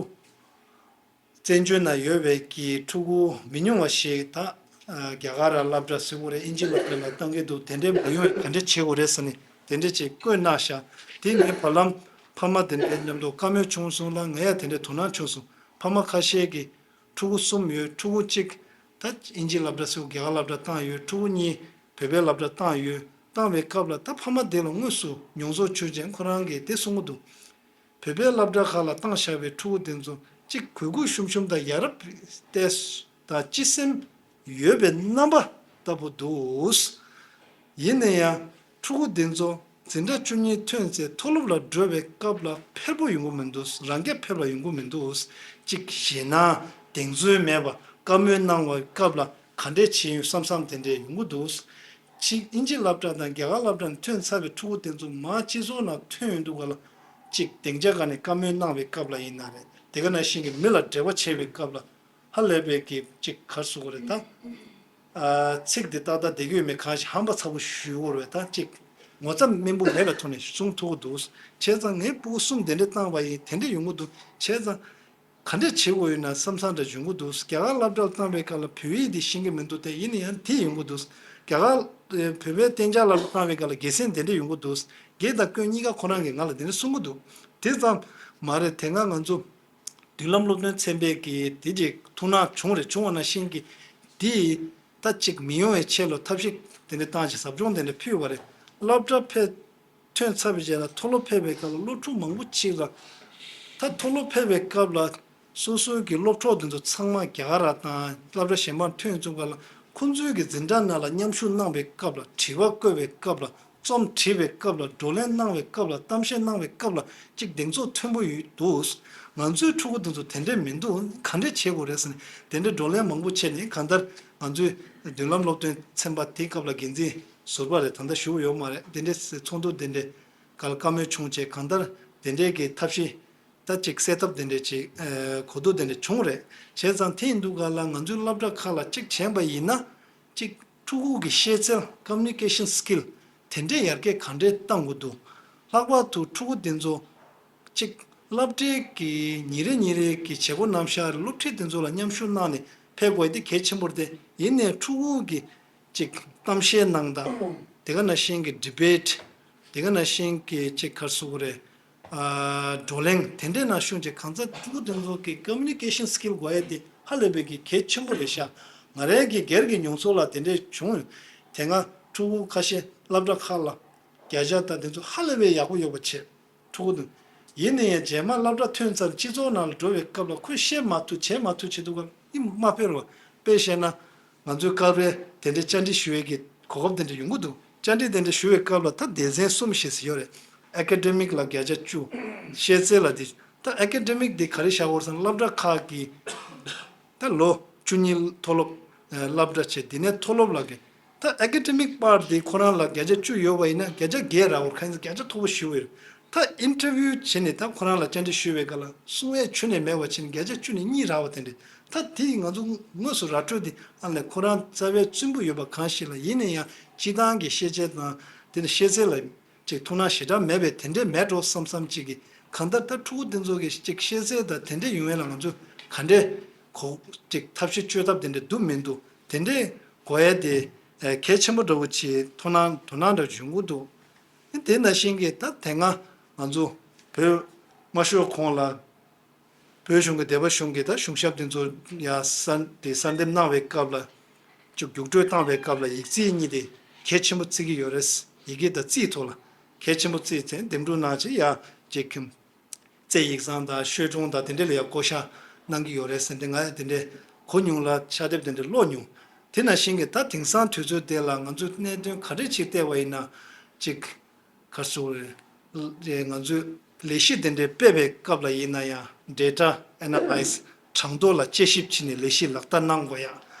བཙན་བྱོལ་ནང་ཡོད་པའི་གི་ཕྲུ་གུ་མི་ཉུང་བ་ཞིག་ད་ཨ་རྒྱ་གར་ར་སློབ་གྲྭ་ཟེར་དགོས་རེད། ཨིན་ཇི་སློབ་གྲྭ་ལ་བཏང་གི་འདུག་དེ་འདྲའི་མི་ཡོང་བའི་ག་འདྲ་བྱེད་དགོས་རེད་ཟེར་ནས་དེ་འདྲ་ཅིག་བཀོད་གནང་ཤག་དེ་ངའི་བར་ལམ་ཕ་མ་དེ་འདྲའི་མཉམ་དུ་བཀའ་མོལ་བྱུང་སོང་ལ། ང་ཡང་དེ་འདྲའི་དོ་སྣང་བྱུང་སོང་། ཕ་མ་ཁ་ཤས་ཀྱིས་ཕྲུ་གུ་གསུམ་ཡོད། ཕྲུ་གུ་གཅིག་ད་ཨིན་ཇི་སློབ་གྲྭ་ཟེར་དགོས་རྒྱ་གར་སློབ་གྲྭ་བཏང་ཡོད། ཕྲུ་གུ་གཉིས་བོད་པའི་སློབ་གྲྭ་བཏང་ཡོད། བཏང་བའི་སྐབས་ལ་ད་ཕ་མ་དེ་ལ་དངོས་སུ་མྱོང་ཚོར་བྱུང་རྗེས་ཁོ་རང་གིས་དེ་གསུང་གི་འདུག་བོད་པའི་སློབ་གྲྭ་ཁག་ལ་བཏང་བཞག་པའི་ཕྲུ་གུ་དེ་ཚོ་གཅིག་གུས་གུས་ཞུམ་ཞུམ་དང་ཡ་རབས་ཏོག་ཙམ་དང་སྤྱི་སེམས་ཡོད་པའི་རྣམ་པ་ལྟ་བུ་འདུག་ཡིན་ན་ཡང་ཕྲུ་གུ་དེ་ཚོ་འཛིན་གྲྭ་བཅུ་གཉིས་ཐོན་ཚེ་མཐོ་སློབ་ལ་འགྲོ་བའི་སྐབས་ལ་འཕེར་པོ་ཡོང་གི་མི་འདུག་རང་རྐྱ་འཕེར་བ་ཡོང་གི་མི་འདུག་གཅིག་ཞེད་སྣང་གདེང་ཚོད་མེད་པ་བཀའ་མོལ་གནང་བའི་སྐབས་ལ་ག་འདྲས་བྱས་ཡོད་བསམ་བསམ་དེ་འདྲས་ཡོང་གི་འདུག་གཅིག་ཨིན་ཇི་སློབ་གྲྭ་དང་རྒྱ་གར་སློབ་གྲྭ་ནས་ཐོན་ཚར་བའི་ཕྲུ་གུ་དེ་ཚོ་མར་སྤྱི་ཚོགས་ནང་ཐོན་ཡོང་དུས་ག་ལ་གཅིག་སྡིངས་ཆ་སྒང་ནས་བཀའ་མོལ་གནང་བའི་སྐབས་ལ་ཡིན་ན་རེད། དེ་ག་ནང་བཞིན་གྱི་མི་ལ་འབྲེལ་བ་བྱེད་པའི་སྐབས་ལ་ཧ་ལས་པའི་གི་གཅིག་ག་རེ་ཟེར་དགོས་རེད་ད། ཨ་ཚིག་འདི་ཏག་ཏག་བསྡད་ཀྱི་ཡོད་མེད་གང་ཞིག་ཧམ་པ་ཚ་པོ་ཞུ་དགོས་རེད་ད། གཅིག་ངོ་ཚ་དམན་པོ་མེད་པའི་ཐོག་ནས་གསུང་ཐུབ་ཀྱི་འདུག་བྱས་ཙང་ངའི་ཕྲུ་གུ་གསུམ་དེ་འདྲས་བཏང་བ་ཡིན་དེ་འདྲས་ཡོང་གི་འདུག་བྱས་ཙང་ག་འདྲས་བྱེད་དགོས་ཡོད་ན་བསམ་བསམ་འདྲ་ཡོང་གི་འདུག་རྒྱ་གར་སློབ་གྲྭར་བཏང་བའི་སྐབས་ལ་བོད་ཡིག་འདི་ཤེས་ཀྱི་མི་འདུག་དེ་ཡིན་ན་ཡང་དེ་ཡོང་གི་འདུག་རྒྱ་གར་བོད་པའི་གཏན་འཇགས་སློབ་གྲྭར་བཏང་བའི་སྐབས་ལ་དགེ་མཚན་དེ་འདྲས་ཡོང་གི་འདུག་དགེ་དང་སྐྱོན་གཉིས་ཀ་ཁོ་རང་གིས་ང་ལ་དེ་འདྲས་གསུང་གི་འདུག་དེ་ཙམ་མ་རེད། དེ་སྔ་ང་ཚོ་མདུན་ལམ་སློབ་སྟོན་ཚན་པའི་གི་དེ་ཅིག་ཐུགས་སྣང་བྱུང་རེད། བྱུང་བ་ནང་བཞིན་གྱི་དེ་ད་ཅིག་མི་ཡོང་བའི་ཆེད་ལ་ཐབས་ཤེས་དེ་འདྲ་བཏང་བྱས་ཟབ་སྦྱོང་དེ་འདྲ་ཕུལ་བ་རེད། སློབ་གྲྭ་ཕེབས་ཐོན་ཚར་བའི་རྗེས་ལ་མཐོ་སློབ་ཕེབས་པའི་སྐབས་ལ་སློབ་ཕྲུག་མང་པོ་ཅིག་ལ་ད་མཐོ་སློབ་ཕེབས་པའི་སྐབས་ལ་སོ་སོའི་གི་སློབ་གྲོགས་དེ་ཚོ་ཚང་མ་རྒྱ་གར་ར་དང་སློབ་གྲྭ་གཞན་པར་ཐོན་ཚུན་ཁ་ལ་ཁོང་ཚོའི་གི་འཛིན་གྲྭ་ནང་ལ་མཉམ་ཞུགས་གནང་བའི་སྐབས་ལ་དྲི་བ་བཀོད་པའི་སྐབས་ལ། རྩོམ་བྲིས་པའི་སྐབས་ལ་བགྲོ་གླེང་གནང་བའི་སྐབས་ལ་གཏམ་བཤད་གནང་བའི་སྐབས་ལ་གཅིག་གདེང་ཚོད་མཐོན་པོ་ཡོད་འདུག་ང་ཚོའི་ཕྲུ་གུ་དེ་ཚོ་དེ་འདྲས་མི་འདུག་ག་འདྲས་བྱེད་དགོས་རེད་ཟེར་ནས་དེ་འདྲས་བགྲོ་གླེང་མང་པོ་བྱས་ནས། གང་ལྟར་ང་ཚོའི་མདུན་ལམ་སློབ་སྟོན་ཚན་པ་དེའི་སྐབས་ལ་འགན་འཛིན་ཟུར་པ་རེད། ད་ལྟ་བཞུགས་ཡོད་མ་རེད། དེ་འདྲས་ཚོགས་འདུ་དེ་འདྲས་སྒང་ལ་བཀའ་མོལ་བྱུང་བྱས། གང་ལྟར་དེ་འདྲས་ཀྱི་ཐབས་ཤེས་ད་ཅིག་སེ་ཐབས་དེ་འདྲས་ཅིག་ཨ་གོ་བསྡུར་དེ་འདྲས་བྱུང་རེད། བྱས་ཙང་དེ་ཡིན་དུས་ག་ལ་ང་ཚོའི་སློབ་གྲྭ་ཁག་ལ་གཅིག་བྱས་པ་ཡིན་ན། གཅིག་ཕྲུ་གུ་གི་ཤེས་ཚད་communication skill དེ་འདྲས་ཡར་རྒྱས་ག་འདྲས་གཏང་དགོས་འདུག་ལྷག་པར་དུ་ཕྲུ་གུ་དེ་ཚོ་གཅིག་སློབ་གྲྭའི་གི་ཉིན་རེ་ཉིན་རེ་གི་བྱེད་སྒོ་རྣམ་གཞག་སློབ་ཁྲིད་དེ་ཚོ་ལ་མཉམ་ཞུགས་གནང་ནས་ཕེབས་དགོས་དེ་གལ་ཆེན་པོ་རེད། དེ་ཡིན་ནའི་ཕྲུ་གུ་གི་གཅིག་གཏམ་བཤད་གནང་སྟངས། དེ་ག་ནང་བཞིན་གྱི་debate། དེ་ག་ནང་བཞིན་གྱི་གཅིག་ག་རེ་ཟེར་དགོས་རེད། ཨ་བགྲོ་གླེང་དེ་འདྲའི་ནང་ཞུགས་བྱས། གང་ཚ་ཕྲུ་གུ་དེ་ཚོ་གི་communication skill དགོས་ཡ་དེ་ཧ་ལས་པའི་གི་གལ་ཆེན་པོ་རེད་ཤག་ང་རང་གི་སྒེར་གྱི་མྱོང་ཚོར་ལ་དེ་འདྲས་བྱུང་ཡོད། དེ་སྔ་ཕྲུ་གུ་ཁ་ཤས་སློབ་གྲྭ་ཁག་ལ་བརྒྱ་ཆ་དང་དེ་ཚོ་ཧ་ལས་པའི་ཡག་པོ་ཡོད་པ་བྱས། ཕྲུ་གུ་དེ་ཡིན་ན་ཡང་རྗེས་མ་སློབ་གྲྭ་ཐོན་ཚར་སྤྱི་ཚོགས་ནང་ལ་འགྲོ་བའི་སྐབས་ལ་ཁོས་བཤད་མ་ཐུབ་བྱེད་མ་ཐུབ་བྱེད་དུས་སྐབས་ཨི་མ་ཕེབས་རོགས། དཔེ་བཤད་ན། ང་ཚོའི་སྐབས་རེ་དེ་འདྲའི་བཅར་འདྲི་ཞུ་བའི་གི་གོ་སྐབས་དེ་འདྲ་ཡོང་གི་འདུག་བཅར་འདྲི་དེ་འདྲ་ཞུ་བའི་སྐབས་ལ་ད་སྡེ་ཚན་གསུམ་ཞེས་ཟེར་ཡོད་རེད། ཨེ་ཀ་ཌེ་མིག་ལ་བརྒྱ་ཆ་བཅུ། ཤེས་ཚད་ལ་དེ། ད་ཨེ་ཀ་ཌེ་མིག་དེ་ག་རེ་བཞག་དགོས་ཟེར་ན་སློབ་གྲྭ་ཁག་གི་ད་ལོ་བཅུ་གཉིས་མཐོ་སློབ་ཨ་སློབ་གྲྭ་བྱས། དེ་ནས་མཐོ་སློབ་ལ་གི་ད་ཨེ་ཀ་ཌེ་མིག་པར་དེ་ཁོ་རང་ལ་བརྒྱ་ཆ་བཅུ་ཡོད་པ་ཡིན་ན་བརྒྱ་ཆ་བརྒྱད་རག་དགོས། ཁ་ཡིན་ཙང་བརྒྱ་ཆ་མཐོ་པོ་ཞེ་པོ་ཡོད་རེད། ད་ཨིན་ཊར་བིའུ་བྱས་ནས་ད་ཁོ་རང་ལ་བཅར་འདྲི་ཞུས་པའི་སྐབས་ལ་གསུང་ཡས་ཁྱོན་ནས་མེད་པ་བྱས་ནས་བརྒྱ་ཆ་བཅུ་ནས་གཉིས་རག་པ་དེ་འདྲ། ད་དེ་ང་ཚོ་དངོས་སུ་ར་སྤྲོད་དེ་ཨ་ནས་ཁོ་རང་རྩ་བའི་བཙུན་པོ་ཡོད་པ་གང་ཞིག་ལ་ཡིན་ན་ཡང་སྤྱིར་བཏང་གི་ཤེས་བྱ་དང་དེ་ནི་ཤེས་ཚད་ལ་ཅིག་ཐུགས་སྣང་ཞེ་དྲག་མེད་པའི་དེ་འདྲས་མེད་འགྲོ་བསམ་བསམ་ཅིག་གི། གང་ལྟར་ད་ཕྲུ་གུ་འདི་ཚོ་གི་ཅིག་ཤེས་ཚད་དང་དེ་འདྲས་ཡོང་ཡས་ལ་ང་ཚོ་ག་འདྲས་གོ་ཅིག་ཐབས་ཤེས་བཅོས་ཐབས་དེ་འདྲས་འདུག་མི་འདུག་དེ་འདྲས་གོ་ཡས་དེ་ཨ་གལ་ཆེན་པོ་འདྲ་བོ་ཅིག་དོ་སྣང་དོ་སྣང་འདྲ་བོ་ཡོང་གི་འདུག་དེ་ནང་བཞིན་གྱི་ད་དེ་སྔ་ང་ཚོ་བོད་དམར་ཤོག་ཁོངས་ལ་བོད་གཞུང་གི་སྡེ་པ་གཞུང་གི་ད་གཞུང་ཞབས་དེ་ཚོ་ཡ་གསར་དེ་གསར་འདེམས་གནང་བའི་སྐབས་ལ་ཅིག་རྒྱུགས་སྤྲོད་བཏང་བའི་སྐབས་ལ་ཡིག་རྩིས་གཉིས་དེ་གལ་ཆེན་པོ་བརྩི་གི་ཡོད་རེད། ཡི་གེ་དང་རྩིས་ཐོག་ལ་གལ་ཆེན་པོ་བརྩིས་ཚེ་འདེམས་སྒྲུག་གནང་བྱས་ཡ་ཅིག་གིམ་རྩེ་ཡིག་ཚང་དང་ཤོད་གྲོང་དང་དེ་འདྲ་ལ་ཡ་བསྐོ་བཞག་གནང་གི་ཡོད་རེད་ཟེར་འདི་ང་ཡ་དེ་འདྲ་གོ་མྱོང་ལ་ཕྱག་དེབ་དེ་འདྲ་ཀློག་མྱོང་། དེ་ནང་བཞིན་གྱི་ད་དེང་སང་དུས་ཚོད་དེ་ལ་ང་ཚོས་གནད་དོན་ག་རེ་ཅིག་བལྟས་པ་ཡིན་ན་ཅིག་ག་རེ་ཟེར་དགོས་རེད། ང་ཚོས་ལས་གཞི་དེ་འདྲའི་སྤེལ་བའི་སྐབས་ལ་ཡིན་ན་ཡང་ཌེ་ཊ་ཨེ་ན་ལའི་ཛི་གྲངས་ཐོ་ལ་དཔྱད་ཞིབ་བྱས་ནས་ལས་གཞི་ལག་བསྟར་གནང་དགོས་ཡ།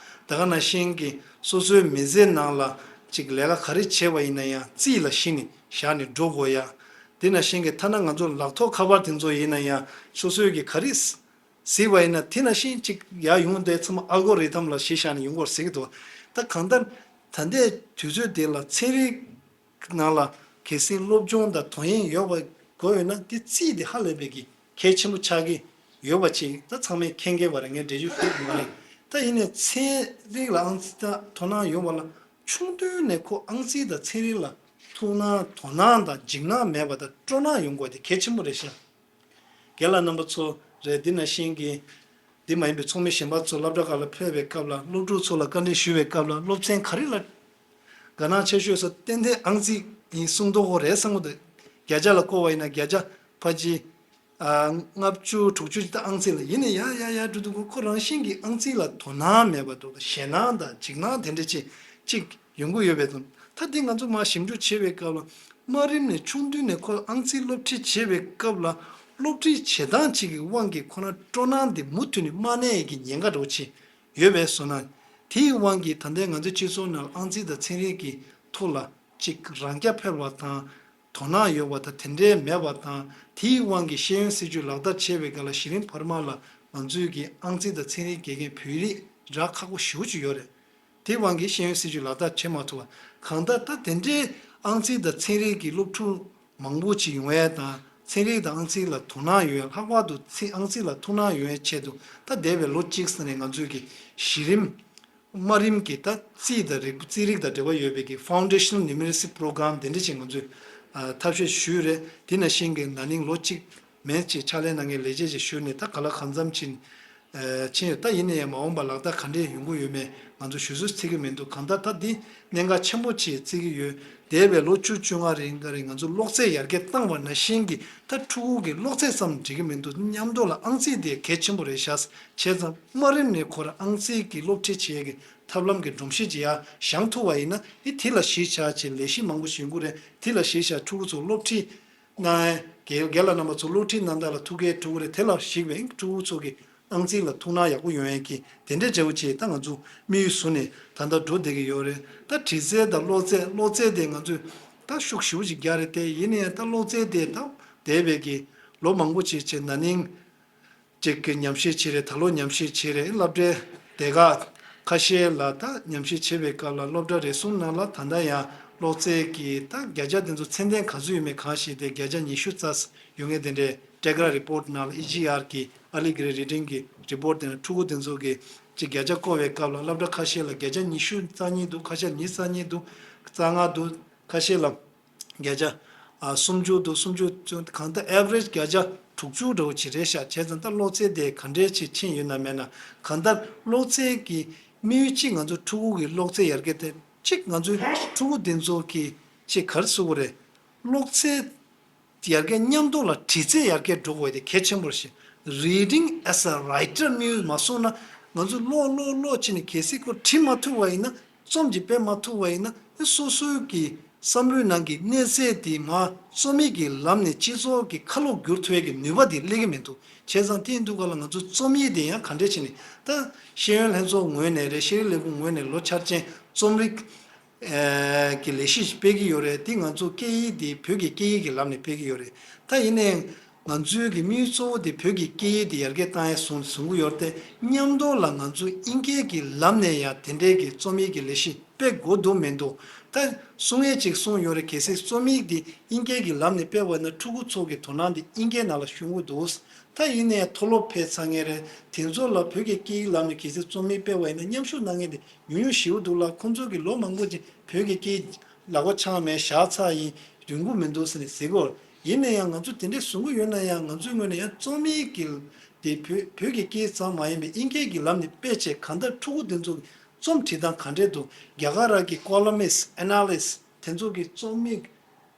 ད་ག་ནང་བཞིན་གྱི་སོ་སོའི་མི་ཚེ་ནང་ལ་ཅིག་ལས་ཀ་ག་རེ་བྱས་པ་ཡིན་ན་ཡང་རྩིས་ལ་གཞི་ནས་བཞག་ནས་འགྲོ་དགོས་ཡ། དེ་ནང་བཞིན་གྱི་ཐ་ན་ང་ཚོ་ལག་ཐོག་ཁ་པར་དེ་ཚོ་ཡིན་ན་ཡང་སོ་སོའི་གི་ག་རེ་གཟིགས་པ་ཡིན་ན་དེ་ནང་བཞིན་ཅིག་ཡར་ཡོང་དེ་ཚང་མ་ཨལ་གོ་རི་དམ་ལ་གཞི་བཞག་ནས་ཡོང་དགོས་ཟེར་གྱི་འདུག་ད་གང་ལྟར་ད་ལྟའི་དུས་ཚོད་དེ་ལ་ཚན་རིག་ནང་ལ་གལ་སྲིད་སློབ་སྦྱོང་དང་དོ་དབྱིངས་ཡོད་པ་དགོས་ཡོད་ན་དེ་རྩིས་དེ་ཧ་ལས་པའི་གི་གལ་ཆེན་པོ་ཆགས་ཀྱི་ཡོད་པ་ཅིག་ད་ཚང་མས་མཁྱེན་གྱི་ཡོད་པ་རེད། ངས་འགྲེལ་བརྗོད་ཞུ་དགོས་མ་རེད། ད་ཡིན་ནའི་ཚན་རིག་ལ་ཨང་རྩིས་དང་དོ་སྣང་ཡོད་པ་ལ་ཆུང་དུས་ནས་ཁོ་ཨང་རྩིས་དང་ཚན་རིག་ལ་ཐུགས་སྣང་དོ་སྣང་དང་འཇིགས་སྣང་མེད་པ་དང་སྤྲོ་སྣང་ཡོང་དགོས་དེ་གལ་ཆེན་པོ་རེད་ཤག་རྒན་ལགས་རྣམ་པ་ཚོ་རེད། འདི་ནང་བཞིན་གྱི་འདི་མ་ཡིན་པའི་ཚོགས་མི་གཞན་པ་ཚོ་སློབ་གྲྭ་ཁག་ལ་ཕེབས་པའི་སྐབས་ལ་སློབ་ཕྲུག་ཚོ་ལ་བཀའ་འདྲི་ཞུ་བའི་སྐབས་ལ་སློབ་ཚན་ག་རེ་ལ་དགའ་སྣང་ཆེ་ཤོས་སུ་ཏན་ཏན་ཨང་རྩིས་ཡིན་གསུང་མདོག་ཁ་པོ་རེད་བསམ་གྱི་འདུག་བརྒྱ་ཆ་ལ་བསྐོར་བ་ཡིན་ན་བརྒྱ་ཆ་ཕལ་ཆེར་ཨ་ལྔ་བཅུ་དྲུག་ཅུ་ཅིག་ད་ཨང་རྩིས་ལ་ཡིན་ནའི་ཡ་ཡ་ཡ་འགྲོ་འདུག་ཁོ་རང་བཞིན་གྱིས་ཨང་རྩིས་ལ་དོ་སྣང་མེད་པ་འདུག་ད་ཞེད་སྣང་དང་འཇིགས་སྣང་དེ་འདྲ་ཅིག་ཅིག་ཡོང་གི་ཡོད་པའི་དོན། ད་འདི་ང་ཚོ་མར་ཞིབ་འཇུག་བྱེད་པའི་སྐབས་ལ་དམའ་རིམ་ནས་ཆུང་དུས་ནས་ཁོ་ཨང་རྩིས་སློབ་ཁྲིད་བྱེད་པའི་སྐབས་ལ་སློབ་ཁྲིད་བྱེད་སྟངས་གཅིག་གི་དབང་གིས་ཁོ་རང་སྤྲོ་སྣང་འདི་མུ་མཐུད་ནས་མ་གནས་ཀྱི་ཉེན་ཁ་འདྲ་བོ་ཅིག་ཡོད་པའི་བཟོ་ན། དེའི་དབང་གིས་ད་ལྟའི་ང་ཚོའི་སྤྱི་ཚོགས་ནང་ཨང་རྩིས་དང་ཚན་རིག་གི་ཐོག་ལ་གཅིག་རང་རྐྱ་འཕེར་བ་དང་དོ་སྣང་ཡོད་པ་དང་དེ་འདྲའི་མེད་པ་དང་། དེའི་དབང་གིས་ཤེས་ཡོན་སྲིད་བྱུས་ལག་བསྟར་བྱེད་པའི་སྐབས་ལ་གཞི་རིམ་བར་མ་ལ་ང་ཚོའི་གི་ཨང་རྩིས་དང་ཚན་རིག་དགེ་རྒན་བོད་རིགས་རག་ཁག་པོ་ཞེ་པོ་ཅིག་ཡོད་རེད། དེའི་དབང་གིས་ཤེས་ཡོན་སྲིད་བྱུས་ལག་བསྟར་བྱེད་མ་ཐུབ་པ། གང་ལྟར་ད་དེ་འདྲའི་ཨང་རྩིས་དང་ཚན་རིག་གི་སློབ་ཕྲུག་མང་པོ་ཅིག་ཡོང་ཡས་དང་ཚན་རིག་དང་ཨང་རྩིས་ལ་དོ་སྣང་ཡོད་ཡས། ལྷག་པར་དུ་ཚན་ཨང་རྩིས་ལ་ཐུགས་སྣང་ཡོང་ཡས་ཆེད་དུ་ད་འདས་པའི་ལོ་གཅིག་ཙམ་ནས་ང་ཚོས་ཀྱི་གཞི་རིམ་དམའ་རིམ་གྱི་ད་རྩིས་དང་རིག་རྩིས་རིག་དང་འབྲེལ་བ་ཡོད་པའི་གི་Foundational Numeracy Program དེ་འདྲ་ཅིག་ང་ཚོས་ཨ་ཐབས་ཤེས་ཞུས་རེད། དེ་ནང་བཞིན་གྱི་ན་ནིང་ལོ་གཅིག་མན་ཅིག་ཕྱག་ལས་གནང་མཁན་ལས་བྱེད་ཅིག་ཞུས་ནས་ད་ག་ལ་གང་འཚམ་ཕྱིན། ཕྱིན་ཡོད། ད་ཡིན་ན་ཡང་མ་འོངས་པ་ལག་བསྟར་ག་འདྲས་ཡོང་གི་ཡོད་མེད་ང་ཚོ་ཞུ་ཚོད་བརྩི་གི་མི་འདུག་གང་ལྟར་ད་འདི་གནད་འགག་ཆེན་པོ་ཅིག་བརྩི་གི་ཡོད། འདས་པའི་ལོ་བཅུ་བཅོ་ལྔ་རིང་ག་རེ་ང་ཚོ་ཀློག་རྩལ་ཡར་རྒྱས་བཏང་བ་ནང་བཞིན་གྱི་ད་ཕྲུ་གུ་གི་ཀློག་རྩལ་ཙམ་འགྲིག་གི་མི་འདུག་མཉམ་དུ་ལ་ཨང་རྩིས་དེ་གལ་ཆེན་པོ་རེད་ཤག་བྱས་ཙང་དམའ་རིམ་ནས་ཁོ་རང་ཨང་རྩིས་ཀྱི་སློབ་ཁྲིད་བྱེད་ཡས་ཀྱི་ཐབས་ལམ་གྱི་སྒྲོམ་གཞི་ཅིག་ཡར་བཞེངས་ཐུབ་པ་ཡིན་ན་ཨི་དེ་ལ་གཞི་བཞག་བྱས་ལས་གཞི་མང་པོ་ཞིག་ཡོང་གི་རེད། དེ་ལ་གཞི་བཞག་ཕྲུ་གུ་ཚོ་སློབ་ཁྲིད་གནང་ཡས་རྒན་རྒན་ལགས་རྣམ་པ་ཚོ་སློབ་ཁྲིད་གནང་སྟངས་ལ་ཐུགས་ཁུར་སྤྲོད་ཀྱི་རེད། དེ་ལ་གཞིགས་པའི་ཕྲུ་གུ་ཚོ་གི་ཨང་རྩིས་ལ་ཐུགས་སྣང་ཡག་པོ་ཡོང་ཡས་ཀྱི་དེ་འདྲའི་བྱ་བ་བྱས་ད་ང་ཚོ་དམིགས་ཡུལ་བཟུང་ནས་ད་ལྟ་འགྲོ་བསྡད་ཀྱི་ཡོད་རེད། ད་འབྲི་རྩལ་དང་ཀློག་རྩལ་ཀློག་རྩལ་དེ་ང་ཚོས་ད་ཤུགས་ཞེ་པོ་ཅིག་རྒྱག་རེད་དེ། ཡིན་ན་ཡང་ད་ཀློག་རྩལ་དེ་ད་འདས་པའི་གི་ལོ་མང་པོ་ཅིག་བྱས་ན་ནིང་ཅིག་གི་ཉམས་ཞིབ་བྱས་རེད། ད་ལོ་ཉམས་ཞིབ་བྱས་རེད། སློབ་གྲྭའི་སྡེ་ཁག་ཁ་ཤས་ལ་ད་ཉམས་ཞིབ་བྱེད་པའི་སྐབས་ལ་སློབ་གྲྭ་རེ་ཟུང་ནང་ལ་ད་ལྟ་ཡང་ཀློག་རྩལ་གྱི་ད་བརྒྱ་ཆ་དེ་ཚོ་ཚད་ལྡན་ག་ཚོད་ཡོད་མེད་གང་ཤེས་ཏེ་བརྒྱ་ཆ་ཉི་ཤུ་རྩ་ཡོད་མཁན་དེ་འདྲའི་ཊེ་ག་ར་རི་པོར་ཊི་ནང་ལ་ཨི་ཇི་ཨར་གྱི་Early Grade Reading གི་རི་པོར་ཊི་དེ་ནང་ཕྲུ་གུ་དེ་ཚོ་གི་ཅིག་བརྒྱ་ཆ་བསྐོར་བའི་སྐབས་ལ་སློབ་གྲྭ་ཁ་ཤས་ལ་བརྒྱ་ཆ་ཉི་ཤུ་རྩ་གཉིས་འདུག་ཁ་ཤས་ཉི་ཤུ་རྩ་གཉིས་འདུག་རྩ་ལྔ་འདུག་ཁ་ཤས་ལ་བརྒྱ་ཆ་ཨ་སུམ་ཅུ་དང་སུམ་ཅུ་གང་ལྟར་average བརྒྱ་ཆ་དྲུག་ཅུ་འདྲ་བོ་ཅིག་རེད་ཤག་བྱས་ཙང་ད་ཀློག་རྩལ་དེ་ག་འདྲས་ཅིག་ཕྱིན་ཡོད་ན་མེད་ན། གང་ལྟར་ཀློག་རྩལ་གྱི་དམིགས་ཡུལ་གཅིག་ང་ཚོ་ཕྲུ་གུ་གི་ཀློག་རྩལ་ཡར་རྒྱས་དེ་གཅིག་ང་ཚོའི་ཕྲུ་གུ་འདི་ཚོ་གི་ཅིག་ག་རེ་ཟེར་དགོས་རེད། ཀློག་རྩལ་ཡར་རྒྱས་མཉམ་དུ་ལ་འབྲི་རྩལ་ཡར་རྒྱས་འགྲོ་དགོས་དེ་གལ་ཆེན་པོ་རེད་ཤག Reading as a writer དམིགས་ཡུལ་མ་བཟུང་ན་ ང་ཚོས་ཀློག་ཀློག་ཀློག་བྱས་ནས་གལ་སྲིད་ཁོ་བྲིས་མ་ཐུབ་པ་ཡིན་ན། རྩོམ་གྱིས་སྤེལ་མ་ཐུབ་པ་ཡིན་ན། སོ་སོའི་གི་བསམ་བློའི་ནང་གི་གནས་ཚད་དེ་མར་རྩོམ་ཡིག་གི་ལམ་ནས་སྤྱི་ཚོགས་ཀྱི་ཁ་ལོ་བསྒྱུར་ཐུབ་ཡས་ཀྱི་ནུས་པ་དེ་སླེབས་ཀྱི་མི་འདུག་བྱས་ཙང་དེ་ཡིན་དུས་ག་ལ་ང་ཚོ་རྩོམ་ཡིག་དེ་ཡང་ག་འདྲས་བྱས་ནས། ད་ཤེས་ཡོན་ལྷན་ཚོགས་ངོས་ནས་རེད། ཤེས་རིག་ལས་ཁུངས་ངོས་ནས་ལོ་འཆར་ཅན་རྩོམ་རིག་ཨེ་གི་ལས་གཞི་ཞིག་སྤེལ་གྱི་ཡོད་རེད། དེ་ང་ཚོ་སྐད་ཡིག་དེ་བོད་ཀྱི་སྐད་ཡིག་གི་ལམ་ནས་སྤེལ་གྱི་ཡོད་རེད། ད་ཡིན་ནའི་ང་ཚོའི་གི་དམིགས་ཡུལ་གཙོ་བོ་དེ་བོད་ཀྱི་སྐད་ཡིག་དེ་ཡར་རྒྱས་བཏང་ཡས་བཟུང་བཟུང་གི་ཡོད་རེད་དེ། མཉམ་དུ་ལ་ང་ཚོ་དབྱིན་སྐད་ཀྱི་ལམ་ནས་ཡང་དེ་འདྲའི་གི་རྩོམ་ཡིག་གི་ལས་གཞི་སྤེལ་དགོས་འདུག་མི་འདུག་ད་གསུང་ཡས་ཅིག་གསུངས་ཡོད་རེད། གལ་སྲིད་རྩོམ་ཡིག་དེ་དབྱིན་སྐད་ཀྱི་ལམ་ནས་སྤེལ་བ་ན་ཕྲུ་གུ་ཚོ་གི་དོ་སྣང་དེ་དབྱིན་སྐད་ནང་ལ་ཤོང་གི་འདུག་ད་ཡིན་ནའི་མཐོ་སློབ་ཕེབས་ཚར་མཁན་རེད། དེ་ཚོ་ལ་བོད་ཀྱི་སྐད་ཡིག་ལམ་ནས་གལ་སྲིད་རྩོམ་ཡིག་སྤེལ་བ་ཡིན་ན་མཉམ་ཞུགས་གནང་མཁན་དེ་ཉུང་ཉུང་ཞེ་པོ་འདུག་ལ། ཁོང་ཚོ་གི་ལོ་མང་པོ་ཅིག་བོད་ཀྱི་སྐད་ལག་པ་འཆང་མེད་བཞག་ཚར་ཡིན། ཡོང་གི་མི་འདུག་ཟེར་ནས་ཟེར་གི་ཡོད། ཡིན་ན་ཡང་ང་ཚོ་དེ་འདྲས་གསུང་གི་ཡོད་ན་ཡང་། ང་ཚོའི་ངོས་ནས་ཡང་རྩོམ་ཡིག་གི་དེ་བོད་བོད་ཀྱི་སྐད་ཙམ་མ་ཡིན་པའི་དབྱིན་སྐད་ཀྱི་ལམ་ནས་སྤེལ་བྱས། གང་ལྟར་ཕྲུ་གུ་དེ་ཚོ་གི་རྩོམ་བྲིས་སྟངས་ག་འདྲས་འདུག་རྒྱ་གར་ར་གི་ཀོ་ལམ་མིསི་ཨེ་ན་ལི་སི་དེ་ཚོ་གི་རྩོམ་ཡིག་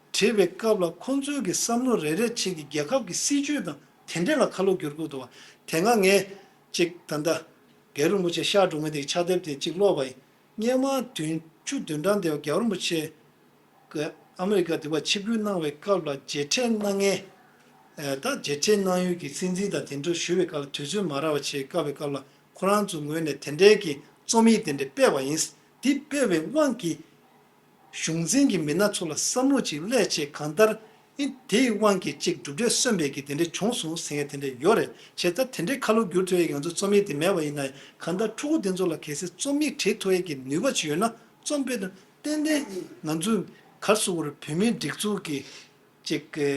བྲིས་པའི་སྐབས་ལ་ཁོང་ཚོའི་གི་བསམ་བློ་རེ་རེ་བྱེད་ཀྱི་རྒྱལ་ཁབ་ཀྱི་སྲིད་ཇུས་དང་དེ་འདྲས་ལ་ཁ་ལོ་བསྒྱུར་དགོས་འདུག་བ། དེ་སྔ་ངས་ཅིག་ད་ལྟ་རྒྱལ་བ་རིན་པོ་ཆེ་གཤེགས་འགྲོ་མཁན་དེ་གི་ཕྱག་དེབ་དེ་ཅིག་ཀློག་པ་ཡིན། སྔོན་མ་བདུན་ཅུ་དོན་གྲངས་དེ་རྒྱལ་བ་རིན་པོ་ཆེ་གི་ཨ་མི་རི་ཀ་དེ་བར་ཆིབས་བསྒྱུར་གནང་བའི་སྐབས་ལ་མཇལ་འཕྲད་གནང་མཁན། ཨེ་ད་མཇལ་འཕྲད་གནང་ཡུལ་གྱི་སྲིད་འཛིན་དང་དེ་འདྲ་ཞུ་བའི་སྐབས་ལ་དུས་ཚོད་མ་རག་པ་བྱས་བཀག་པའི་སྐབས་ལ། ཁོ་རང་ཚོའི་ངོས་ནས་དེ་འདྲའི་གི་རྩོམ་ཡིག་དེ་འདྲ་སྤེལ་བ་ཡིན། འདི་སྤེལ་བའི་དབང་གིས་གཞུང་འཛིན་གྱི་མི་སྣ་ཚོ་ལ་བསམ་བློ་ཅིག་སླེབས་བྱས། གང་ལྟར་ཨེ་དེའི་དབང་གིས་ཅིག་གྲུབ་འབྲས་སོན་པའི་གི་དེ་འདྲ་བྱུང་སོང་ཟེར་མཁན་དེ་འདྲ་ཡོད་རེད། བྱས་ཙང་དེ་འདྲའི་ཁ་ལོ་བསྒྱུར་ཐུབ་ཡས་ཀྱི་ང་ཚོ་རྩོམ་ཡིག་དེ་མེད་པ་ཡིན་ན་ཡང་། གང་ལྟར་ཕྲུ་གུ་དེ་ཚོ་ལ་གལ་སྲིད་རྩོམ་ཡིག་བྲིས་ཐུབ་ཡས་ཀྱི་ནུས་པ་ཅིག་ཡོད་ན། རྩོམ་དཔེ་དང་ཏན་ཏན་ང་ཚོས་ག་རེ་ཟེར་དགོས་རེད། བོད་མིའི་སྒྲིག་འཛུགས་ཀྱི་ཅིག་གི་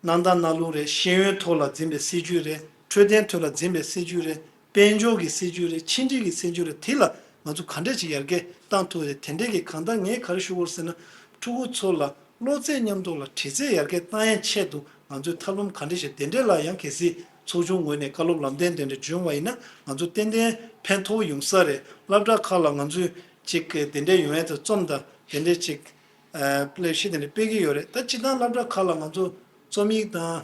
སྣང་དང་སྣང་ལུགས་རེད། ཤེས་ཡོན་ཐོག་ལ་འཛིན་པའི་སྲིད་ཇུས་རེད། འཕྲོད་བསྟེན་ཐོག་ལ་འཛིན་པའི་སྲིད་ཇུས་རེད། དཔལ་འབྱོར་གྱི་སྲིད་ཇུས་རེད། ཕྱི་འབྲེལ་གྱི་སྲིད་ཇུས་རེད། དེ་ལ་ང་ཚོ་ག་འདྲས་ཅིག་ཡར་རྒྱས་བཏང་ཐུབ་རེད། དེ་འདྲས་ཀྱི་གང་ལྟར་ངས་ག་རེ་ཞུ་དགོས་ཟེར་ན། ཕྲུ་གུ་ཚོ་ལ་ཀློག་ཚད་མཉམ་དུ་ལ་བྲིས་ཚད་ཡར་རྒྱས་བཏང་ཡས་ཆེད་དུ་ང་ཚོས་ཐབས་ལམ་ག་འདྲས་ཤིག་དེ་འདྲས་ལ་ཡང་གལ་སྲིད་ཚོགས་ཆུང་ངོས་ནས་བཀའ་སློབ་ལམ་སྟོན་དེ་འདྲ་བྱུང་བ་ཡིན་ན། ང་ཚོ་ཏན་ཏན་ཕན་ཐོགས་ཡོང་ས་རེད། སློབ་གྲྭ་ཁག་ལ་ང་ཚོས་ཅིག་གི་དེ་འདྲས་ཡོང་ཡས་དང་། རྩོམ་དང་དེ་འདྲས་ཅིག་ཨ་སློབ་གཞི་དེ་འདྲ་སྤེལ་གྱི་ཡོད་རེད། ད་སྤྱིར་བཏང་སློབ་གྲྭ་ཁག་ལ་ང་ཚོ་རྩོམ་ཡིག་དང་།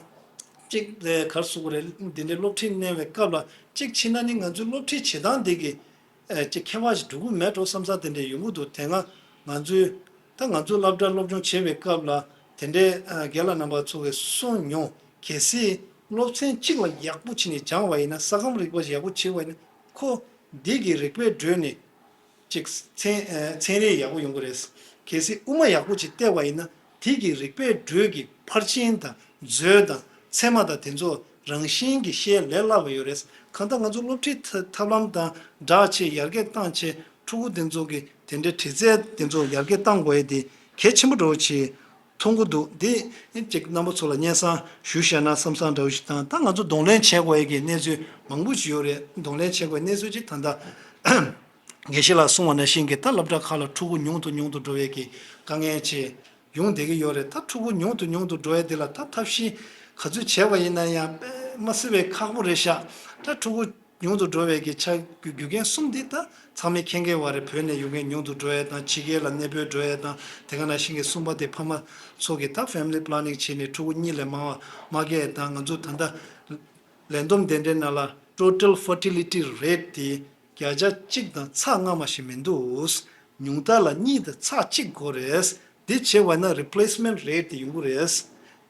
གཅིག་ལས་ག་རེ་ཟེར་དགོས་རེད། འདི་འདྲའི་སློབ་ཁྲིད་གནང་བའི་སྐབས་ལ་གཅིག་བྱས་ན་ནི་ང་ཚོའི་སློབ་ཁྲིད་བྱེད་སྟངས་འདི་གི་ཨ་གཅིག་ཁྱད་པར་ཞིག་འགྲོ་གི་མེད་འགྲོ་བསམ་ས་དེ་འདྲ་ཡོང་གི་འདུག་དེ་སྔ་ང་ཚོའི་ད་ང་ཚོའི་སློབ་གྲྭ་སློབ་སྦྱོང་བྱེད་པའི་སྐབས་ལ་དེ་འདྲའི་ཨ་རྒན་ལགས་རྣམ་པ་ཚོ་གིས་གསུངས་མྱོང་། གལ་སྲིད་སློབ་ཚན་གཅིག་ལ་ཡག་པོ་བྱས་ནས་སྦྱངས་པ་ཡིན་ན། ས་ཁམས་རིག་པ་ཡག་པོ་བྱས་པ་ཡིན་ན། ཁོ་འདི་གི་རིག་པའི་འགྲོས་ནས་ཅིག་ཚན་ཨ་ཚན་རིག་ཡག་པོ་ཡོང་གི་རེད། གལ་སྲིད་དབུ་མ་ཡག་པོ་ཅིག་བལྟས་པ་ཡིན་ན། དེ་གི་རིག་པའི་འགྲོས་ཀྱི་ཕར་ཕྱིན་དང་མཛོད་དང་ཚད་མ་དང་དེ་ཚོ་རང་བཞིན་གྱིས་ཤེས་ལས་སླ་བ་ཡོད་རེད། གང་ལྟར་ང་ཚོ་སློབ་ཁྲིད་ཐ་ཐབས་ལམ་དང་སྦྲགས་བྱས་ཡར་རྒྱས་བཏང་བྱས། ཕྲུ་གུ་དེ་ཚོ་གི་དེ་འདྲའི་བྲིས་ཚད་དེ་ཚོ་ཡར་རྒྱས་བཏང་དགོས་ཡས་དེ་གལ་ཆེན་པོ་འདྲ་བོ་ཅིག་མཐོང་གི་འདུག་འདི་ཅིག་རྣམ་པ་ཚོ་ལ་སྙན་སེང་ཞུ་བཞག་ན་བསམ་བསམ་འདྲ་བོ་ཞིག་དང་། ད་ང་ཚོ་གདོང་ལེན་བྱེད་དགོས་ཡས་ཀྱི་གནས་ཚུལ་མང་པོ་ཞིག་ཡོད་རེད། གདོང་ལེན་བྱེད་དགོས་ཡས་གནས་ཚུལ་ཅིག་ད་ལྟ་དགེ་བཤེས་ལགས་གསུངས་པ་ནང་བཞིན་གྱི་ད་སློབ་གྲྭ་ཁག་ལ་ཕྲུ་གུ་ཉུང་དུ་ཉུང་དུ་འགྲོ་བའི་གི་དཀའ་ངལ་ཅིག་ཡོང་བསྡད་ཀྱི་ཡོད་རེད། ད་ཕྲུ་གུ་ཉུང་དུ་ཉུང་དུ་འགྲོ་ཡས་དེ་ལ་ད་ཐབས་ཤེས་ག་ཚོད་བྱས་པ་ཡིན་ན་ཡང་དཔེ་མ་སྲིད་པའི་ཁག་པོ་རེད་ཤག་ད་ཕྲུ་གུ་ཉུང་དུ་འགྲོ་བའི་གི་ཆ་རྒྱུ་རྒྱུ་རྐྱེན་གསུམ་འདི་ད་ཚང་མས་མཁྱེན་གྱི་ཡོད་རེད། བོད་ནས་ཡོང་མཁན་ཉུང་དུ་འགྲོ་ཡས་དང་། ཕྱི་རྒྱལ་ལ་གནས་སྤོས་འགྲོ་ཡས་དང་། དེ་ག་ནང་བཞིན་གྱི་གསུམ་པ་དེ་ཕ་མ་ཚོ་གིས་ད་family planning བྱས་ནས་ཕྲུ་གུ་གཉིས་ལས་མང་བ་མ་སྐྱེ་ཡས་དང་། ང་ཚོ་ད་ལྟ་ལས་བསྡོམས་དེ་འདྲའི་ནང་ལ་total fertility rate དེ་བརྒྱ་ཆ་གཅིག་དང་ཚེག་ལྔ་མ་ཞིག་མི་འདུག་ཉུང་མཐའ་ལ་གཉིས་དང་ཚེག་གཅིག་དགོས་རེད། འདི་བྱས་པ་ན་replacement rate དེ་ཡོང་གི་རེད།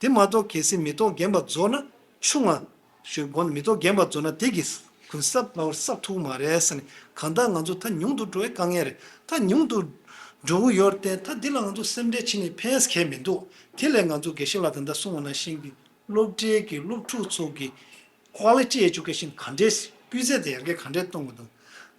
དེ་མ་གཏོགས་གལ་སྲིད་མེ་ཏོག་རྒན་པ་རྫོགས་ན་ཆུང་བ་ཞིག་དགོས་ན། མེ་ཏོག་རྒན་པ་རྫོགས་ན་དེ་གི་གུན་གསབ་ལ་གསབ་ཐུབ་མ་རེད་ཟེར་ནས། གང་ལྟར་ང་ཚོ་ད་ཉུང་དུ་འགྲོ་བའི་དཀའ་ངལ་རེད། ད་ཉུང་དུ་འགྲོ་གི་ཡོད་རེད་དེ། ད་འདི་ལ་ང་ཚོ་སེམས་ཁྲལ་བྱས་ནས་ཕན་གྱི་མི་འདུག་དེ་ལས་ང་ཚོ་དགེ་བཤེས་ལགས་ད་ལྟ་གསུངས་པ་ནང་བཞིན་གྱི་སློབ་གྲྭའི་གི་སློབ་ཕྲུག་ཚོ་གི་quality education ག་འདྲས། སྤུས་ཚད་དེ་ཡར་རྒྱས་ག་འདྲས་གཏོང་དགོས་འདུག་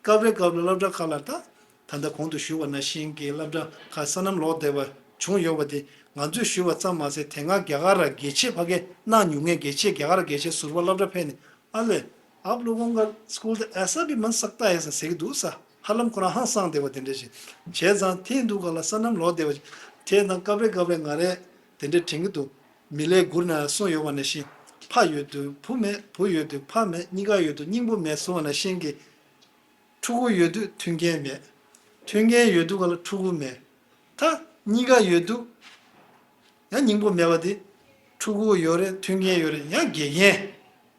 སྐབས་རེ་སྐབས་རེ་སློབ་གྲྭ་ཁག་ལ་ད་ད་ལྟ་གོང་དུ་ཞུས་པ་ནང་བཞིན་གྱི་སློབ་གྲྭ་ཁག་སོ་ནམ་ལོག་བསྡད་པ་བྱུང་ཡོད་པ་དེ་ང་ཚོས་ཞུས་པ་ཙམ་མ་ཟད། དེ་སྔ་རྒྱ་གར་ར་དགེ་ཆེ་ཕ་གིར་གནང་མྱོང་མཁན་དགེ་ཆེ་རྒྱ་གར་ར་དགེ་ཆེ་ཟུར་པ་སློབ་གྲྭ་ཕེབས་ནས། अरे, आप लोगों का स्कूल तो ऐसा भी बन सकता है ཟེར་གྱི་འདུག་ས། ཧ་ལམ་ཁོ་རང་ཧང་སངས་བསྡད་པ་དེ་འདྲ་ཞིག་བྱས་ཙང་། དེ་ཡིན་དུས་ག་ལ་སོ་ནམ་ལོག་བསྡད་པ་ཞིག་དེ་དང་སྐབས་རེ་སྐབས་རེ་ང་རས་དེ་འདྲ་དྲན་གྱི་འདུག་མི་ལའི་མགུར་ན་གསུངས་ཡོད་པ་ནང་བཞིན། ཕ་ཡོད་དུས་བུ་མེད། བུ་ཡོད་དུས་ཕ་མེད། གཉིས་ཀ་ཡོད་དུས་སྙིང་པོ་མེད་གསུངས་པ་ནང་བཞིན་གྱི། ཕྲུ་གུ་ཡོད་དུས་མཐུན་རྐྱེན་མེད། མཐུན་རྐྱེན་ཡོད་དུས་ག་ལ་ཕྲུ་གུ་མེད། ད་གཉིས་ཀ་ཡོད་དུས་ཡང་སྙིང་པོ་མེད་པ་དེ། ཕྲུ་གུ་ཡོད་རེད། མཐུན་རྐྱེན་ཡོད་རེད། ཡང་དགེ་རྒན་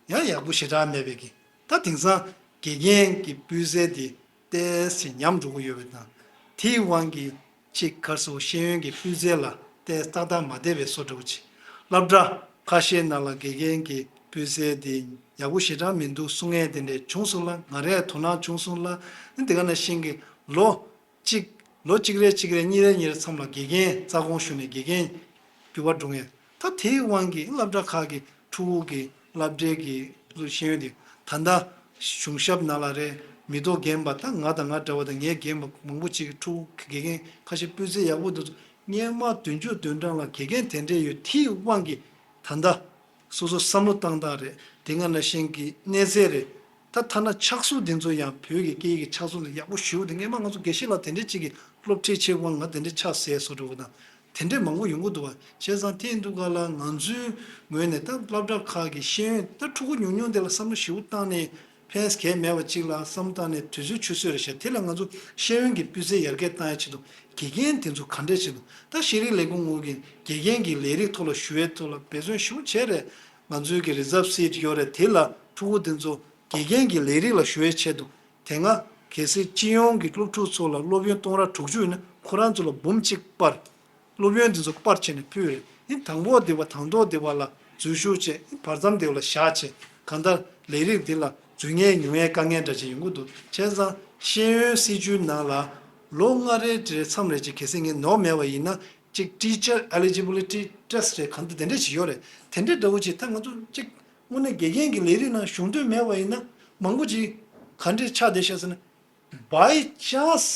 ཡང་ཡག་པོ་ཞེ་དྲག་མེད་པའི་གི། ད་དེང་སང་ དགེ་རྒན་གྱི་སྤུས་ཚད་དེ་ཏོག་ཙམ་ཉམས་འགྲོ་གི་ཡོད་པའི་དང་། དེའི་དབང་གིས་གཅིག་ག་རེ་ཟེར། ཤེས་ཡོན་གྱི་སྤུས་ཚད་ལ་ཏོག་ཙམ་ཏག་ཏག་མ་བསྡད་པའི་བཟོ་འདྲ་བོ་ཅིག་སློབ་གྲྭ་ཁ་ཤས་ནང་ལ་དགེ་རྒན་གྱི་སྤུས་ཚད་དེ་ཡག་པོ་ཞེ་དྲག་མི་འདུག་གསུང་མཁན་དེ་འདྲ་བྱུང་སོང་ལ། ང་རས་དོ་སྣང་བྱུང་སོང་ལ། དེ་ག་ནང་བཞིན་གྱི་ལོ་གཅིག་ལོ་གཅིག་རེ་གཅིག་རེ་གཉིས་རེ་གཉིས་རེ་མཚམས་ལ་དགེ་རྒན་རྩ་དགོངས་ཞུས་ནས་དགེ་རྒན་འགྱུར་བ་འགྲོ་ངེས། ད་དེའི་དབང་གིས་སློབ་གྲྭ་ཁག་གི་ཕྲུ་གུ་གི་སློབ་གྲྭའི་གི་ཤེས་ཡོན་དེ་ད་ལྟ་གཞུང་ཞབས་ནང་ལ་རེད། མི་ཐོག་རྒན་པ་ད་ང་དང་ང་འདྲ་བ་དང་ངའི་རྒན་པ་མང་པོ་ཅིག་གི་ཕྲུ་གུ་དགེ་རྒན་ཁ་ཤས་སྤུས་ཚད་ཡག་པོ་འདུག་སྔོན་མ་བདུན་ཅུ་དོན་གྲངས་ལ་དགེ་རྒན་དེ་འདྲས་ཡོད། དེའི་དབང་གིས་ད་ལྟ་སོ་སོ་བསམ་བློ་བཏང་སྟངས་རེད། དེ་སྔ་ནང་བཞིན་གྱི་གནས་ཚད་རེད། ད་ཐ་ན་ཕྱག་ཟུང་དེ་ཚོ་ཡང་བོད་ཀྱི་སྐད་ཡིག་གི་ཕྱག་ཟུང་ལ་ཡག་པོ་ཞེ་པོ་འདུག་སྔོན་མ་ང་ཚོ་དགེ་བཤེས་ལགས་དེ་འདྲས་ཅིག་གི་སློབ་ཁྲིད་བྱེད་དབང་ང་དེ་འདྲས་ཕྱག་ཟས་བཟོ་འདྲ་བོ་དང་དེ་འདྲས་མང་པོ་ཡོང་གི་འདུག་བ། བྱས་ཙང་དེ་ཡིན་དུས་ག་ལ་ང་ཚོའི་ངོས་ནས་ད་སློབ་གྲྭ་ཁག་གི་ཤེས་ཡོན་ད་ཕྲུ་གུ་ཉུང་ཉུང་དེ་ལ་བསམ་བློ་ཞེ་པོ་བཏང་ནས་ཕན་གལ་མེད་པ་ཅིག་ལ་བསམ་བཏང་ནས་དུས་ཚོད་ཆུད་ཟོས་རེད་ཤག་དེ་ལ་ང་ཚོ་ཤེས་ཡོན་གྱི་སྤུས་ཚད་ཡར་རྒྱས་བཏང་ཡ་ཆེད་དུ་དགེ་རྒན་དེ་ཚོ་ག་འདྲས་བྱེད་དགོས། ད་ཤེས་རིག་ལས་ཁུངས་ངོས་ཀྱིས་དགེ་རྒན་གྱི་ལས་རིགས་ཐོག་ལ་ཞུ་བའི་ཐོག་ལ་འབད་བརྩོན་ཞེ་པོ་བྱས་རེད། ང་ཚོའི་གི་རི་ཛརབ་སིཊ་ཡོད་རེད། དེ་ལ་ཕྲུ་གུ་དེ་ཚོ་དགེ་རྒན་གྱི་ལས་རིགས་ལ་ཞུ་བའི་ཆེད་དུ་དེ་སྔ་གལ་སྲིད་སྤྱི་ཡོངས་ཀྱི་སློབ་ཕྲུག་ཚོ་ལ་སློབ་ཡོན་གཏོང་རག་དྲུག་ཅུ་ཡིན་ན་ཁོ་རང་ཚོ་ལ་འབུམ་གཅིག་སྤར། སློབ་ཡོན་དེ་ཚོ་སྤར་བྱས་ནས་ཕུལ་རེད། ཨིན་དང་པོ་དེ་བ་དང་ཐོག་དེ་བ་ལ་འཛུལ་ཞུགས་བྱས། ཨིན་བར་མཚམས་དེ་བ་ལ་བཞག་བྱས། གང་ལྟར་ལས་རིགས་འདི་ལ་འཛུལ་ཉེས་ཉུང་ཉེས་དཀའ་ངལ་འདྲ་ཅིག་ཡོང་གི་འདུག་བྱས་ཙང་ཤེས་ཡོན་སྲིད་བྱུས་ནང་ལ་ལོ་ལྔ་རེ་དེ་རེ་མཚམས་རེ་ཅིག་གལ་སྲིད་ངས་ནོར་མེད་པ་ཡིན་ན་ཅིག་Teacher Eligibility Test རེད་གང་ལྟར་དེ་འདྲ་ཞིག་ཡོད་རེད། དེ་འདྲའི་འདྲ་བོ་ཅིག་ད་ང་ཚོ་ཅིག་དངོས་གནས་དགེ་རྒན་གྱི་ལས་རིགས་ནང་ཞུགས་འདོད་མེད་པ་ཡིན་ན་མང་པོ་ཅིག་ག་འདྲས་ཆགས་བསྡད་ཤག་ཟེར་ན། By chance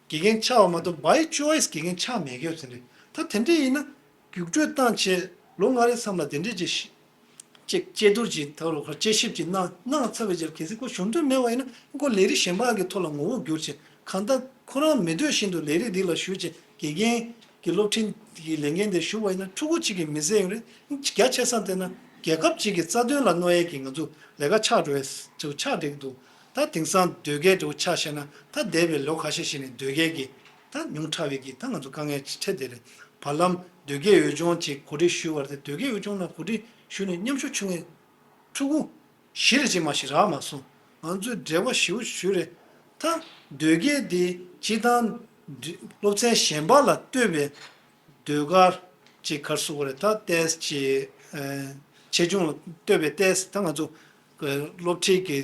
དགེ་རྒན་ཆགས་པ་མ་གཏོགས་by choice དགེ་རྒན་ཆགས་མེད་ཀྱི་ཡོད་ཟེར་རེད། ད་དེ་འདྲས་ཡིན་ན་རྒྱུགས་སྤྲོད་བཏང་བྱས་ལོ་ལྔ་རེ་མཚམས་ལ་དེ་འདྲས་ཅིག་ཅིག་དཔྱད་བསྡུར་ཅིག་ད་རུ་ཁར་དཔྱད་ཞིབ་ཅིག་གནང་གནང་ཚར་བའི་རྗེས་གལ་སྲིད་ཁོ་ཞུགས་འདོད་མེད་པ་ཡིན་ན་ཁོ་ལས་རིགས་གཞན་པ་གི་ཐོག་ལ་ངོ་བོ་བསྒྱུར་བྱས་གང་ལྟར་ཁོ་རང་མི་འདོད་བཞིན་དུ་ལས་རིགས་འདི་ལ་ཞུགས་བྱས་དགེ་རྒན་གྱི་སློབ་ཁྲིད་ཀྱི་ལས་འགན་དེ་ཞུགས་པ་ཡིན་ན་ཕྲུ་གུ་གཅིག་གིས་མི་བཟད་ཡོང་རེད། རྒྱ་ཆེ་ས་བལྟས་ན་རྒྱལ་ཁབ་གཅིག་གི་རྩ་དོན་ལ་གནོད་ཡས་ཀྱི་ང་ཚོ་ལས་ཀ་ཆགས་འགྲོ་ཡས་ཆགས་བསྡད་ཀྱི་འདུག་ད་དེང་སང་ཟློས་དགེ་འདྲ་བོ་ཆ་བཞག་ན་ད་འདས་པའི་ལོ་ཁ་ཤས་ཤིག་ནས་ཟློས་དགེ་གི་ད་ཉུང་དྲགས་པའི་གི་ད་ང་ཚོ་དཀའ་ངལ་འཕྲད་བསྡད་རེད། བར་ལམ་ཟློས་དགེ་འོས་སྦྱོང་ཅིག་གོ་སྒྲིག་ཞུས་པ་རེད། ཟློས་དགེ་འོས་སྦྱོང་ལ་གོ་སྒྲིག་ཞུས་ནས་མཉམ་ཞུགས་བྱུང་བའི་ཕྲུ་གུ་བཞི་རེ་ཅིག་མ་ཞིག་རག་མ་སོང་། ང་ཚོས་འབྲེལ་བ་ཞེ་པོ་ཞུས་རེད། ད་ཟློས་དགེ་འདི་སྤྱིར་བཏང་སློབ་ཚན་གཞན་པ་ལ་ལྟོས་པའི་ཟློས་གར་ཅིག་ག་རེ་ཟེར་དགོས་རེད། ད་ཏོག་ཙམ་ཅིག་ཆེ་ཆུང་ལ་ལྟོས་པའི་ཏོག་ཙམ་ད་ང་ཚོ་སློབ་ཁྲིད་ཀྱི་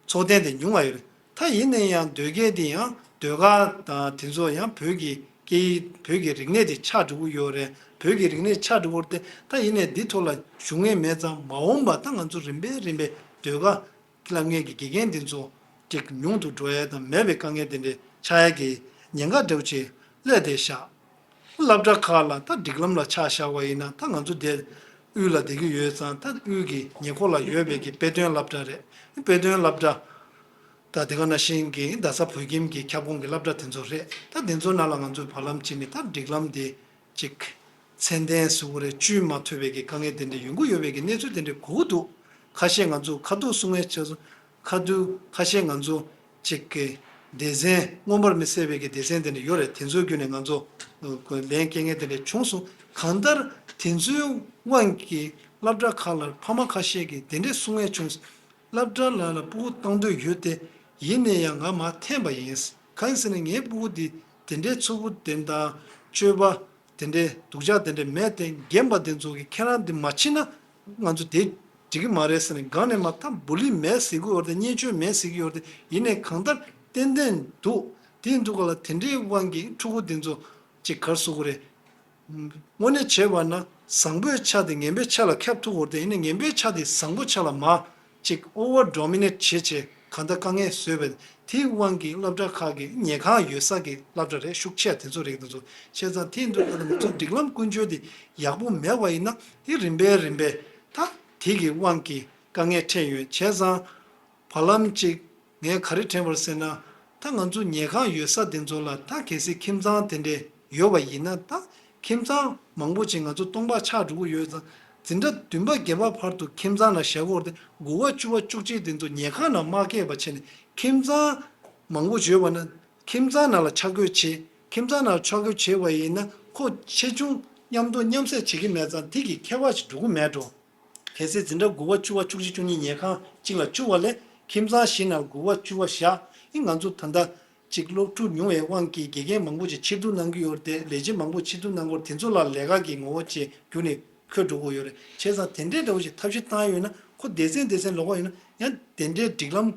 ཚོགས་ཐེངས་དེ་ཉུང་བ་ཡོད་རེད། ད་ཡིན་ན་ཡང་ཟློས་དགེ་འདི་ཡང་ཟློས་གར་དང་དེ་ཚོ་ཡང་བོད་ཀྱི་སྐད་ཡིག་བོད་ཀྱི་རིག་གནས་དེ་ཆགས་འགྲོ་གི་ཡོད་རེད། བོད་ཀྱི་རིག་གནས་ཆགས་འགྲོ་གི་ཡོད་རེད་དེ། ད་ཡིན་ནའི་འདི་ཐོག་ལ་ཞུགས་མཁན་མེད་ཙང་མ་འོངས་པ་ད་ང་ཚོ་རིམ་པས་རིམ་པས་ཟློས་གར་བསླབ་མཁན་གྱི་དགེ་རྒན་འདི་ཚོ་ཅིག་ཉུང་དུ་འགྲོ་ཡས་དང་མེད་པའི་དཀའ་ངལ་དེ་འདྲའི་ཆགས་ཡས་ཀྱི་ཉེན་ཁ་འདྲ་བོ་ཅིག་སླེབས་བསྡད་ཤག་སློབ་གྲྭ་ཁག་ལ་ད་སྒྲིག་ལམ་ལ་ཆ་བཞག་པ་ཡིན་ན་ད་ང་ཚོ་དེ་དབུས་ལ་བསྡད་ཀྱི་ཡོད་ཙང་ད་དབུས་ཀྱི་ཉེ་འཁོར་ལ་ཡོད་པའི་གི་དཔེ་སྟོན་སློབ་གྲྭ་རེད། དཔེ་སྟོན་སློབ་གྲྭ་ད་དེ་ག་ནང་བཞིན་གྱི་རྡ་ས་བོད་ཁྱིམ་གྱི་ཁྱབ་ཁོངས་ཀྱི་སློབ་གྲྭ་དེ་ཚོ་རེད། ད་དེ་ཚོ་ནང་ལ་ང་ཚོས་བར་ལམ་ཅིག་ནས་ད་སྒྲིག་ལམ་དེ་ཅིག་ཚད་ལྡན་ཟེར་དགོས་རེད། བཅོས་མ་ཐུབ་པའི་གི་དཀའ་ངལ་དེ་འདྲ་ཡོང་གི་ཡོད་པའི་གི་གནས་ཚུལ་དེ་འདྲ་གོ་གི་འདུག་ཁ་ཤས་ང་ཚོ་ཁ་ཐུག་གསུང་མཁན་ཆ་ཚོ་ཁ་ཐུག་ཁ་ཤས་ང་ཚོ་ཅིག་གི་སྡེ་ཚན་མངོན་པར་མི་གསལ་བའི་གི་སྡེ་ཚན་དེ་འདྲ་ཡོད་རེད། དེ་ཚོའི་བརྒྱུད་ནས་ང་ཚོ་ལན་སྐྱེལ་མཁན་དེ་འདྲ་བྱུང་སོང་། གང་ལྟར་དེ་ཚོའི་དབང་གིས་སློབ་གྲྭ་ཁག་ལ་ཕ་མ་ཁ་ཤས་ཀྱིས་དེ་འདྲས་གསུང་མཁན་བྱུང་སོང་། སློབ་གྲྭ་ལ་ལ་སྤུ་གུ་བཏང་འདོད་ཡོད་དེ། ཡིན་ནའི་ཡང་ང་མར་འཐེན་པ་ཡིན། གང་ཡིན་ཟེར་ན་ངའི་སྤུ་གུ་འདི་དེ་འདྲའི་ཕྱུག་པོ་དེ་དང་སྤྱོད་པ་དེ་འདྲའི་སྡུག་ཅག་དེ་འདྲ་མེད་དེ། རྒན་པ་དེ་ཚོ་གིས་ཁྱེད་རང་འདི་མ་ཕྱིན་ན་ང་ཚོ་དེ་འགྲིག་གི་མ་རེད་ཟེར་ནས་སྒང་ནས་མར་ད་བུ་ལི་མེད་ཟེར་གི་ཡོད་རེད་དེ། བརྙས་བཅོས་མེད་ཟེར་གི་ཡོད་རེད་དེ། ཡིན་ནའི་གང་ལྟར་ཏན་ཏན་འདུག་དེ་འདུག་ག་ལ་དེ་འདྲའི་དབང་གིས་ཕྲུ་གུ་དེ་ཚོ་ཅིག་ག་རེ་ཟེར་དགོས་རེད། དངོས་གནས་བྱས་པ་ན་བཟང་པོའི་ཆ་དེ་ངན་པའི་ཆ་ལ་ཁྱབ་ཐུབ་ཡོད་རེད་དེ། ཡིན་ནའི་ངན་པའི་ཆ་དེ་བཟང་པོ་ཆ་ལ་མར་ཅིག་ཨོ་ཝར་ཌོ་མི་ནེཊ་བྱེད་བྱེད་གང་ལྟར་དཀའ་ངལ་བཟོས་པས། དེའི་དབང་གིས་སློབ་གྲྭ་ཁག་གི་ཉལ་ཁང་ཡོད་ས་གི་སློབ་གྲྭ་རེད། ཤུགས་ཆེ་དེ་ཚོ་རེད། དེ་ཚོ་བྱས་ཙང་དེ་འདུག་ང་ཚོ་སྒྲིག་ལམ་ཀུན་སྤྱོད་དེ་ཡག་པོ་མེད་པ་ཡིན་ན་དེ་རིམ་པས་རིམ་པས་ད་དེ་གི་དབང་གིས་དཀའ་ངལ་འཕྲད་ཡོད། བྱས་ཙང་བར་ལམ་ཅིག་ངས་ག་རེ་དྲན་པ་རེད་ཟེར་ན། ད་ང་ཚོ་ཉལ་ཁང་ཡོད་ས་དེ་ཚོ་ལ་ད་གལ་སྲིད་ཁྱིམ་ཚང་དེ་འདྲས་ཡོད་པ་ཡིན་ན། ད་ཁྱིམ་ཚང་མང་པོ་ཅིག་ང་ཚོ་སྟོང་པ་ཆགས་འགྲོ་གི་ཡོད་ཙང་། འཛིན་གྲྭ་བདུན་པ་བརྒྱད་པ་བར་དུ་ཁྱིམ་ཚང་ནང་བཞག་གི་ཡོད་རེད་དེ། དགུ་པ་བཅུ་པ་བཅུ་གཅིག་དེ་ཚོ་ཉལ་ཁང་ནང་མ་སྐྱེལ་བ་བྱས་ནས་ཁྱིམ་ཚང་མང་པོ་ཡོད་པ་ན་ཁྱིམ་ཚང་ནང་ལ་ཆ་བགོས་བྱེད། ཁྱིམ་ཚང་ནང་ལ་ཆ་བགོས་བྱས་པ་ཡིན་ན་ཁོ་ཆེ་ཆུང་མཉམ་དུ་མཉམ་བསྲེས་བྱེད་ཀྱི་མེད་ཙང་དེ་གི་ཁྱད་པར་ཞིག་འགྲོ་གི་མེད་འགྲོ། གལ་སྲིད་འཛིན་གྲྭ་དགུ་པ་བཅུ་པ་བཅུ་གཅིག་བཅུ་གཉིས་ཉལ་ཁང་གཅིག་ལ་བཅུག་པ་ལས་ ཁྱིམ་ཚང་བཞི་ནང་དགུ་བ་བཅུ་བ་བཞག་ཨེ་ང་ཚོ་ད་ལྟ་ཅིག་སློབ་ཕྲུག་ཉུང་བའི་དབང་གིས་དགེ་རྒན་མང་པོ་ཅིག་ཕྱིར་བསྡུ་གནང་གི་ཡོད་རེད་དེ། ལས་བྱེད་མང་པོ་ཕྱིར་བསྡུ་གནང་གི་ཡོད་རེད། དེ་ཚོ་ལ་ལས་ཀ་གི་ངོ་བོ་ཅིག་བསྒྱུར་ནས་འཁོད་འགྲོ་དགོས་ཡོད་རེད། བྱས་ཙང་དེ་འདྲའི་འདྲ་བོ་ཞིག་ཐབས་ཤེས་བཏང་ཡོད་ན་ཁོ་སྡེ་ཚན་སྡེ་ཚན་ལོགས་ཀ་ཡོད་ན་ཡང་དེ་འདྲའི་སྒྲིག་ལམ་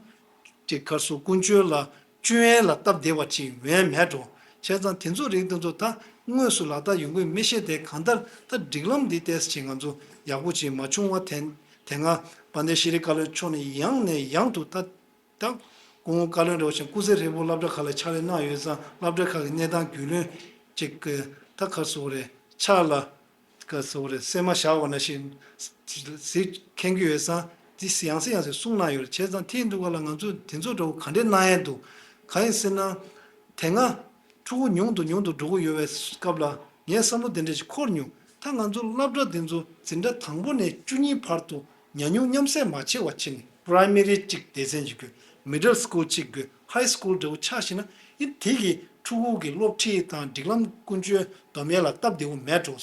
ཅིག་ག་རེ་ཟེར་ཀུན་སྤྱོད་ལ་སྤྱོད་ཡན་ལ་སྟབས་བདེ་བ་ཅིག་ཡོང་ཡ་མེད་འགྲོ། བྱས་ཙང་དེ་ཚོ་རིགས་དེ་ཚོ་ད་དངོས་སུ་ལག་བསྟར་ཡོང་གི་མི་ཤེས་ཏེ། གང་ལྟར་ད་སྒྲིག་ལམ་འདི་ཏོག་ཙམ་ཅིག་ང་ཚོ་ཡག་པོ་ཅིག་མ་བྱུང་བ་དེ་དེ་སྔ་དཔལ་ལྡན་ཤེས་རིག་བཀའ་བློན་མཆོག་ནས་ཡང་ནས་ཡང་དུ་ད་ད་སྐུ་ངོ་བཀའ་བློན་འདྲ་བོ་ཞིག་སྐུ་ཚེ་ཧྲིལ་པོ་སློབ་གྲྭ་ཁག་ལ་ཕྱག་ལས་གནང་ཡོད་ཙང་། སློབ་གྲྭ་ཁག་གི་གནས་སྟངས་རྒྱུས་ལོན་ཅིག་གི་ད་ག་རེ་ཟེར་དགོས་རེད། ཕྱག་ལ་ག་རེ་ཟེར་དགོས་རེད། སེམས་མ་བཞག་པ་ནང་བཞིན་གཟིགས་མཁྱེན་གྱི་ཡོད་ཙང་། འདི་ཡང་སེ་ཡང་སེ་གསུངས་གནང་ཡོད་རེད། བྱས་ཙང་དེ་ཡིན་དུས་ག་ལ་ང་ཚོས་དེ་ཚོ་འདྲ་བོ་ག་འདྲས་གནང་ཡས་འདུག་གང་ཡིན་ཟེར་ན། དེ་སྔ་ཕྲུ་གུ་ཉུང་དུ་ཉུང་དུ་འགྲོ་གི་ཡོད་པའི་སྐབས་ལ་ངས་བསམ་བློ་དེ་འདྲ་ཞིག་འཁོར་མྱོང་། ད་ང་ཚོ་སློབ་གྲྭ་འདི་ཚོ་འཛིན་གྲྭ་དང་པོ་ནས་བཅུ་གཉིས་བར་དུ་ཉམས་མྱོང་མཉམ་བསྲེས་མ་བྱས་པ་བྱས་ནས། Primary་གཅིག་སྡེ་ཚན་གཅིག་དགོས། Middle School་གཅིག་དགོས། High School་འདྲ་བོ་ཆགས་ཤེ་ན་ཨེ་དེ་གི་ཕྲུ་གུ་གི་སློབ་ཁྲིད་དང་སྒྲིག་ལམ་ཀུན་སྤྱོད་སྡོམ་ཡས་ལ་སྟབས་བདེ་བོ་མེད་འགྲོ།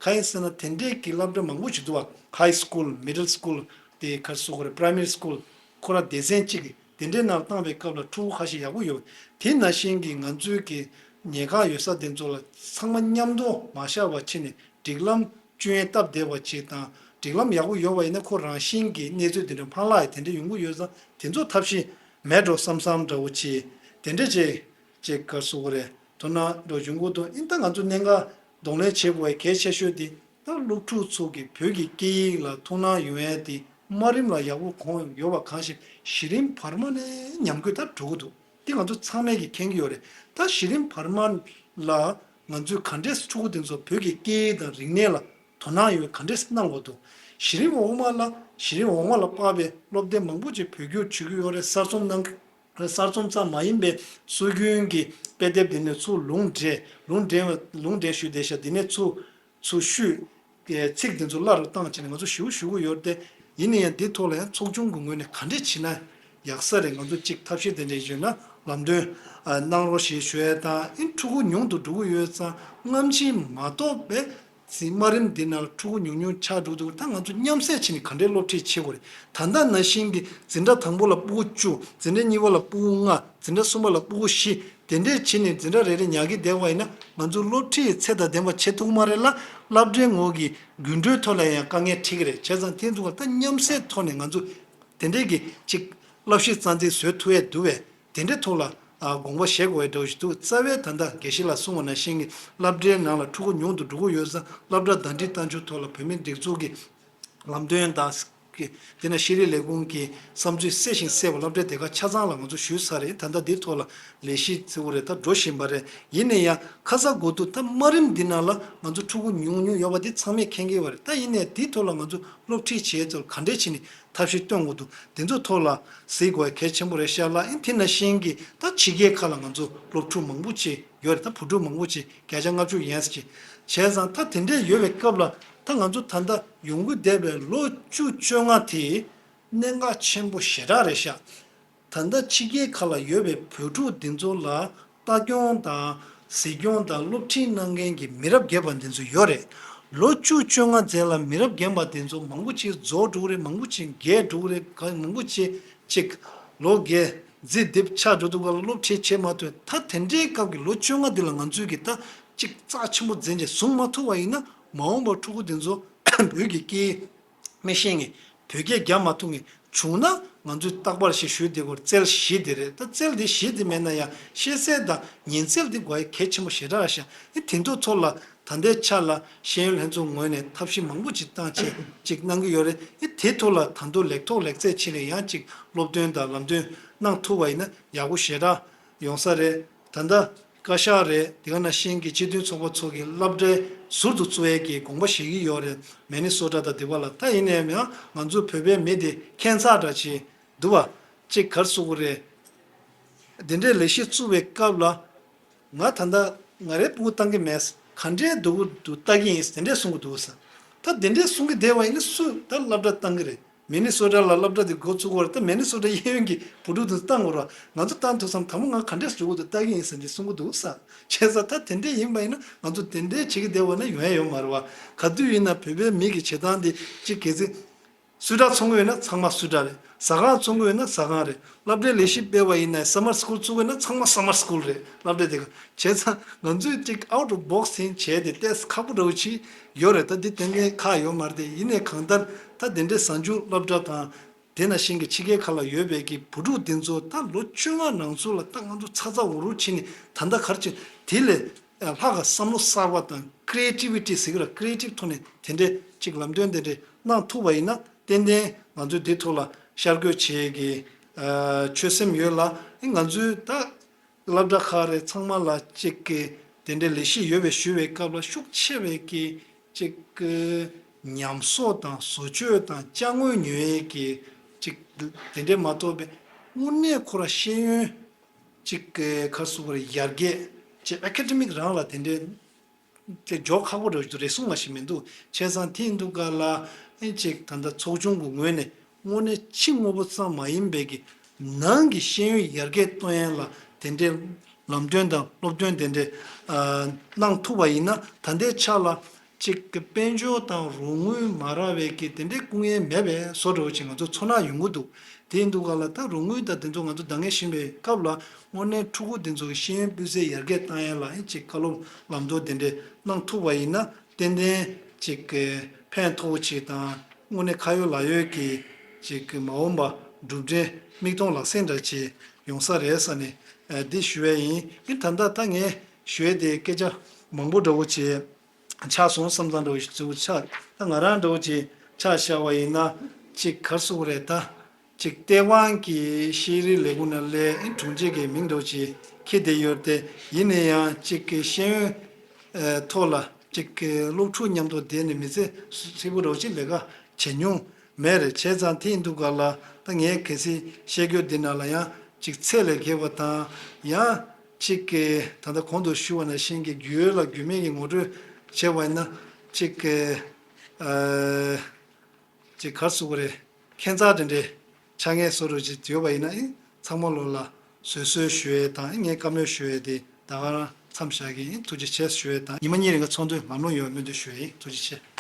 གང་ཡིན་ཟེར་ན་དེ་འདྲའི་གི་སློབ་གྲྭ་མང་པོ་ཞིག་འདུག་བ། High School། Middle School། དེ་ག་རེ་ཟེར་དགོས་རེད། Primary School། ཁོ་རང་སྡེ་ཚན་གཅིག་གི་དེ་འདྲའི་ནང་བཏང་བའི་སྐབས་ལ་ཕྲུ་གུ་ཁ་ཤས་ཡག་པོ་ཡོད། དེ་ནང་བཞིན་གྱི་ང་ཚོའི་གི་ཉེན་ཁ་ཡོད་ས་དེ་ཚོ་ལ་ཚང་མ་མཉམ་དུ་མ་བཞག་པ་བྱས་ནས་སྒྲིག་ལམ་སྤྱོད་ཡས་སྟབས་བདེ་བ་ཅིག་དང་། སྒྲིག་ལམ་ཡག་པོ་ཡོད་པ་ཡིན་ན་ཁོ་རང་བཞིན་གྱི་གནས་ཚུལ་དེ་འདྲ་ཕར་བརླག་ཡས་དེ་འདྲ་ཡོང་གི་ཡོད་ཙང་། དེ་ཚོ་ཐབས་ཤེས་མེད་འགྲོ་བསམ་བསམ་འདྲ་བོ་ཅིག་དེ་འདྲ་ཅིག་ཅིག་ག་རེ་ཟེར་དགོས་རེད། དོ་སྣང་འགྲོ་བྱུང་གི་འདུག་ཨིན་ད་ང་ཚོ་གནད་འགག་གདོང་ལེན་བྱེད་དགོས་པའི་གལ་ཆེ་ཤོས་དེ། ད་སློབ་ཕྲུག་ཚོ་གི་བོད་ཀྱི་སྐད་ཡིག་ལ་ཐུགས་སྣང་ཡོང་ཡས་དེ་དམའ་རིམ་ལ་ཡག་པོ་གོ་ཡོད་པ་གང་ཞིག་གཞི་རིམ་བར་མ་ནས་ཉམས་རྒུད་ད་འགྲོ་གི་འདུག་དེ་ང་ཚོ་ཚང་མས་ཀྱིས་མཁྱེན་གྱི་ཡོད་རེད། ད་གཞི་རིམ་བར་མ་ལ་ང་ཚོས་ག་འདྲས་ཕྲུ་གུ་དེ་ཚོ་བོད་ཀྱི་སྐད་ཡིག་དང་རིག་གནས་ལ་དོ་སྣང་ཡོད་ག་འདྲས་གནང་དགོས་འདུག་གཞི་རིམ་འོག་མ་ལ་གཞི་རིམ་འོག་མ་ལ་དཔག་པའི་སློབ་སྡེ་མང་པོ་ཅིག་བོད་བསྒྱུར་བྱེད་ཀྱི་ཡོད་རེད། གསར་རྩོམ་གནང་གསར་རྩོམ་ཙམ་མ་ཡིན་པའི་སྲོལ་རྒྱུན་གྱི་དཔེ་དེབ་དེ་ནས་ཚུར་ལུང་འདྲེན་ལུང་འདྲེན་ལུང་འདྲེན་ཞུས་བསྡད་ཤག་དེ་ནས་ཚུར་ཚུར་བཤུས། ཚིག་དེ་ཚོ་བརླག་རུ་བཏང་བྱས་ནས་ང་ཚོ་ཞུ་ཞུ་གི་ཡོད་དེ། ཡིན་ན་ཡང་འདི་ཐོག་ལ་ཡང་ཚོགས་ཆུང་གི་ངོས་ནས་ག་འདྲས་བྱེད་ན་ཡག་ས་རེད། ང་ཚོ་གཅིག་ཐབས་ཤེས་དེ་འདྲས་ཡོད་ན་ལམ་སྟོན་གནང་རོགས་ཞེས་ཞུ་ཡས་དང་། ཨིན་ཕྲུ་གུ་ཉུང་དུ་འགྲོ་གི་ཡོད་ཙང་། སྔ་ཕྱི་མ་གཏོགས་པའི་ཚིག་དམའ་རིམ་འདི་ནང་ལ་ཕྲུ་གུ་ཉུང་ཉུང་ཆགས་འགྲོ་འདུག་ད་ང་ཚོ་མཉམ་བསྲེས་བྱས་ནས་ག་འདྲའི་སློབ་ཁྲིད་བྱེད་དགོས་རེད། ད་ལྟ་ནང་བཞིན་གྱི་འཛིན་གྲྭ་དང་པོ་ལ་ཕྲུ་གུ་བཅུ། འཛིན་གྲྭ་གཉིས་པ་ལ་ཕྲུ་གུ་ལྔ། འཛིན་གྲྭ་གསུམ་པ་ལ་ཕྲུ་གུ་བཞི། དེ་འདྲས་བྱས་ནས་འཛིན་གྲྭ་རེ་རེ་ཉར་གྱི་བསྡད་པ་ཡིན་ན་ང་ཚོ་སློབ་ཁྲིད་ཚད་དང་ལྡན་པ་བྱེད་ཐུབ་ཀྱི་མ་རེད་ལ། སློབ་གྲྭའི་ངོས་ཀྱི་རྒྱུན་སྤྲོད་ཐོག་ལ་ཡང་དཀའ་ངལ་འཕྲད་ཀྱི་རེད། བྱས་ཙང་དེ་ཚོ་ད་མཉམ་བསྲེས་ཐོག་ནས་ང་ཚོ་དེ་འདྲས་ཀྱི་ཅིག་བསླབ་གཞི་རྩ་འཛིན་བཟོ་ཐུབ་ཡས་འདུག་བས། དེ་འདྲའི་ཐོག་ལ་ཨ་དགོངས་པ་བཞེས་དགོས་ཡས་འདྲ་བོ་ཞིག་འདུག་རྩ་བའི་ད་ལྟ་དགེ་བཤེས་ལགས་གསུངས་པ་ནང་བཞིན་གྱི་སློབ་གྲྭའི་ནང་ལ་ཕྲུ་གུ་ཉུང་དུ་འགྲོ་གི་ཡོད་ཙང་། སློབ་གྲྭ་ཟླ་སྒྲིལ་གཏོང་ཕྱོགས་ཐོག་ལ་བོད་མིའི་སྒྲིག་འཛུགས་ཀྱི་ལམ་སྟོན་དང་། དེ་ནས་ཤེས་རིག་ལས་ཁུངས་ཀྱི་བསམ་ཚུལ་གསལ་ཞིང་གསལ་བ་སློབ་གྲྭའི་སྡེ་ཁག་ཆ་ཚང་ལ་ང་ཚོ་ཞུས་ཚར་རེད། ད་ལྟ་འདིའི་ཐོག་ལ་ལས་གཞི་གཙོ་བོ་རེད། ད་འགྲོ་བཞིན་པ་རེད། ཡིན་ན་ཡང་ཁ་ས་དགོས་འདུག་ད་དམའ་རིམ་འདི་ནང་ལ་ང་ཚོ་ཕྲུ་གུ་ཉུང་ཉུང་ཡོད་པ་འདི་ཚང་མས་མཁྱེན་གྱི་ཡོད་རེད། ད་ཡིན་ནའི་འདིའི་ཐོག་ལ་ང་ཚོ་སློབ་ཁྲིད་བྱེད་ཚུལ་ག་འདྲས་བྱས་ནས་ཐབས་ཤེས་སྟོན་དགོས་འདུག་དེ་ཚོའི་ཐོག་ལ་གཟིགས་དགོས་གལ་ཆེན་པོ་རེད་ཤག་ལ། ཨིན་དེ་ནང་བཞིན་གྱི་ད་ཕྱི་རྒྱལ་ཁག་ལ་ང་ཚོ་སློབ་ཕྲུག་མང་པོ་ཅིག་ཡོད་རེད། ད་བུ་ཕྲུག་མང་པོ་ཅིག་བརྒྱ་ཆ་ལྔ་བཅུ་ཡན་ཙམ་ཅིག་བྱས་ཙང་ད་དེ་འདྲས་ཡོད་པའི་སྐབས་ལ་ད་ང་ཚོ་ད་ལྟ་ཡོང་གི་བསྡད་པའི་ལོ་བཅུ་བཅོ་ལྔ་དེ་གནད་འགག་ཆེན་པོ་ཞེ་དྲག་རེད་ཤག་ད་ལྟ་ཕྱི་རྒྱལ་ཁག་ལ་ཡོད་པའི་བོད་ཕྲུག་འདི་ཚོ་ལ་ལྟ་སྐྱོང་དང་གཟིགས་སྐྱོང་དང་སློབ་ཁྲིད་གནང་མཁན་གྱི་མི་རབས་རྒས་པ་འདི་ཚོ་ཡོད་རེད། ལོ་བཅུ་བཅོ་ལྔ་ཙམ་ལ་མི་རབས་རྒན་པ་འདི་ཚོ་མང་པོ་ཅིག་རྫོགས་འགྲོ་གི་རེད། མང་པོ་ཅིག་རྒས་འགྲོ་གི་རེད། ག་མང་པོ་ཅིག་ཅིག་ལོ་རྒས་རྫི་རྡིབ་ཆགས་འགྲོ་དུས་སྐབས་ལ་སློབ་ཁྲིད་བྱེད་མ་ཐུབ། ད་དེ་འདྲའི་སྐབས་ཀྱི་ལོ་བཅོ་ལྔ་འདི་ལ་ང་ཚོས་ཀྱི་ད་ཅིག་རྩ་ཆེན་པོ་འཛིན་བྱས་བཟུང་མ་ཐུབ་པ་ཡིན་ན། མ་འོངས་པར་ཕྲུ་གུ་འདི་ཚོ་བོད་ཀྱི་སྐད་མི་ཤེས་མཁན། བོད་སྐད་རྒྱག་མ་ཐུབ་མཁན་བྱུང་ན་ང་ཚོས་རྟག་པར་ཞིག་ཞུས་བསྡད་དགོས་རྩལ་བཞི་དེ་རེད། ད་རྩལ་དེ་བཞི་དེ་མེད་ན་ཡང་ཤེས་ཚད་དང་ཉན་ཚད་དེ་དགོས་ཡ་གལ་ཆེན་པོ་ཞེ་དྲག་ཤག་ཨེ་དེ་ཚོ་ཐོག་ལ་ད་ལྟའི་ཆ་ལ་ཤེས་ཡོན་ལྷན་ཚོགས་ངོས་ནས་ཐབས་ཤེས་མང་པོ་ཅིག་བཏང་བྱས་ཅིག་གནང་གི་ཡོད་རེད། ཨེ་དེ་ཐོག་ལ་ད་དུང་ལེགས་ཐོག་ལེགས་ཚད་ཕྱིན་ནས་ཡང་ཅིག་སློབ་སྟོན་དང་ལམ་སྟོན་གནང་ཐུབ་པ་ཡིན་ན་ཡག་པོ་ཞེ་དྲག་ཡོང་ས་རེད། ད་ལྟ་བཀའ་ཤག་རེད། དེ་ག་ནང་བཞིན་གྱི་སྤྱི་མཐུན་ཚོགས་པ་ཚོ་གིས་སློབ་གྲྭའི་ཟུར་དུ་བཙུགས་ཡས་ཀྱི་དགོངས་པ་བཞེས་ཀྱི་ཡོད་རེད། མེ་ནི་སོ་ཊ་དང་དེ་པ་ལ། ད་ཡིན་ནའི་ཡང་ང་ཚོ་བོད་པའི་མི་དེ་ཁྱད་མཚར་འདྲ་ཅིག་འདུག་བ། ཅིག་ག་རེ་ཟེར་དགོས་རེད། འདི་འདྲའི་ལས་གཞི་བཙུགས་པའི་སྐབས་ལ། ང་ད་ལྟ་ང་རའི་སྤུ་གུ་བཏང་གི་མེད། ག་འདྲའི་སྡུག་གུ་འདུག་ལྟ་གི་ཡིན་དེ་འདྲས་གསུང་གི་འདུག་ས། ད་དེ་འདྲས་གསུང་གི་བསྡད་པ་ཡིན་ན་སུ་ད་སློབ་གྲྭ་བཏང་གི་རེད། མེ་ནི་སོ་ཊ་ལ་སློབ་གྲྭ་དེ་འགོ་བཙུགས་པར་ད་མེ་ནི་སོ་ཊ་གཡས་གཡོན་གྱི་བུ་ཕྲུག་དེ་ཚོ་བཏང་དགོས་ར། ང་ཚོ་བཏང་ཐུབ་ཙང་དང་པོ་ང་ག་འདྲས་འགྲོ་དགོས་འདུག་ལྟ་གི་ཡིན་ཟེར་ནས་གསུང་གི་འདུག་ས། བྱས་ཙང་ད་དེ་འདྲས་ཡིན་པ་ཡིན་ན་ང་ཚོ་དེ་འདྲས་བྱེད་ཀྱི་བསྡད་པ་ན་ཡོང་ཡ་ཡོད་མ་རེད་བ། ག་དུས་ཡིན་ན་བོད་པའི་མི་གི་བྱེད་སྟངས་དེ་གཅིག་གལ་སྲིད་ སུ་ཌ་ཚོང་གི་ཡོད་ན་ཚང་མ་སུ་ཌ་རེད། ཟ་ཁང་ཚོང་གི་ཡོད་ན་ཟ་ཁང་རེད། སློབ་གྲྭའི་ལས་གཞི་སྤེལ་བ་ཡིན་ན་སམ་མར་སི་ཀུལ་བཙུགས་ཡོད་ན་ཚང་མ་སམ་མར་སི་ཀུལ་རེད། སློབ་གྲྭ་དེ་ག་བྱས་ཙང་ང་ཚོས་ཅིག་out of box think བྱས་ཏེ་ཏོག་ཙམ་ཁག་པོ་འདྲ་བོ་ཅིག་ཡོད་རེད། ད་འདི་ཏན་ཏན་ཁག་ཡོད་མ་རེད་དེ། ཡིན་ནའི་གང་ལྟར་ད་དེ་འདྲའི་གཟའ་མཇུག་སློབ་གྲྭ་དང་དེ་ནང་བཞིན་གྱི་ཕྱི་རྒྱལ་ཁག་ལ་ཡོད་པའི་གི་བུ་ཕྲུག་འདི་ཚོ་ད་ལོ་བཅོ་ལྔ་ནང་ཚུད་ལ་ད་ང་ཚོ་ཚ་ཚ་འུར་འུར་བྱས་ནས་ད་ལྟ་ག་རེ་བྱེད་དེ་ལས་ལྷག་ག་བསམ་བློ་གསར་བ་དང་creativity ཟེར་གི་ར། creative ཐོག་ནས་དེ་འདྲའི་ཅིག་ལམ་སྟོན་དེ་འདྲའི་གནང་ཐུབ་པ་ཡིན་ན་ཏན་ཏན་ང་ཚོས་འདི་ཐོག་ལ་ཤར་བསྐྱོད་བྱེད་ཀྱི་ཆོད་སེམས་ཡོད་ལ། ང་ཚོས་ད་སློབ་གྲྭ་ཁག་རེ་ཚང་མ་ལ་ཅིག་གི་དེ་འདྲའི་ལས་གཞི་ཡོད་པའི་ཞུ་བའི་སྐབས་ལ་ཤུགས་ཆེ་བའི་གི་ཅིག་གི་ཉམས་གསོ་དང་བཟོ་བཅོས་དང་ཅ་དངོས་ཉོ་ཡས་ཀྱི་ཅིག་དེ་འདྲའི་མ་གཏོགས་པའི་དངོས་གནས་ཁོ་ར་ཤེས་ཡོན་ཅིག་གི་ག་རེ་ཟེར་དགོས་རེད། ཡར་རྒྱས་ཅིག་ཨེ་ཀ་ཌེ་མིག་རང་ལ་དེ་འདྲའི་དེ་འཇོག་ཁག་པོ་འདྲ་བོ་ཞིག་རེ་ཟུང་ང་ཞིག་མི་འདུག་བྱས་ཙང་དེ་ཡིན་དུས་ག་ལ་ཨེ་ཅིག་ད་ལྟ་ཚོགས་ཆུང་གི་ངོས་ནས་དངོས་གནས་ཕྱི་དངོས་པོ་ཙམ་མ་ཡིན་པའི་གི་ནང་གི་ཤེས་ཡོན་ཡར་རྒྱས་གཏོང་ཡས་ལ་དེ་འདྲའི་ལམ་སྟོན་དང་སློབ་སྟོན་དེ་འདྲའི་ཨ་གནང་ཐུབ་པ་ཡིན་ན་ད་ལྟའི་ཆ་ལ་ཅིག་གི་དཔལ་འབྱོར་དང་རོགས་དངུལ་མ་རག་པའི་གི་དེ་འདྲའི་སྐུ་ངལ་མེད་པའི་བཟོ་འདྲ་བོ་ཅིག་ང་ཚོ་ཚོར་སྣང་ཡོང་གི་འདུག་དེ་ཡིན་དུས་ག་ལ་ད་རོགས་དངུལ་དང་དེ་ཚོ་ང་ཚོ་འདང་ངེས་བཞིན་པའི་སྐབས་ལ་དངོས་གནས་ཕྲུ་གུ་དེ་ཚོ་གི་ཤེས་ཡོན་སྤུས་ཚད་ཡར་རྒྱས་བཏང་ཡས་ལ་ཨེ་ཅིག་བཀའ་སློབ་ལམ་སྟོན་དེ་འདྲའི་གནང་ཐུབ་པ་ཡིན་ན་ཏན་ཏན་ཅིག་གི་ཕན་ཐོགས་ཅིག་དང་དངོས་གནས་ཁ་ཡོད་ལག་ཡོད་ཀྱི་ཅིག་གི་མ་འོངས་པ་གྲུབ་འབྲས་མིག་མཐོང་ལག་ཟིན་འདྲ་ཅིག་ཡོང་ས་རེད་ས་ནས་ཨ་འདི་ཞུ་ཡས་ཡིན། ཨེ་ད་ལྟ་ད་ངས་ཞུ་ཡས་དེ་སྐད་ཆ་མང་པོ་འདྲ་བོ་ཅིག་ཆགས་སོང་བསམ་ཙང་འདྲ་བོ་ཞིག་ཚུར་ཆགས། ད་ང་རང་འདྲ་བོ་ཅིག་ཆ་བཞག་པ་ཡིན་ན་ཅིག་ག་རེ་ཟེར་དགོས་རེད། ད་ཅིག་ལྟེ་བ་གི་ཤེས་རིག་ལས་ཁུངས་ནང་ལས་དྲུང་ཆེ་གི་མིང་འདྲ་བོ་ཅིག་འཁྱེར་བསྡད་ཡོད་དེ། ཡིན་ན་ཡང་ཅིག་གི་ཤེས་ཡོན་ཨ་ཐོག་ལ་ཅིག་གི་སློབ་ཕྲུག་མཉམ་དུ་བསྡད་ནས་མི་ཚེ་ཧྲིལ་པོ་འདྲ་བོ་ཅིག་ལས་ཀ་བྱེད་མྱོང་མེད་རེད། བྱས་ཙང་དེ་ཡིན་དུས་ག་ལ་ད་ངས་གལ་སྲིད་བཤད་རྒྱུ་འདི་ནང་ལ་ཡང་ཅིག་ཚད་ལས་བརྒལ་བ་དང་ཡང་ཅིག་གི་ད་ལྟ་གོང་དུ་ཞུ་བ་ནང་བཞིན་གྱི་རྒྱུས་ཡོད་ལ་རྒྱུས་མེད་ཀྱི་ངོ་སྤྲོད་བྱས་པ་ཡིན་ན་ཅིག་གི་ཨ་ཅིག་ག་རེ་ཟེར་དགོས་རེད། ཁྱད་མཚར་དེ་འདྲའི་ཆ་ངེས་བཟོ་འདྲ་ཅིག་ཡོད་པ་ཡིན་ན་ཨེ་ཚང་མ་ལོ་ལ་བཟོད་གསོལ་ཞུ་ཡས་དང་ཨེ་ངས་བཀའ་མོལ་ཞུ་ཡས་དེ་ད་ག་རང་མཚམས་བཞག་གི་ཨེ་ཐུགས་རྗེ་ཆེ་ཞུ་ཡས་དང་ཉི་མ་གཉིས་རིང་གི་ཚོགས་འདུ་ལམ་ལྷོང་ཡོང་བའི་སྨོན་འདུན་ཞུ་ཡས་ཨེ་ཐུགས་རྗེ་ཆེ།